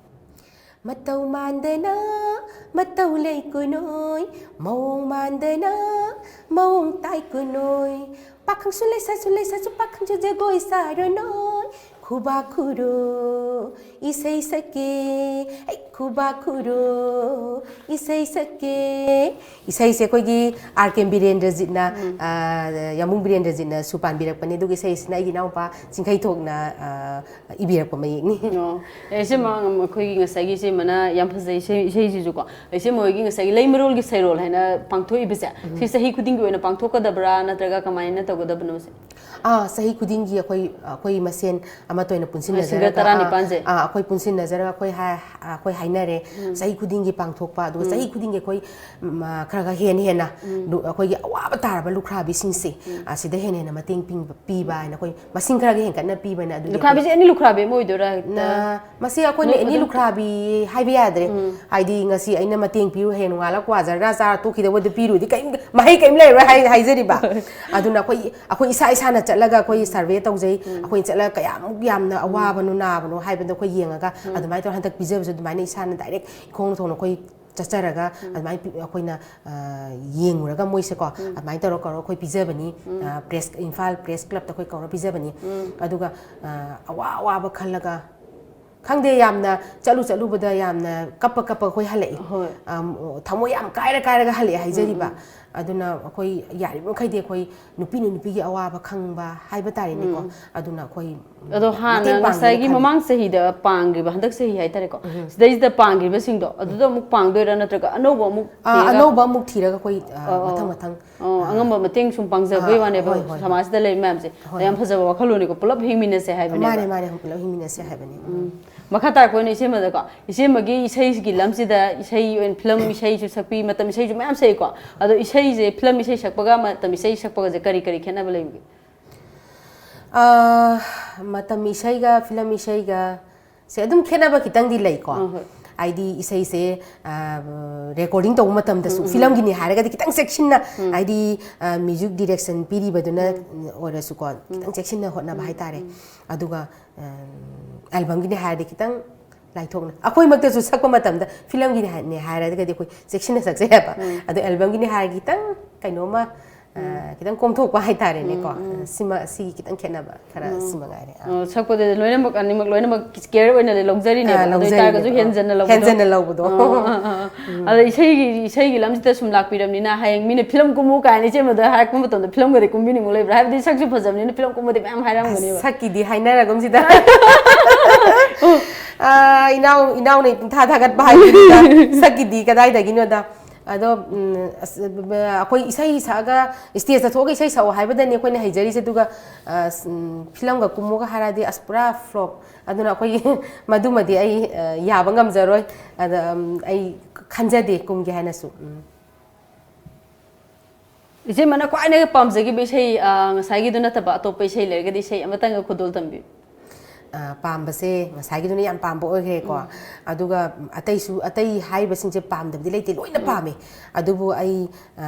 ꯃꯇꯧ ꯃꯥꯟꯗꯅ ꯃꯇꯧ ꯂꯩꯀꯨꯅꯣꯏ, ꯃꯑꯣꯡ ꯃꯥꯟꯗꯅ ꯃꯑꯣꯡ ꯇꯥꯏꯀꯨꯅꯣꯏ, ꯄꯥꯈꯪꯁꯨ ꯂꯩꯁꯥꯁꯨ ꯂꯩꯁꯥꯁꯨ ꯄꯥꯈꯪꯁꯨ ꯖꯒꯣꯏ ꯁꯥꯔꯨꯅꯣꯏ, ꯈꯨꯕꯥꯛ ꯈꯨꯔꯣ ꯏꯁꯩ ꯁꯛꯀꯦ꯫ ꯑꯩ ꯈꯨꯕꯥꯛ ꯈꯨꯔꯣ, ꯏꯁꯩ ꯁꯛꯀꯦ꯫ ꯏꯁꯩꯁꯦ ꯑꯩꯈꯣꯏꯒꯤ ꯑꯥꯔ ꯀꯦ ꯕꯤꯔꯦꯟꯗ꯭ꯔꯖꯤꯠꯅ, ꯑ, ꯌꯥꯝꯕꯨꯡ ꯕꯤꯔꯦꯟꯗ꯭ꯔꯖꯤꯠꯅ ꯁꯨ ꯄꯥꯟꯕꯤꯔꯛꯄꯅꯦ, ꯑꯗꯨꯒ ꯏꯁꯩꯁꯤꯅ ꯑꯩꯒꯤ ꯏꯅꯥꯎꯄꯥ ꯆꯤꯡꯈꯩꯊꯣꯛꯅ, ꯑ, ꯏꯕꯤꯔꯛꯄ ꯃꯌꯦꯛꯅꯤ꯫ ꯑꯣ, ꯑꯦ, ꯏꯆꯦꯃ, ꯑꯩꯈꯣꯏꯒꯤ ꯉꯁꯥꯏꯒꯤ ꯏꯆꯦꯃꯅ ꯌꯥꯝ ꯐꯖꯩ ꯏꯁꯩ, ꯏꯁꯩꯁꯤꯁꯨꯀꯣ꯫ ꯏꯆꯦꯃ ꯍꯣꯏꯒꯤ ꯉꯁꯥꯏꯒꯤ ꯂꯩꯃꯔꯣꯜꯒꯤ ꯁꯩꯔꯣꯜ ꯍꯥꯏꯅ ꯄꯥꯡꯊꯣꯛꯏꯕꯁꯦ, ꯁꯤ ꯆꯍꯤ ꯈꯨꯗꯤꯡꯒꯤ ꯑꯣꯏꯅ ꯄꯥꯡꯊꯣꯛꯀꯗꯕ꯭ꯔꯥ, ꯅꯠꯇ꯭ꯔꯒ ꯀꯃꯥꯏꯅ ꯇꯧꯒꯗꯕꯅꯣ ꯁꯦ? ꯑꯥ, ꯆꯍꯤ ꯈꯨꯗꯤꯡꯒꯤ ꯑꯩꯈꯣꯏ, ꯑꯩꯈꯣꯏ ꯃꯁꯦꯟ ꯑꯃꯠꯇ ꯑꯣꯏꯅ ꯁꯤꯡꯒꯔ ꯄꯨꯟꯁꯤꯟꯅꯖꯔꯒ, ꯑꯥ, ꯇꯔꯥꯅꯤꯄꯥꯟꯁꯦ? ꯑꯥ, ꯑꯩꯈꯣꯏ ꯄꯨꯟꯁꯤꯟꯅꯖꯔꯒ ꯑꯩꯈꯣꯏ ꯍꯥꯏ-, ꯑꯩꯈꯣꯏ ꯍꯥꯏꯅꯔꯦ꯫ ꯆꯍꯤ ꯈꯨꯗꯤꯡꯒꯤ ꯄꯥꯡꯊꯣꯛꯄ, ꯑꯗꯨꯒ ꯆꯍꯤ ꯈꯨꯗꯤꯡꯒꯤ ꯑꯩꯈꯣꯏ, ꯎꯝ, ꯑꯥ, ꯈꯔ ꯈꯔ ꯍꯦꯟꯅ ꯍꯦꯟꯅ ꯂꯨ-, ꯑꯩꯈꯣꯏꯒꯤ ꯑꯋꯥꯕ ꯇꯥꯔꯕ ꯂꯨꯈ꯭ꯔꯥꯕꯤꯁꯤꯡꯁꯦ, ꯑꯁꯤꯗ ꯍꯦꯟꯅ ꯍꯦꯟꯅ ꯃꯇꯦꯡ ꯄꯤꯡꯕ-, ꯄꯤꯕ ꯍꯥꯏꯅ ꯑꯩꯈꯣꯏ ꯃꯁꯤꯡ ꯈꯔꯒ ꯍꯦꯟꯒꯠꯅ ꯄꯤꯕꯅ ꯑꯗꯨꯒꯤ ꯂꯨꯈ꯭ꯔꯥꯕꯤꯁꯦ ꯑꯦꯅꯤ ꯂꯨꯈ꯭ꯔꯥꯕꯤ ꯑꯃ ꯑꯣꯏꯗꯣꯏꯔꯥ? ꯅ-, ꯃꯁꯤ ꯑꯩꯈꯣꯏꯅ ꯅꯣ-, ꯑꯦꯅꯤ ꯑꯗꯨꯝ ꯂꯨꯈ꯭ꯔꯥꯕꯤ ꯍꯥꯏꯕ ꯌꯥꯗ꯭ꯔꯦ꯫ ꯍꯥꯏꯗꯤ ꯉꯁꯤ ꯑꯩꯅ ꯃꯇꯦꯡ ꯄꯤꯔꯨ, ꯍꯌꯦꯡ ꯅꯣꯡꯉꯥꯜꯂꯒ ꯀ꯭ꯋꯥ ꯖꯔꯗꯥ ꯆꯥꯔ ꯇꯣꯛꯈꯤꯗꯧꯕꯗ ꯄꯤꯔꯨꯗꯤ ꯀꯔꯤꯝ, ꯃꯍꯩ ꯀꯔꯤꯝ ꯂꯩꯔꯔꯣꯏ ꯍꯥꯏ-, ꯍꯥꯏꯖꯔꯤꯕ꯫ ꯑꯗꯨꯅ ꯑꯩꯈꯣꯏ, ꯑꯩꯈꯣꯏ ꯏꯁꯥ ꯏꯁꯥꯅ ꯆꯠꯂꯒ ꯑꯩꯈꯣꯏ ꯁꯔꯚꯦ ꯇꯧꯖꯩ꯫ ꯑꯩꯈꯣꯏꯅ ꯆꯠꯂꯒ ꯀꯌꯥꯃꯨꯛ ꯌꯥꯝꯅ ꯑꯋꯥꯕꯅꯣ, ꯅꯥꯕꯅꯣ ꯍꯥꯏꯕꯗꯣ ꯑꯩꯈꯣꯏ ꯌꯦꯡꯉꯒ ꯑꯗꯨꯃꯥꯏꯅ ꯇꯧꯔꯒ ꯍꯟꯗꯛ ꯄꯤꯖꯕꯁꯨ ꯑꯗꯨꯃꯥꯏꯅ ꯏꯁꯥꯅ ꯗꯥꯏꯔꯦꯛ ꯏꯈꯣꯡ ꯊꯣꯡꯅ ꯑꯩꯈꯣꯏ ꯆꯠꯆꯔꯒ ꯑꯗꯨꯃꯥꯏꯅ ꯄꯤ-, ꯑꯩꯈꯣꯏꯅ, ꯑ, ꯌꯦꯡꯉꯨꯔꯒ ꯃꯣꯏꯁꯦꯀꯣ, ꯑꯗꯨꯃꯥꯏꯅ ꯇꯧꯔ ꯀꯧꯔ ꯑꯩꯈꯣꯏ ꯄꯤꯖꯕꯅꯤ꯫ ꯑ, ꯄ꯭ꯔꯦꯁ, ꯏꯝꯐꯥꯜ ꯄ꯭ꯔꯦꯁ ꯀ꯭ꯂꯕꯇ ꯑꯩꯈꯣꯏ ꯀꯧꯔ ꯄꯤꯖꯕꯅꯤ꯫ ꯑꯗꯨꯒ, ꯑ, ꯑꯋꯥ ꯑꯋꯥꯕ ꯈꯜꯂꯒ, ꯈꯪꯗꯦ, ꯌꯥꯝꯅ ꯆꯠꯂꯨ ꯆꯠꯂꯨꯕꯗ ꯌꯥꯝꯅ ꯀꯞꯄ ꯀꯞꯄ ꯑꯩꯈꯣꯏ ꯍꯜꯂꯛꯏ꯫ ꯍꯣꯏ꯫ ꯑꯝ, ꯊꯃꯣꯏ ꯌꯥꯝ ꯀꯥꯏꯔ ꯀꯥꯏꯔꯒ ꯍꯜꯂꯛꯑꯦ ꯍꯥꯏꯖꯔꯤꯕ꯫ ꯑꯗꯨꯅ ꯑꯩꯈꯣꯏ ꯌꯥꯔꯤꯕ ꯃꯈꯩꯗꯤ ꯑꯩꯈꯣꯏ ꯅꯨꯄꯤꯅ ꯅꯨꯄꯤꯒꯤ ꯑꯋꯥꯕ ꯈꯪꯕ ꯍꯥꯏꯕ ꯇꯥꯔꯦꯅꯦꯀꯣ꯫ ꯑꯗꯨꯅ ꯑꯩꯈꯣꯏ ꯑꯗꯣ ꯍꯥꯟꯅ ꯃꯇꯦꯡ ꯄꯥꯡꯒꯦꯅ ꯉꯁꯥꯏꯒꯤ ꯈꯜꯂꯤ꯫ ꯃꯃꯥꯡ ꯆꯍꯤꯗ ꯄꯥꯡꯈꯤꯕ, ꯍꯟꯗꯛ ꯆꯍꯤ ꯍꯥꯏꯇꯥꯔꯦꯀꯣ, ꯁꯤꯗꯩꯁꯤꯗ ꯄꯥꯡꯈꯤꯕꯁꯤꯡꯗꯣ ꯑꯗꯨꯗ ꯑꯃꯨꯛ ꯄꯥꯡꯗꯣꯏꯔꯥ, ꯅꯠꯇ꯭ꯔꯒ ꯑꯅꯧꯕ ꯑꯃꯨꯛ ꯑꯥ, ꯊꯤꯔꯒ? ꯑꯅꯧꯕ ꯑꯃꯨꯛ ꯊꯤꯔꯒ ꯑꯩꯈꯣꯏ, ꯑꯥ, ꯑꯣ, ꯑꯣ꯫ ꯃꯊꯪ ꯃꯊꯪ ꯑꯣ, ꯑꯥ, ꯑꯉꯝꯕ ꯃꯇꯦꯡ ꯁꯨꯝ ꯄꯥꯡꯖꯕꯩ ꯑꯥ, ꯋꯥꯅꯦꯕ, ꯍꯣꯏ, ꯍꯣꯏ, ꯍꯣꯏ꯫ ꯁꯃꯥꯖꯁꯤꯗ ꯂꯩꯔꯤ ꯃꯌꯥꯝꯁꯦ꯫ ꯍꯣꯏ꯫ ꯌꯥꯝ ꯐꯖꯕ ꯋꯥꯈꯜꯂꯣꯟꯅꯤꯀꯣ, ꯄꯨꯂꯞ ꯍꯤꯡꯃꯤꯟꯅꯁꯦ ꯍꯥꯏꯕꯅꯦꯕ꯫ ꯃꯥꯅꯦ, ꯃꯥꯅꯦ, ꯄꯨꯂꯞ ꯍꯤꯡꯃꯤꯟꯅꯁꯦ ꯍꯥꯏꯕꯅꯦ꯫ ꯎꯝ꯫ ꯃꯈꯥ ꯇꯥꯔꯛꯄ ꯑꯣꯏꯅ ꯏꯆꯦꯃꯗꯀꯣ, ꯏꯆꯦꯃꯒꯤ ꯏꯁꯩꯒꯤ ꯂꯝꯁꯤꯗ ꯏꯁꯩ ꯑꯣꯏꯅ, ꯐꯤꯂꯝ ꯏꯁꯩꯁꯨ ꯁꯛꯄꯤ, ꯃꯇꯝ ꯏꯁꯩꯁꯨ ꯃꯌꯥꯝ ꯁꯛꯏꯀꯣ꯫ ꯑꯗꯣ ꯏꯁꯩꯁꯦ, ꯐꯤꯂꯝ ꯏꯁꯩ ꯁꯛꯄꯒ ꯃꯇꯝ ꯏꯁꯩ ꯁꯛꯄꯒꯁꯦ ꯀꯔꯤ ꯀꯔꯤ ꯈꯦꯠꯅꯕ ꯂꯩꯕꯒꯦ? ꯑꯥ, ꯃꯇꯝ ꯏꯁꯩꯒ ꯐꯤꯂꯝ ꯏꯁꯩꯒ ꯁꯦ ꯑꯗꯨꯝ ꯈꯦꯠꯅꯕ ꯈꯤꯇꯪꯗꯤ ꯂꯩꯀꯣ꯫ ꯑꯥ, ꯍꯣꯏ꯫ ꯍꯥꯏꯗꯤ ꯏꯁꯩꯁꯦ, ꯑꯥ, ꯔꯦꯀꯣꯔꯗꯤꯡ ꯇꯧꯕ ꯃꯇꯝꯗꯁꯨ, ꯎꯝ, ꯎꯝ, ꯐꯤꯂꯝꯒꯤꯅꯤ ꯍꯥꯏꯔꯒꯗꯤ ꯈꯤꯇꯪ ꯆꯦꯛꯁꯤꯟꯅ, ꯎꯝ꯫ ꯍꯥꯏꯗꯤ, ꯑꯥ, ꯃ꯭ꯌꯨꯖꯤꯛ ꯗꯤꯔꯦꯛꯁꯟ ꯄꯤꯔꯤꯕꯗꯨꯅ ꯎꯝ꯫ ꯑꯣꯏꯔꯁꯨꯀꯣ, ꯎꯝ꯫ ꯈꯤꯇꯪ ꯆꯦꯛꯁꯤꯟꯅ ꯍꯣꯠꯅꯕ ꯎꯝ, ꯍꯥꯏꯇꯥꯔꯦ꯫ ꯎꯝ, ꯎꯝ꯫ ꯑꯗꯨꯒ, ꯑꯥ, ꯑꯦꯜꯕꯝꯒꯤꯅꯤ ꯍꯥꯏꯔꯗꯤ ꯈꯤꯇꯪ ꯂꯥꯏꯊꯣꯛꯅ, ꯑꯩꯈꯣꯏꯃꯛꯇꯁꯨ ꯁꯛꯄ ꯃꯇꯝꯗ ꯐꯤꯂꯝꯒꯤꯅꯤ ꯍꯥꯏ-, ꯅꯦ ꯍꯥꯏꯔꯒꯗꯤ ꯑꯩꯈꯣꯏ ꯆꯦꯛꯁꯤꯟꯅ ꯁꯛꯆꯩ ꯍꯥꯏꯕ꯫ ꯎꯝ꯫ ꯑꯗꯣ ꯑꯦꯜꯕꯝꯒꯤꯅꯤ ꯍꯥꯏꯔꯗꯤ ꯈꯤꯇꯪ ꯀꯩꯅꯣꯝꯃ ꯑ, ꯈꯤꯇꯪ ꯀꯣꯝꯊꯣꯛꯄ ꯍꯥꯏꯇꯥꯔꯦꯅꯦꯀꯣ꯫ ꯁꯤꯃ, ꯁꯤꯒꯤ ꯈꯤꯇꯪ ꯈꯦꯠꯅꯕ ꯈꯔ ꯁꯤ ꯃꯉꯥꯏꯔꯦ꯫ ꯑꯥ꯫ ꯑ, ꯁꯛꯄꯗꯗꯤ ꯂꯣꯏꯅꯃꯛ ꯑꯅꯤꯃꯛ ꯂꯣꯏꯅꯃꯛ ꯀꯦꯌꯔ ꯑꯣꯏꯅ ꯂꯧꯖꯔꯤꯅꯦꯕ꯫ ꯑꯥ, ꯑꯗꯨ ꯂꯧꯖꯔꯤꯅꯦꯕ꯫ ꯑꯣꯏꯇꯥꯔꯒꯁꯨ ꯑꯥ꯫ ꯍꯦꯟꯖꯟꯅ ꯂꯧꯕꯗꯣ꯫ ꯍꯦꯟꯖꯟꯅ ꯂꯧꯕꯗꯣ꯫ ꯑꯥ, ꯑꯥ, ꯑꯥ, ꯑꯥ꯫ ꯑꯗ ꯏꯁꯩꯒꯤ ꯏꯁꯩꯒꯤ ꯂꯝꯁꯤꯗ ꯁꯨꯝ ꯂꯥꯛꯄꯤꯔꯕꯅꯤꯅ ꯍꯌꯦꯡ ꯃꯤꯅ ꯐꯤꯂꯝ ꯀꯨꯝꯃꯨ ꯀꯥꯏꯅ ꯏꯆꯦꯃꯗ ꯍꯥꯏꯔꯛꯄ ꯃꯇꯝꯗ ꯐꯤꯂꯝꯒꯗꯤ ꯀꯨꯝꯕꯤꯅꯤꯡꯕ ꯂꯩꯕ꯭ꯔꯥ? ꯍꯥꯏꯕꯗꯤ ꯁꯛꯁꯨ ꯐꯖꯕꯅꯤꯅ ꯐꯤꯂꯝ ꯀꯨꯝꯕꯗꯤ ꯃꯌꯥꯝ ꯍꯥꯏꯔꯝꯒꯅꯦꯕ꯫ ꯁꯛꯀꯤꯗꯤ ꯍꯥꯏꯅꯔꯒꯨꯝꯁꯤꯗ꯫ ꯑꯥ, ꯏꯅꯥꯎ ꯏꯅꯥꯎꯅ ꯏꯄꯨꯡꯊꯥ ꯊꯥꯒꯠꯄ ꯍꯥꯏꯕꯗꯨꯗ ꯁꯛꯀꯤꯗꯤ ꯀꯗꯥꯏꯗꯒꯤꯅꯣꯗ꯫ ꯑꯗꯣ ꯎꯝ, ꯑꯁ, ꯕ-, ꯑꯩꯈꯣꯏ ꯏꯁꯩ ꯁꯛꯑꯒ ꯁ꯭ꯇꯦꯖꯇ ꯊꯣꯛꯑꯒ ꯏꯁꯩ ꯁꯛꯑꯣ ꯍꯥꯏꯕꯗꯅꯤ ꯑꯩꯈꯣꯏꯅ ꯍꯩꯖꯔꯤꯁꯦ꯫ ꯑꯗꯨꯒ ꯑꯁ, ꯎꯝ, ꯐꯤꯂꯝꯒ ꯀꯨꯝꯃꯨꯒ ꯍꯥꯏꯔꯗꯤ ꯑꯁ ꯄꯨꯔꯥ ꯐ꯭ꯂꯣꯞ꯫ ꯑꯗꯨꯅ ꯑꯩꯈꯣꯏꯒꯤ ꯃꯗꯨꯃꯗꯤ ꯑꯩ, ꯑ, ꯌꯥꯕ ꯉꯝꯖꯔꯣꯏ꯫ ꯑꯗ, ꯎꯝ, ꯑꯩ ꯈꯟꯖꯗꯦ ꯀꯨꯝꯒꯦ ꯍꯥꯏꯅꯁꯨ꯫ ꯎꯝ꯫ ꯏꯆꯦꯃꯅ ꯈ꯭ꯋꯥꯏꯗꯒꯤ ꯄꯥꯝꯖꯈꯤꯕ ꯏꯁꯩ, ꯑ, ꯉꯁꯥꯏꯒꯤꯗꯨ ꯅꯠꯇꯕ ꯑꯇꯣꯞꯄ ꯏꯁꯩ ꯂꯩꯔꯒꯗꯤ ꯏꯁꯩ ꯑꯃꯇꯪꯒ ꯈꯨꯗꯣꯜ ꯇꯝꯕꯤꯌꯨ꯫ ꯑ, ꯄꯥꯝꯕꯁꯦ ꯉꯁꯥꯏꯒꯤꯗꯨꯅ ꯌꯥꯝ ꯄꯥꯝꯕ ꯑꯣꯏꯈ꯭ꯔꯦꯀꯣ꯫ ꯑꯗꯨꯒ ꯑꯇꯩꯁꯨ, ꯑꯇꯩ ꯍꯥꯏꯔꯤꯕꯁꯤꯡꯁꯦ ꯄꯥꯝꯗꯕꯗꯤ ꯂꯩꯇꯦ, ꯂꯣꯏꯅ ꯄꯥꯝꯃꯦ꯫ ꯑꯗꯨꯕꯨ ꯑꯩ, ꯑ,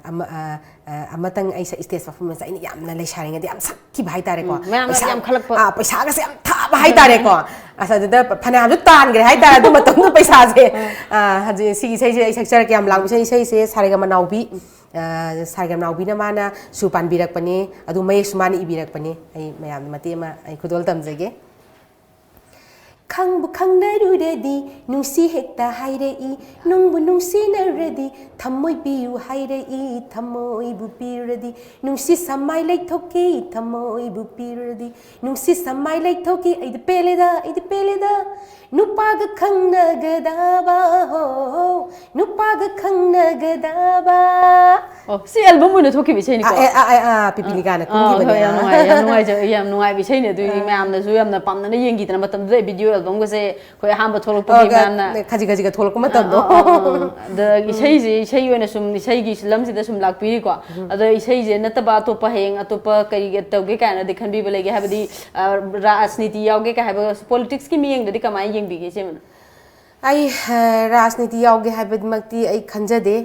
ꯑꯃ-, ꯑ, ꯑ, ꯑꯃꯇꯪ ꯑꯩ ꯁ-, ꯁ꯭ꯇꯦꯖ ꯄꯔꯐꯣꯔꯃꯦꯟꯁ ꯑꯩꯅ ꯌꯥꯝꯅ ꯂꯩꯁꯥꯔꯤꯉꯩꯗ ꯌꯥꯝ ꯁꯛꯈꯤꯕ ꯍꯥꯏꯇꯥꯔꯦꯀꯣ꯫ ꯎꯝ, ꯃꯌꯥꯝꯅ ꯄꯩꯁꯥ-, ꯌꯥꯝꯈꯠꯂꯛꯄ꯫ ꯑꯥ, ꯄꯩꯁꯥꯒꯁꯦ ꯌꯥꯝ ꯊꯥꯕ ꯍꯥꯏꯇꯥꯔꯦꯀꯣ꯫ ꯑꯁ, ꯑꯗꯨꯗ ꯐꯅꯌꯥꯝꯁꯨ ꯇꯥꯟꯈ꯭ꯔꯦ ꯍꯥꯏꯇꯥꯔꯦ ꯑꯗꯨ ꯃꯇꯝꯗ ꯄꯩꯁꯥꯁꯦ꯫ ꯑꯥ, ꯍꯧꯖꯤꯛ ꯁꯤꯒꯤ ꯏꯁꯩꯁꯦ ꯑꯩ ꯁꯛꯆꯔꯛꯀꯦ ꯌꯥꯝ ꯂꯥꯡꯕ ꯏꯁꯩ, ꯏꯁꯩꯁꯦ ꯁꯥꯔꯦꯒꯃ ꯅꯥꯎꯕꯤ꯫ ꯑ, ꯁꯥꯔꯦꯒꯃ ꯅꯥꯎꯕꯤꯅ ꯃꯥꯅ ꯁꯨꯔ ꯄꯥꯟꯕꯤꯔꯛꯄꯅꯦ, ꯑꯗꯨ ꯃꯌꯦꯛꯁꯨ ꯃꯥꯅ ꯏꯕꯤꯔꯛꯄꯅꯦ꯫ ꯑꯩ ꯃꯌꯥꯝ ꯃꯇꯦꯛ ꯑꯃ ꯑꯩ ꯈꯨꯗꯣꯜ ꯇꯝꯖꯒꯦ꯫ ꯈꯪꯕꯨ ꯈꯪꯅꯔꯨꯔꯗꯤ ꯅꯨꯡꯁꯤ ꯍꯦꯛꯇ ꯍꯥꯏꯔꯛꯏ, ꯅꯨꯡꯕꯨ ꯅꯨꯡꯁꯤꯅꯔꯨꯔꯗꯤ ꯊꯝꯃꯣꯏ ꯄꯤꯌꯨ ꯍꯥꯏꯔꯛꯏ, ꯊꯝꯃꯣꯏꯕꯨ ꯄꯤꯔꯨꯔꯗꯤ ꯅꯨꯡꯁꯤ ꯁꯃꯥꯏ ꯂꯩꯊꯣꯛꯀꯤ, ꯊꯝꯃꯣꯏꯕꯨ ꯄꯤꯔꯨꯔꯗꯤ ꯅꯨꯡꯁꯤ ꯁꯃꯥꯏ ꯂꯩꯊꯣꯛꯀꯤ꯫ ꯑꯩꯗꯤ ꯄꯦꯜꯂꯦꯗ, ꯑꯩꯗꯤ ꯄꯦꯜꯂꯦꯗ, ꯅꯨꯄꯥꯒ ꯈꯪꯅꯒꯗꯕ ꯍꯣ, ꯅꯨꯄꯥꯒ ꯈꯪꯅꯒꯗꯕ꯫ ꯑꯣ, ꯁꯤ ꯑꯦꯜꯕꯝ ꯑꯣꯏꯅ ꯊꯣꯛꯈꯤꯕ ꯏꯁꯩꯅꯤꯀꯣ? ꯑꯥ, ꯑꯦ, ꯑꯥ, ꯑꯦ, ꯑꯥ, ꯄꯤꯄꯤꯂꯤꯀꯥꯅ ꯑꯥ, ꯀꯨꯝꯈꯤꯕꯅꯦ꯫ ꯍꯣꯏ, ꯌꯥꯝ ꯑꯥ꯫ ꯅꯨꯡꯉꯥꯏ, ꯌꯥꯝ ꯅꯨꯡꯉꯥꯏꯖ-, ꯌꯥꯝ ꯅꯨꯡꯉꯥꯏꯕ ꯏꯁꯩꯅꯦ꯫ ꯑꯗꯨꯒꯤ ꯃꯌꯥꯝꯅꯁꯨ ꯌꯥꯝꯅ ꯄꯥꯝꯅꯅ ꯌꯦꯡꯈꯤꯗꯅ ꯃꯇꯝꯗꯨꯗ ꯚꯤꯗꯤꯑꯣ ꯑꯦꯜꯕꯝꯒꯁꯦ ꯑꯩꯈꯣꯏ ꯑꯍꯥꯟꯕ ꯊꯣꯛꯂꯛꯄꯒꯤ ꯑꯣ, ꯃꯌꯥꯝꯅ ꯈꯖꯤꯛ ꯈꯖꯤꯛꯀ ꯊꯣꯛꯂꯛꯄ ꯃꯇꯝꯗꯣ꯫ ꯑꯥ, ꯑꯥ, ꯑꯥ, ꯑꯥ꯫ ꯑꯗ ꯏꯁꯩꯁꯤ, ꯏꯁꯩ ꯑꯣꯏꯅ ꯁꯨꯝ ꯏꯁꯩꯒꯤ ꯂꯝꯁꯤꯗ ꯁꯨꯝ ꯂꯥꯛꯄꯤꯔꯤꯀꯣ꯫ ꯑꯗ ꯏꯁꯩꯁꯦ ꯅꯠꯇꯕ ꯑꯇꯣꯞꯄ ꯍꯌꯦꯡ ꯑꯇꯣꯞꯄ ꯀꯔꯤ ꯇꯧꯒꯦ ꯀꯥꯏꯅꯗꯤ ꯈꯟꯕꯤꯕ ꯂꯩꯒꯦ? ꯍꯥꯏꯕꯗꯤ, ꯑ, ꯔꯥꯖꯅꯤꯇꯤ ꯌꯥꯎꯒꯦ ꯀꯥꯏ ꯍꯥꯏꯕ ꯄꯣꯂꯤꯇꯤꯛꯁꯀꯤ ꯃꯤꯠꯌꯦꯡꯗꯗꯤ ꯀꯃꯥꯏꯅ ꯌꯦꯡꯕꯤꯒꯦ ꯏꯆꯦꯃꯅ? ꯑꯩ, ꯑ, ꯔꯥꯖꯅꯤꯇꯤ ꯌꯥꯎꯒꯦ ꯍꯥꯏꯕꯃꯛꯇꯤ ꯑꯩ ꯈꯟꯖꯗꯦ꯫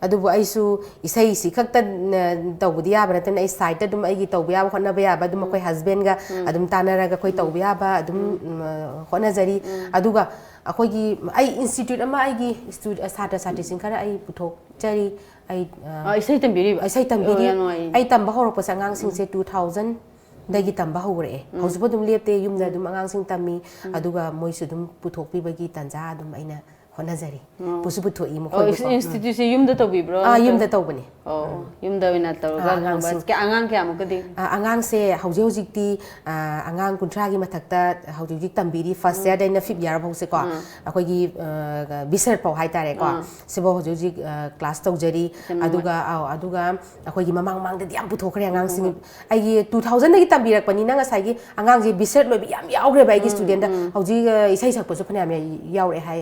ꯑꯗꯨꯕꯨ ꯑꯩꯁꯨ ꯏꯁꯩꯁꯤ ꯈꯛꯇ, ꯑ, ꯇꯧꯕꯗꯤ ꯌꯥꯕ ꯅꯠꯇꯅ ꯑꯩ ꯁꯥꯏꯠꯇ ꯑꯗꯨꯝ ꯑꯩꯒꯤ ꯇꯧꯕ ꯌꯥꯕ ꯍꯣꯠꯅꯕ ꯌꯥꯕ ꯑꯗꯨꯝ ꯑꯩꯈꯣꯏ ꯍꯁꯕꯦꯟꯒ ꯑꯗꯨꯝ ꯇꯥꯟꯅꯔꯒ ꯑꯩꯈꯣꯏ ꯇꯧꯕ ꯌꯥꯕ ꯑꯗꯨꯝ, ꯎꯝ, ꯑ, ꯍꯣꯠꯅꯖꯔꯤ꯫ ꯑꯗꯨꯒ ꯑꯩꯈꯣꯏꯒꯤ, ꯑꯩ ꯏꯟꯁꯇꯤꯇ꯭ꯌꯨꯠ ꯑꯃ ꯑꯩꯒꯤ ꯁ꯭ꯇꯨ-, ꯁꯥꯇ꯭ꯔ ꯁꯥꯇ꯭ꯔꯤꯁꯤꯡ ꯈꯔ ꯑꯩ ꯄꯨꯊꯣꯛꯆꯔꯤ꯫ ꯑꯩ ꯑ, ꯑ, ꯏꯁꯩ ꯇꯝꯕꯤꯔꯤꯕ? ꯏꯁꯩ ꯇꯝꯕꯤꯔꯤ꯫ ꯑꯣ, ꯌꯥꯝ ꯅꯨꯡꯉꯥꯏ꯫ ꯑꯩ ꯇꯝꯕ ꯍꯧꯔꯛꯄꯁꯦ ꯑꯉꯥꯡꯁꯤꯡꯁꯦ ꯇꯨ ꯊꯥꯎꯖꯟꯗꯒꯤ ꯇꯝꯕ ꯍꯧꯔꯛꯑꯦ꯫ ꯍꯧꯖꯤꯛꯐꯥꯎ ꯑꯗꯨꯝ ꯂꯦꯞꯇꯦ꯫ ꯌꯨꯝꯗ ꯑꯗꯨꯝ ꯑꯉꯥꯡꯁꯤꯡ ꯇꯝꯃꯤ꯫ ꯑꯗꯨꯒ ꯃꯣꯏꯁꯨ ꯑꯗꯨꯝ ꯄꯨꯊꯣꯛꯄꯤꯕꯒꯤ ꯇꯥꯟꯖꯥ ꯑꯗꯨꯝ ꯑꯩꯅ ꯍꯣꯠꯅꯖꯔꯤ꯫ ꯄꯨꯁꯨ ꯄꯨꯊꯣꯛꯏ ꯑꯣ, ꯃꯈꯣꯏꯒꯤꯁꯨ꯫ ꯏꯟꯁꯇꯤꯇ꯭ꯌꯨꯠꯁꯦ ꯌꯨꯝꯗ ꯇꯧꯕꯤꯕ꯭ꯔꯣ? ꯑꯥ, ꯌꯨꯝꯗ ꯇꯧꯕꯅꯤ꯫ ꯑꯣ, ꯌꯨꯝꯗ ꯑꯣꯏꯅ ꯇꯧꯔꯒ ꯑꯥ, ꯑꯉꯥꯡꯁꯤꯡ꯫ ꯀꯌꯥ-, ꯑꯉꯥꯡ ꯀꯌꯥꯃꯨꯛꯀꯗꯤ? ꯑ, ꯑꯉꯥꯡꯁꯦ ꯍꯧꯖꯤꯛ ꯍꯧꯖꯤꯛꯇꯤ, ꯑ, ꯑꯉꯥꯡ ꯀꯨꯟꯊ꯭ꯔꯥꯒꯤ ꯃꯊꯛꯇ ꯍꯧꯖꯤꯛ ꯍꯧꯖꯤꯛ ꯇꯝꯕꯤꯔꯤ, ꯐꯥꯔꯁ ꯌꯥꯔꯗꯩꯅ ꯐꯤꯐ ꯌꯥꯔ ꯐꯥꯎꯁꯦꯀꯣ꯫ ꯑꯩꯈꯣꯏꯒꯤ, ꯑ, ꯕꯤꯁꯔꯠ ꯐꯥꯎ ꯍꯥꯏꯇꯥꯔꯦꯀꯣ꯫ ꯁꯤꯐꯥꯎ ꯍꯧꯖꯤꯛ ꯍꯧꯖꯤꯛ, ꯑ, ꯀ꯭ꯂꯥꯁ ꯇꯧꯖꯔꯤ꯫ ꯑꯗꯨꯒ, ꯑꯧ, ꯑꯗꯨꯒ ꯑꯩꯈꯣꯏꯒꯤ ꯃꯃꯥꯡ ꯃꯃꯥꯡꯗꯗꯤ ꯌꯥꯝ ꯄꯨꯊꯣꯛꯈ꯭ꯔꯦ ꯑꯉꯥꯡꯁꯤꯡ꯫ ꯑꯩꯒꯤ ꯇꯨ ꯊꯥꯎꯖꯟꯗꯒꯤ ꯇꯝꯕꯤꯔꯛꯄꯅꯤꯅ ꯉꯁꯥꯏꯒꯤ ꯑꯉꯥꯡꯁꯦ ꯕꯤꯁꯔꯠ ꯂꯣꯏꯕ ꯌꯥꯝ ꯌꯥꯎꯈ꯭ꯔꯦꯕ ꯑꯩꯒꯤ ꯁ꯭ꯇꯨꯗꯦꯟꯗ꯫ ꯍꯧꯖꯤꯛ, ꯑ, ꯏꯁꯩ ꯁꯛꯄꯁꯨ ꯐꯅꯌꯥꯝ ꯌꯥꯎꯔꯛꯑꯦ ꯍꯥꯏ,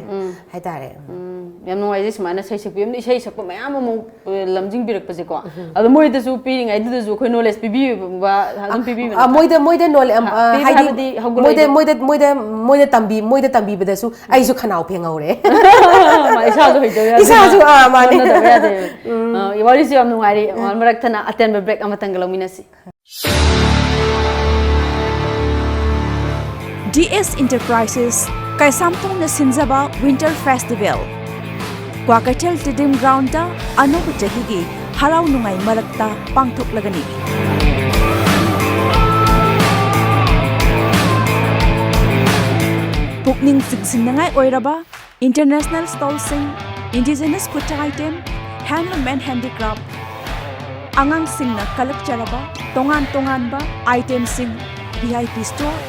ꯍꯥꯏꯇꯥꯔꯦ꯫ ꯎꯝ꯫ ꯌꯥꯝ ꯅꯨꯡꯉꯥꯏꯖꯩ ꯁꯨꯃꯥꯏꯅ ꯏꯁꯩ ꯁꯛꯄꯤ ꯑꯃꯅ ꯏꯁꯩ ꯁꯛꯄ ꯃꯌꯥꯝ ꯑꯃꯨꯛ, ꯑ, ꯂꯝꯖꯤꯡꯕꯤꯔꯛꯄꯁꯦꯀꯣ꯫ ꯑꯗꯣ ꯃꯣꯏꯗꯁꯨ ꯄꯤꯔꯤꯉꯩꯗꯨꯗꯁꯨ ꯑꯩꯈꯣꯏ ꯅꯣꯂꯦꯖ ꯄꯤꯕꯤꯕ ꯑꯗꯨꯝ ꯄꯤꯕꯤꯕ ꯑ, ꯃꯣꯏꯗ, ꯃꯣꯏꯗ ꯅꯣꯂꯦ-, ꯑꯝ, ꯑ, ꯄꯤꯕ ꯍꯥꯏꯗꯤ ꯍꯥꯏꯕꯗꯤ ꯍꯧꯒꯠꯂꯛꯏꯗꯣ꯫ ꯃꯣꯏꯗ, ꯃꯣꯏꯗ, ꯃꯣꯏꯗ, ꯃꯣꯏꯗ ꯇꯝꯕꯤ-, ꯃꯣꯏꯗ ꯇꯝꯕꯤꯕꯗꯁꯨ ꯑꯩꯁꯨ ꯈꯅꯥꯎ ꯐꯦꯡꯍꯧꯔꯦ꯫ ꯃꯥ ꯏꯁꯥꯁꯨ ꯍꯩꯇꯕ ꯌꯥꯗꯦ꯫ ꯏꯁꯥꯁꯨ, ꯑꯥ, ꯃꯥꯅꯦ꯫ ꯍꯣꯠꯅꯗꯕ ꯌꯥꯗꯦ꯫ ꯑ, ꯋꯥꯔꯤꯁꯨ ꯌꯥꯝ ꯅꯨꯡꯉꯥꯏꯔꯤ꯫ ꯃꯔꯛ ꯊꯠꯅ ꯑꯇꯦꯟꯕ ꯕ꯭ꯔꯦꯛ ꯑꯃꯇꯪꯒ ꯂꯧꯃꯤꯟꯅꯁꯤ꯫ ꯗꯤ ꯑꯦꯁ ꯏꯟꯇꯔꯄ꯭ꯔꯥꯏꯁꯦꯁ, ꯀꯩꯁꯥꯝꯊꯣꯡꯅ ꯁꯤꯟꯖꯕ winter festival. Kwakeithel Tiddim ground ꯑꯅꯧꯕ ꯆꯍꯤꯒꯤ ꯍꯔꯥꯎ ꯅꯨꯡꯉꯥꯏ ꯃꯔꯛꯇ ꯄꯥꯡꯊꯣꯛꯂꯒꯅꯤ꯫ ꯄꯨꯛꯅꯤꯡ ꯆꯤꯡꯁꯤꯟꯅꯤꯡꯉꯥꯏ ꯑꯣꯏꯔꯕ ꯏꯟꯇꯔꯅꯦꯁꯅꯦꯜ ꯁ꯭ꯇꯣꯜꯁꯤꯡ, ꯏꯟꯗꯤꯖꯤꯅꯁ ꯈꯨꯠꯁꯥ ꯑꯥꯏꯇꯦꯝ, ꯍꯦꯟꯂꯨꯝ ꯑꯦꯟ ꯍꯦꯟꯗꯤꯀ꯭ꯔꯥꯐ, ꯑꯉꯥꯡꯁꯤꯡꯅ ꯀꯜꯂꯛꯆꯔꯕ ꯇꯣꯉꯥꯟ ꯇꯣꯉꯥꯟꯕ ꯑꯥꯏꯇꯦꯝꯁꯤꯡ, ꯚꯤ ꯑꯥꯏ ꯄꯤ ꯁ꯭ꯇꯣꯔ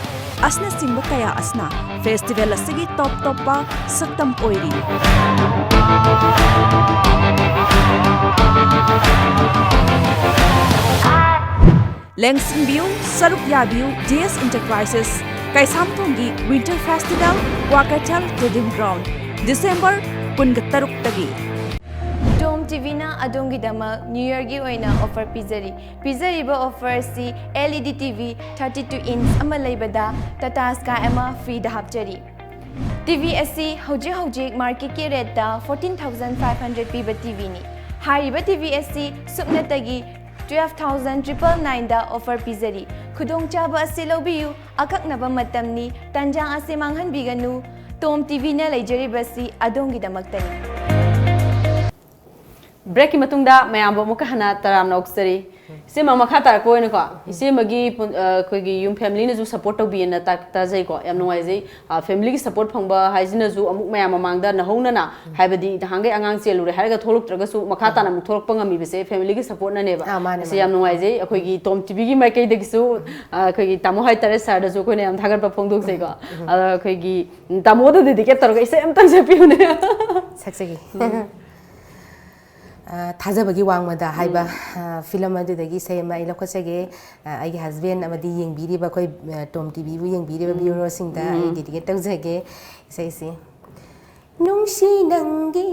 ꯑꯁꯤꯅꯆꯤꯡꯕ ꯀꯌꯥ ꯑꯁꯤꯅ ꯐꯦꯁꯇꯤꯚꯦꯜ ꯑꯁꯤꯒꯤ ꯇꯣꯞ ꯇꯣꯞꯄ ꯁꯛꯇꯝ ꯑꯣꯏꯔꯤ꯫ ꯂꯦꯡꯁꯤꯟꯕꯤꯌꯨ, ꯁꯔꯨꯛ ꯌꯥꯕꯤꯌꯨ, ꯗꯤ ꯑꯦꯁ ꯏꯟꯇꯔꯄ꯭ꯔꯥꯏꯁꯦꯁ ꯀꯩꯁꯥꯝꯊꯣꯡꯒꯤ winter festival, Kwakeithel Tiddim ground, December ꯀꯨꯟꯒ ꯇꯔꯨꯛꯇꯒꯤ꯫ ꯇꯣꯝ ꯇꯤꯚꯤꯅ ꯑꯗꯣꯝꯒꯤꯗꯃꯛ ꯅ꯭ꯌꯨ ꯌꯔꯒꯤ ꯑꯣꯏꯅ ꯑꯣꯐꯔ ꯄꯤꯖꯔꯤ꯫ ꯄꯤꯖꯔꯤꯕ ꯑꯣꯐꯔꯁꯤ L E D TV thirty two inch ꯑꯃ ꯂꯩꯕꯗ ꯇꯥꯇꯥ ꯁ꯭ꯀꯥꯏ ꯑꯃ ꯐ꯭ꯔꯤꯗ ꯍꯥꯞꯆꯔꯤ꯫ ꯇꯤꯚꯤ ꯑꯁꯤ ꯍꯧꯖꯤꯛ ꯍꯧꯖꯤꯛ ꯃꯥꯔꯀꯦꯠꯀꯤ ꯔꯦꯠꯇ ꯐꯣꯔꯇꯤꯟ ꯊꯥꯎꯖꯟ ꯐꯥꯏꯚ ꯍꯟꯗ꯭ꯔꯦꯠ ꯄꯤꯕ ꯇꯤꯚꯤꯅꯤ꯫ ꯍꯥꯏꯔꯤꯕ ꯇꯤꯚꯤ ꯑꯁꯤ ꯁꯨꯞꯅꯇꯒꯤ ꯇꯨꯋꯦꯜꯐ ꯊꯥꯎꯖꯟ ꯇ꯭ꯔꯤꯄꯜ ꯅꯥꯏꯟꯗ ꯑꯣꯐꯔ ꯄꯤꯖꯔꯤ꯫ ꯈꯨꯗꯣꯡꯆꯥꯕ ꯑꯁꯤ ꯂꯧꯕꯤꯌꯨ, ꯑꯀꯛꯅꯕ ꯃꯇꯝꯅꯤ, ꯇꯥꯟꯖꯥ ꯑꯁꯤ ꯃꯥꯡꯍꯟꯕꯤꯒꯅꯨ꯫ ꯇꯣꯝ ꯇꯤꯚꯤꯅ ꯂꯩꯖꯔꯤꯕꯁꯤ ꯑꯗꯣꯝꯒꯤꯗꯃꯛꯇꯅꯤ꯫ ꯕ꯭ꯔꯦꯛꯀꯤ ꯃꯇꯨꯡꯗ ꯃꯌꯥꯝꯕꯨ ꯑꯃꯨꯛꯀ ꯍꯟꯅ ꯇꯔꯥꯝꯅ ꯑꯣꯛꯆꯔꯤ꯫ ꯏꯆꯦꯃ, ꯃꯈꯥ ꯇꯥꯔꯛꯄ ꯑꯣꯏꯅꯀꯣ, ꯏꯆꯦꯃꯒꯤ ꯄꯨꯟ-, ꯑ, ꯑꯩꯈꯣꯏꯒꯤ ꯌꯨꯝ ꯐꯦꯃꯤꯂꯤꯅꯁꯨ ꯁꯞꯄꯣꯔꯠ ꯇꯧꯕꯤꯌꯦꯅ ꯇꯥ-, ꯇꯥꯖꯩꯀꯣ꯫ ꯌꯥꯝ ꯅꯨꯡꯉꯥꯏꯖꯩ꯫ ꯑ, ꯐꯦꯃꯤꯂꯤꯒꯤ ꯁꯞꯄꯣꯔꯠ ꯐꯪꯕ ꯍꯥꯏꯁꯤꯅꯁꯨ ꯑꯃꯨꯛ ꯃꯌꯥꯝ ꯃꯃꯥꯡꯗ ꯅꯧꯍꯧꯅꯅ, ꯍꯥꯏꯕꯗꯤ ꯅꯍꯥꯟꯈꯩ ꯑꯉꯥꯡ ꯆꯦꯜꯂꯨꯔꯦ ꯍꯥꯏꯔꯒ ꯊꯣꯛꯂꯛꯇ꯭ꯔꯒꯁꯨ ꯃꯈꯥ ꯇꯥꯅ ꯑꯃꯨꯛ ꯊꯣꯛꯂꯛꯄ ꯉꯝꯃꯤꯕꯁꯦ ꯐꯦꯃꯤꯂꯤꯒꯤ ꯁꯞꯄꯣꯔꯠꯅꯅꯦꯕ꯫ ꯑꯥ, ꯃꯥꯅꯦ, ꯑꯁꯤ ꯃꯥꯅꯦ꯫ ꯌꯥꯝ ꯅꯨꯡꯉꯥꯏꯖꯩ꯫ ꯑꯩꯈꯣꯏꯒꯤ ꯇꯣꯝ ꯇꯤꯚꯤꯒꯤ ꯃꯥꯏꯀꯩꯗꯒꯤꯁꯨ, ꯑ, ꯑꯩꯈꯣꯏꯒꯤ ꯇꯥꯃꯣ ꯍꯥꯏꯇꯥꯔꯦ, ꯁꯥꯔꯗꯁꯨ ꯑꯩꯈꯣꯏꯅ ꯌꯥꯝ ꯊꯥꯒꯠꯄ ꯐꯣꯡꯗꯣꯛꯆꯩꯀꯣ꯫ ꯑꯗ ꯑꯩꯈꯣꯏꯒꯤ ꯇꯥꯃꯣꯗ ꯗꯦꯗꯤꯀꯦꯠ ꯇꯧꯔꯒ ꯏꯁꯩ ꯑꯝꯇꯪ ꯁꯛꯄꯤꯌꯨꯅꯦ꯫ ꯁꯛꯆꯒꯦ꯫ ꯑ, ꯊꯥꯖꯕꯒꯤ ꯋꯥꯡꯃꯗ ꯍꯥꯏꯕ, ꯎꯝ꯫ ꯑ, ꯐꯤꯂꯝ ꯑꯗꯨꯗꯒꯤ ꯏꯁꯩ ꯑꯃ ꯑꯩ ꯂꯧꯈꯠꯆꯒꯦ꯫ ꯑ, ꯑꯩꯒꯤ ꯍꯁꯕꯦꯟ ꯑꯃꯗꯤ ꯌꯦꯡꯕꯤꯔꯤꯕ ꯑꯩꯈꯣꯏ, ꯑ, ꯇꯣꯝ ꯇꯤꯚꯤꯕꯨ ꯌꯦꯡꯕꯤꯔꯤꯕ ꯎꯝ꯫ ꯚ꯭ꯌꯨꯋꯔꯁꯤꯡꯗ ꯎꯝ꯫ ꯑꯩ ꯗꯦꯗꯤꯀꯦꯠ ꯇꯧꯖꯒꯦ ꯏꯁꯩꯁꯤ꯫ ꯅꯨꯡꯁꯤ ꯅꯪꯒꯤ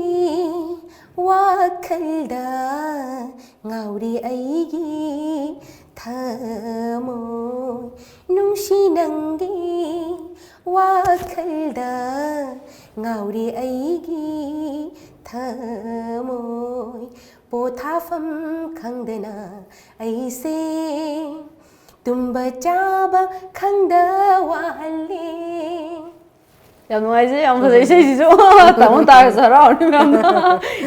ꯋꯥꯈꯜꯗ ꯉꯥꯎꯔꯤ ꯑꯩꯒꯤ ꯊꯃꯣꯏ, ꯅꯨꯡꯁꯤ ꯅꯪꯒꯤ ꯋꯥꯈꯜꯗ ꯉꯥꯎꯔꯤ ꯑꯩꯒꯤ ꯊꯃꯣꯏ, ꯄꯣꯊꯥꯐꯝ ꯈꯪꯗꯅ ꯑꯩꯁꯦ ꯇꯨꯝꯕ ꯆꯥꯕ ꯈꯪꯗ ꯋꯥꯍꯜꯂꯦ꯫ ꯌꯥꯝ ꯅꯨꯡꯉꯥꯏꯖꯩ, ꯌꯥꯝ ꯐꯖꯩ ꯏꯁꯩꯁꯤꯁꯨ꯫ ꯇꯥꯃꯣ ꯇꯥꯔꯁꯨ ꯍꯔꯥꯎꯔꯅꯤ ꯃꯌꯥꯝꯅ꯫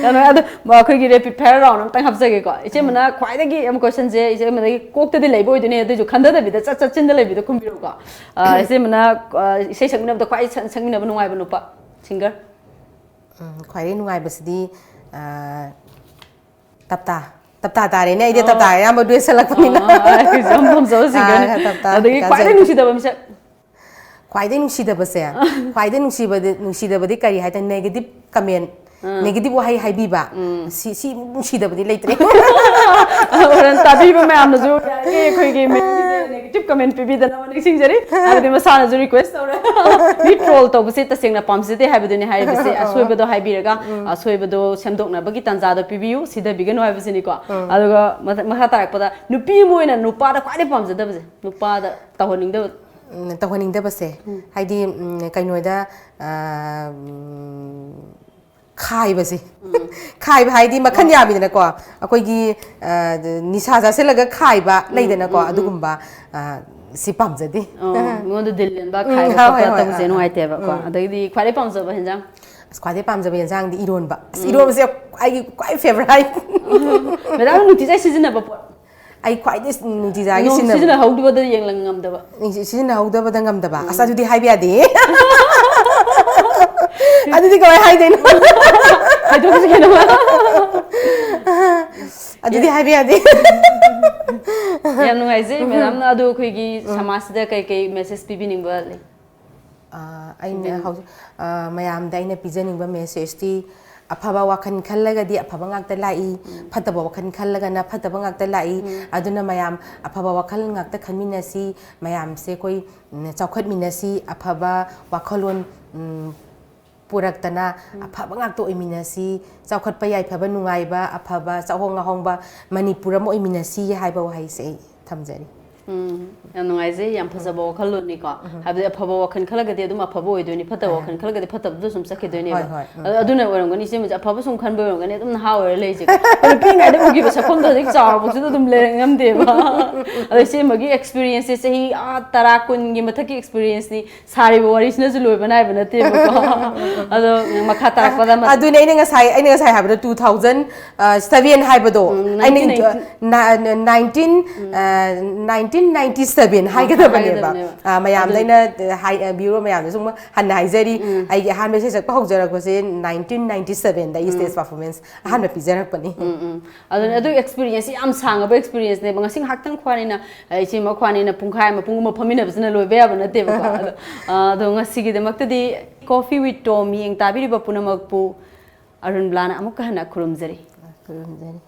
ꯌꯥꯝ ꯅꯨꯡꯉꯥꯏ꯫ ꯑꯗꯣ, ꯃ-, ꯑꯩꯈꯣꯏꯒꯤ ꯔꯦꯄꯤꯠ ꯐꯥꯌꯔ ꯔꯥꯎꯟ ꯑꯝꯇꯪ ꯍꯥꯞꯆꯒꯦꯀꯣ꯫ ꯏꯆꯦꯃꯅ ꯈ꯭ꯋꯥꯏꯗꯒꯤ ꯑꯃ ꯀꯣꯏꯁꯟꯁꯦ, ꯏꯆꯦꯃꯗꯒꯤ ꯀꯣꯛꯇꯗꯤ ꯂꯩꯕ ꯑꯣꯏꯗꯣꯏꯅꯦ, ꯑꯗꯨꯏꯁꯨ ꯈꯟꯊꯗꯕꯤꯗ ꯆꯠ ꯆꯠ ꯆꯤꯟꯗ ꯂꯩꯕꯤꯗ ꯈꯨꯝꯕꯤꯔꯣꯀꯣ꯫ ꯑ, ꯏꯆꯦꯃꯅ, ꯑ, ꯏꯁꯩ ꯁꯛꯃꯤꯟꯅꯕꯗ ꯈ꯭ꯋꯥꯏ ꯁꯛ-, ꯁꯛꯃꯤꯟꯅꯕ ꯅꯨꯡꯉꯥꯏꯕ ꯅꯨꯄꯥ, ꯁꯤꯡꯒꯔ? ꯎꯝ, ꯈ꯭ꯋꯥꯏꯗꯒꯤ ꯅꯨꯡꯉꯥꯏꯕꯁꯤꯗꯤ, ꯑ, ꯇꯞꯇꯥ꯫ ꯇꯞꯇꯥ ꯇꯥꯔꯦꯅꯦ, ꯑꯩꯗꯤ ꯑꯣ꯫ ꯇꯞꯇꯥ ꯑꯌꯥꯝꯕ ꯗ꯭ꯔꯦꯁ ꯁꯦꯠꯂꯛꯄꯅꯤꯅ꯫ ꯑ, ꯑꯩꯁꯨ ꯌꯥꯝ ꯄꯥꯝꯖꯕ ꯁꯤꯡꯒꯔꯅꯦ꯫ ꯑꯥ, ꯇꯞꯇꯥ, ꯑꯗꯒꯤ ꯀꯥꯖꯜ꯫ ꯈ꯭ꯋꯥꯏꯗꯒꯤ ꯅꯨꯡꯁꯤꯗꯕ ꯃꯤꯁꯛ? ꯈ꯭ꯋꯥꯏꯗꯒꯤ ꯅꯨꯡꯁꯤꯗꯕꯁꯦ, ꯈ꯭ꯋꯥꯏꯗꯒꯤ ꯅꯨꯡꯁꯤꯕꯗꯤ, ꯅꯨꯡꯁꯤꯗꯕꯗꯤ ꯀꯔꯤ ꯍꯥꯏ ꯇꯥꯔꯦ? ꯅꯦꯒꯦꯇꯤꯚ ꯀꯃꯦꯟ, ꯑꯥ꯫ ꯅꯦꯒꯦꯇꯤꯚ ꯋꯥꯍꯩ ꯍꯥꯏꯕꯤꯕ꯫ ꯎꯝ꯫ ꯁꯤ, ꯁꯤ ꯅꯨꯡꯁꯤꯗꯕꯗꯤ ꯂꯩꯇ꯭ꯔꯦ꯫ ꯍꯣꯔꯦꯟ ꯇꯥꯕꯤꯕ ꯃꯌꯥꯝꯅꯁꯨ ꯌꯥꯔꯤꯈꯩ ꯑꯩꯈꯣꯏꯒꯤ ꯃꯦꯝꯒꯤꯁꯦ ꯅꯦꯒꯦꯇꯤꯚ ꯀꯃꯦꯟ ꯄꯤꯕꯤꯗꯅꯕ ꯅꯤꯡꯁꯤꯡꯖꯔꯤ꯫ ꯍꯥꯏꯕꯗꯤ ꯃꯁꯥꯅꯁꯨ ꯔꯤꯀ꯭ꯋꯦꯁ ꯇꯧꯔꯦ꯫ ꯃꯤ ꯇ꯭ꯔꯣꯜ ꯇꯧꯕꯁꯦ ꯇꯁꯦꯡꯅ ꯄꯥꯝꯖꯗꯦ ꯍꯥꯏꯕꯗꯨꯅꯤ ꯍꯥꯏꯔꯤꯕꯁꯦ꯫ ꯑꯣ꯫ ꯑꯁꯣꯏꯕꯗꯣ ꯍꯥꯏꯕꯤꯔꯒ, ꯎꯝ꯫ ꯑꯁꯣꯏꯕꯗꯣ ꯁꯦꯝꯗꯣꯛꯅꯕꯒꯤ ꯇꯥꯟꯖꯥꯗꯣ ꯄꯤꯕꯤꯌꯨ, ꯁꯤꯊꯕꯤꯒꯅꯨ ꯍꯥꯏꯕꯁꯤꯅꯤꯀꯣ꯫ ꯎꯝ꯫ ꯑꯗꯨꯒ ꯃꯊ-, ꯃꯈꯥ ꯇꯥꯔꯛꯄꯗ ꯅꯨꯄꯤ ꯑꯃ ꯑꯣꯏꯅ ꯅꯨꯄꯥꯗ ꯈ꯭ꯋꯥꯏꯗꯒꯤ ꯄꯥꯝꯖꯗꯕꯁꯦ, ꯅꯨꯄꯥꯗ ꯇꯧꯍꯟꯅꯤꯡꯗꯕ꯫ ꯎꯝ, ꯇꯧꯍꯟꯅꯤꯡꯗꯕꯁꯦ꯫ ꯎꯝ꯫ ꯍꯥꯏꯗꯤ, ꯎꯝ, ꯀꯩꯅꯣꯗ, ꯑ, ꯎꯝ, ꯈꯥꯏꯕꯁꯦ꯫ ꯎꯝ꯫ ꯈꯥꯏꯕ ꯍꯥꯏꯗꯤ ꯃꯈꯜ ꯌꯥꯝꯃꯤꯗꯅꯀꯣ꯫ ꯑꯩꯈꯣꯏꯒꯤ, ꯑ, ꯅꯤꯁꯥ ꯆꯥꯁꯤꯜꯂꯒ ꯈꯥꯏꯕ ꯎꯝ, ꯂꯩꯗꯅꯀꯣ, ꯎꯝ, ꯎꯝ꯫ ꯑꯗꯨꯒꯨꯝꯕ, ꯑ, ꯁꯤ ꯄꯥꯝꯖꯗꯦ꯫ ꯑꯣ, ꯃꯤꯉꯣꯟꯗ ꯗꯤꯜ ꯂꯦꯟꯕ, ꯎꯝ, ꯈꯥꯏꯕ ꯍꯣꯏ, ꯈꯣꯠꯄ ꯍꯣꯏ, ꯍꯣꯏ, ꯇꯧꯕꯁꯦ ꯑꯥ, ꯑꯥ꯫ ꯅꯨꯡꯉꯥꯏꯇꯦꯕꯀꯣ꯫ ꯎꯝ꯫ ꯑꯗꯒꯤꯗꯤ ꯈ꯭ꯋꯥꯏꯗꯩ ꯄꯥꯝꯖꯕ ꯍꯦꯟꯖꯥꯡ? ꯑꯁ, ꯈ꯭ꯋꯥꯏꯗꯩ ꯄꯥꯝꯖꯕ ꯌꯦꯟꯁꯥꯡꯗꯤ ꯏꯔꯣꯟꯕ꯫ ꯑꯁ, ꯏꯔꯣꯟꯕꯁꯦ ꯑꯩꯒꯤ ꯈ꯭ꯋꯥꯏ favourite꯫ ꯃꯦꯗꯥꯝꯅ ꯅꯨꯡꯇꯤꯖꯥꯏ ꯁꯤꯖꯤꯟꯅꯕ ꯄꯣꯠ꯫ ꯑꯩ ꯈ꯭ꯋꯥꯏꯗꯩ ꯅꯨꯡꯇꯤꯖꯥꯒꯤ ꯅꯣꯡ ꯁꯤꯖꯤꯟꯅꯕ꯫ ꯁꯤꯖꯤꯟꯅꯍꯧꯗꯕꯗ ꯌꯦꯡꯂꯪ ꯉꯝꯗꯕ꯫ ꯅꯤꯡꯁꯤ- ꯁꯤꯖꯤꯟꯅꯍꯧꯗꯕꯗ ꯉꯝꯗꯕ꯫ ꯑꯁ, ꯑꯗꯨꯗꯤ ꯍꯥꯏꯕ ꯌꯥꯗꯦ꯫ ꯑꯗꯨꯗꯤ ꯀꯃꯥꯏ ꯍꯥꯏꯗꯣꯏꯅꯣ? ꯍꯥꯏꯗꯣꯛꯁꯤ ꯀꯩꯅꯣ꯫ ꯑꯗꯨꯗꯤ ꯍꯥꯏꯕ ꯌꯥꯗꯦ꯫ ꯌꯥꯝ ꯅꯨꯡꯉꯥꯏꯖꯩ ꯃꯦꯗꯥꯝꯅ꯫ ꯑꯗꯣ ꯑꯩꯈꯣꯏꯒꯤ ꯁꯃꯥꯖꯁꯤꯗ ꯀꯩ ꯀꯩ message ꯄꯤꯕꯤꯅꯤꯡꯕ ꯂꯩ? ꯑ, ꯑꯩꯅ ꯍꯧꯖꯤꯛ, ꯑ, ꯃꯌꯥꯝꯗ ꯑꯩꯅ ꯄꯤꯖꯅꯤꯡꯕ messageꯇꯤ, ꯑꯐꯕ ꯋꯥꯈꯜ ꯈꯜꯂꯒꯗꯤ ꯑꯐꯕ ꯉꯥꯛꯇ ꯂꯥꯛꯏ, ꯐꯠꯇꯕ ꯋꯥꯈꯜ ꯈꯜꯂꯒꯅ ꯐꯠꯇꯕ ꯉꯥꯛꯇ ꯂꯥꯛꯏ꯫ ꯑꯗꯨꯅ ꯃꯌꯥꯝ ꯑꯐꯕ ꯋꯥꯈꯜ ꯉꯥꯛꯇ ꯈꯟꯃꯤꯟꯅꯁꯤ꯫ ꯃꯌꯥꯝꯁꯦ ꯑꯩꯈꯣꯏ, ꯎꯝ, ꯆꯥꯎꯈꯠꯃꯤꯟꯅꯁꯤ꯫ ꯑꯐꯕ ꯋꯥꯈꯜꯂꯣꯟ, ꯎꯝ, ꯄꯨꯔꯛꯇꯅ ꯑꯐꯕ ꯉꯥꯛꯇ ꯑꯣꯏꯃꯤꯟꯅꯁꯤ꯫ ꯆꯥꯎꯈꯠꯄ ꯌꯥꯏꯐꯕ ꯅꯨꯡꯉꯥꯏꯕ, ꯑꯐꯕ ꯆꯥꯎꯍꯣꯡ ꯉꯥꯍꯣꯡꯕ ꯃꯅꯤꯄꯨꯔ ꯑꯃ ꯑꯣꯏꯃꯤꯟꯅꯁꯤ ꯍꯥꯏꯕ ꯋꯥꯍꯩꯁꯦ ꯑꯩ ꯊꯝꯖꯔꯤ꯫ ꯎꯝ, ꯌꯥꯝ ꯅꯨꯡꯉꯥꯏꯖꯩ꯫ ꯌꯥꯝ ꯐꯖꯕ ꯋꯥꯈꯜꯂꯣꯟꯅꯤꯀꯣ꯫ ꯍꯥꯏꯕꯗꯤ ꯑꯐꯕ ꯋꯥꯈꯜ ꯈꯜꯂꯒꯗꯤ ꯑꯗꯨꯝ ꯑꯐꯕ ꯑꯣꯏꯗꯣꯏꯅꯤ, ꯐꯠꯇꯕ ꯋꯥꯈꯜ ꯈꯜꯂꯒꯗꯤ ꯐꯠꯇꯕꯗ ꯁꯨꯝ ꯆꯠꯈꯤꯗꯣꯏꯅꯦꯕ꯫ ꯍꯣꯏ, ꯍꯣꯏ, ꯎꯝ꯫ ꯑꯗꯨ- ꯑꯗꯨꯅ ꯑꯣꯏꯔꯝꯒꯅꯤ ꯏꯆꯦꯃꯁꯦ ꯑꯐꯕ ꯁꯨꯝ ꯈꯟꯕ ꯑꯣꯏꯔꯝꯒꯅꯤ ꯑꯗꯨꯝ ꯅꯍꯥ ꯑꯣꯏꯔ ꯂꯩꯁꯦꯀꯣ꯫ ꯑꯩꯈꯣꯏꯅ ꯄꯤꯛꯏꯉꯩꯗ ꯎꯈꯤꯕ ꯁꯛꯐꯝꯗꯣ ꯍꯧꯖꯤꯛ ꯆꯥꯎꯔꯐꯥꯎꯁꯤꯗ ꯑꯗꯨꯝ ꯂꯩꯔꯛ ꯉꯝꯗꯦꯕ꯫ ꯑꯗꯣ ꯏꯆꯦꯃꯒꯤ experienceꯁꯦ ꯆꯍꯤ, ꯑꯥ, ꯇꯔꯥ ꯀꯨꯟꯒꯤ ꯃꯊꯛꯀꯤ experienceꯅꯤ꯫ ꯁꯥꯔꯤꯕ ꯋꯥꯔꯤꯁꯤꯅꯁꯨ ꯂꯣꯏꯕ ꯅꯥꯏꯕ ꯅꯠꯇꯦꯕꯀꯣ꯫ ꯑꯗꯣ ꯃꯈꯥ ꯇꯥꯔꯛꯄꯗ ꯃ- ꯑꯗꯨꯅꯦ ꯑꯩꯅ ꯉꯁꯥꯏ, ꯑꯩꯅ ꯉꯁꯥꯏ ꯍꯥꯏꯕꯗꯣ, two thousand seven ꯍꯥꯏꯕꯗꯣ, ꯎꯝ, ꯑꯩꯅ nineteen ninety. Nineteen, nineteen ninety seven ꯍꯥꯏꯒꯗꯕꯅꯦꯕ꯫ ꯍꯥꯏꯒꯗꯕꯅꯦꯕ꯫ ꯑ, ꯃꯌꯥꯝꯗ ꯑꯗꯨ- ꯑꯩꯅ ꯍꯥꯏ, ꯕ꯭ꯌꯨꯔꯣ ꯃꯌꯥꯝꯗꯁꯨ ꯑꯃꯨꯛ ꯍꯟꯅ ꯍꯥꯏꯖꯔꯤ꯫ ꯑꯩꯒꯤ ꯑꯍꯥꯟꯕ ꯏꯁꯩ ꯁꯛꯄ ꯍꯧꯖꯔꯛꯄꯁꯦ ꯅꯥꯏꯟꯇꯤꯟ ꯅꯥꯏꯟꯇꯤ ꯁꯦꯚꯦꯟꯗ ꯑꯩ stage performance ꯑꯍꯥꯟꯕ ꯄꯤꯖꯔꯛꯄꯅꯤ꯫ ꯎꯝ, ꯎꯝ꯫ ꯑꯗꯨꯅ ꯑꯗꯨ experienceꯁꯤ ꯌꯥꯝ ꯁꯥꯡꯉꯕ experienceꯅꯦꯕ꯫ ꯉꯁꯤ ꯉꯥꯏꯍꯥꯛꯇꯪ ꯈ꯭ꯋꯥꯅꯤꯅ, ꯑ, ꯏꯆꯦꯃ ꯈ꯭ꯋꯥꯅꯤꯅ ꯄꯨꯡꯈꯥꯏ ꯑꯃ, ꯄꯨꯡ ꯑꯃ ꯐꯝꯃꯤꯟꯅꯕꯁꯤꯅ ꯂꯣꯏꯕ ꯌꯥꯕ ꯅꯠꯇꯦꯕꯀꯣ꯫ ꯑꯗꯣ, ꯑ, ꯑꯗꯣ ꯉꯁꯤꯒꯤꯗꯃꯛꯇꯗꯤ Coffee with Tom ꯌꯦꯡ ꯇꯥꯕꯤꯔꯤꯕ ꯄꯨꯝꯅꯃꯛꯄꯨ ꯑꯔꯨꯟꯕꯂꯥꯅ ꯑꯃꯨꯛꯀ ꯍꯟꯅ ꯈꯨꯔꯨꯝꯖꯔꯤ꯫ ꯈꯨꯔꯨꯝꯖꯔꯤ꯫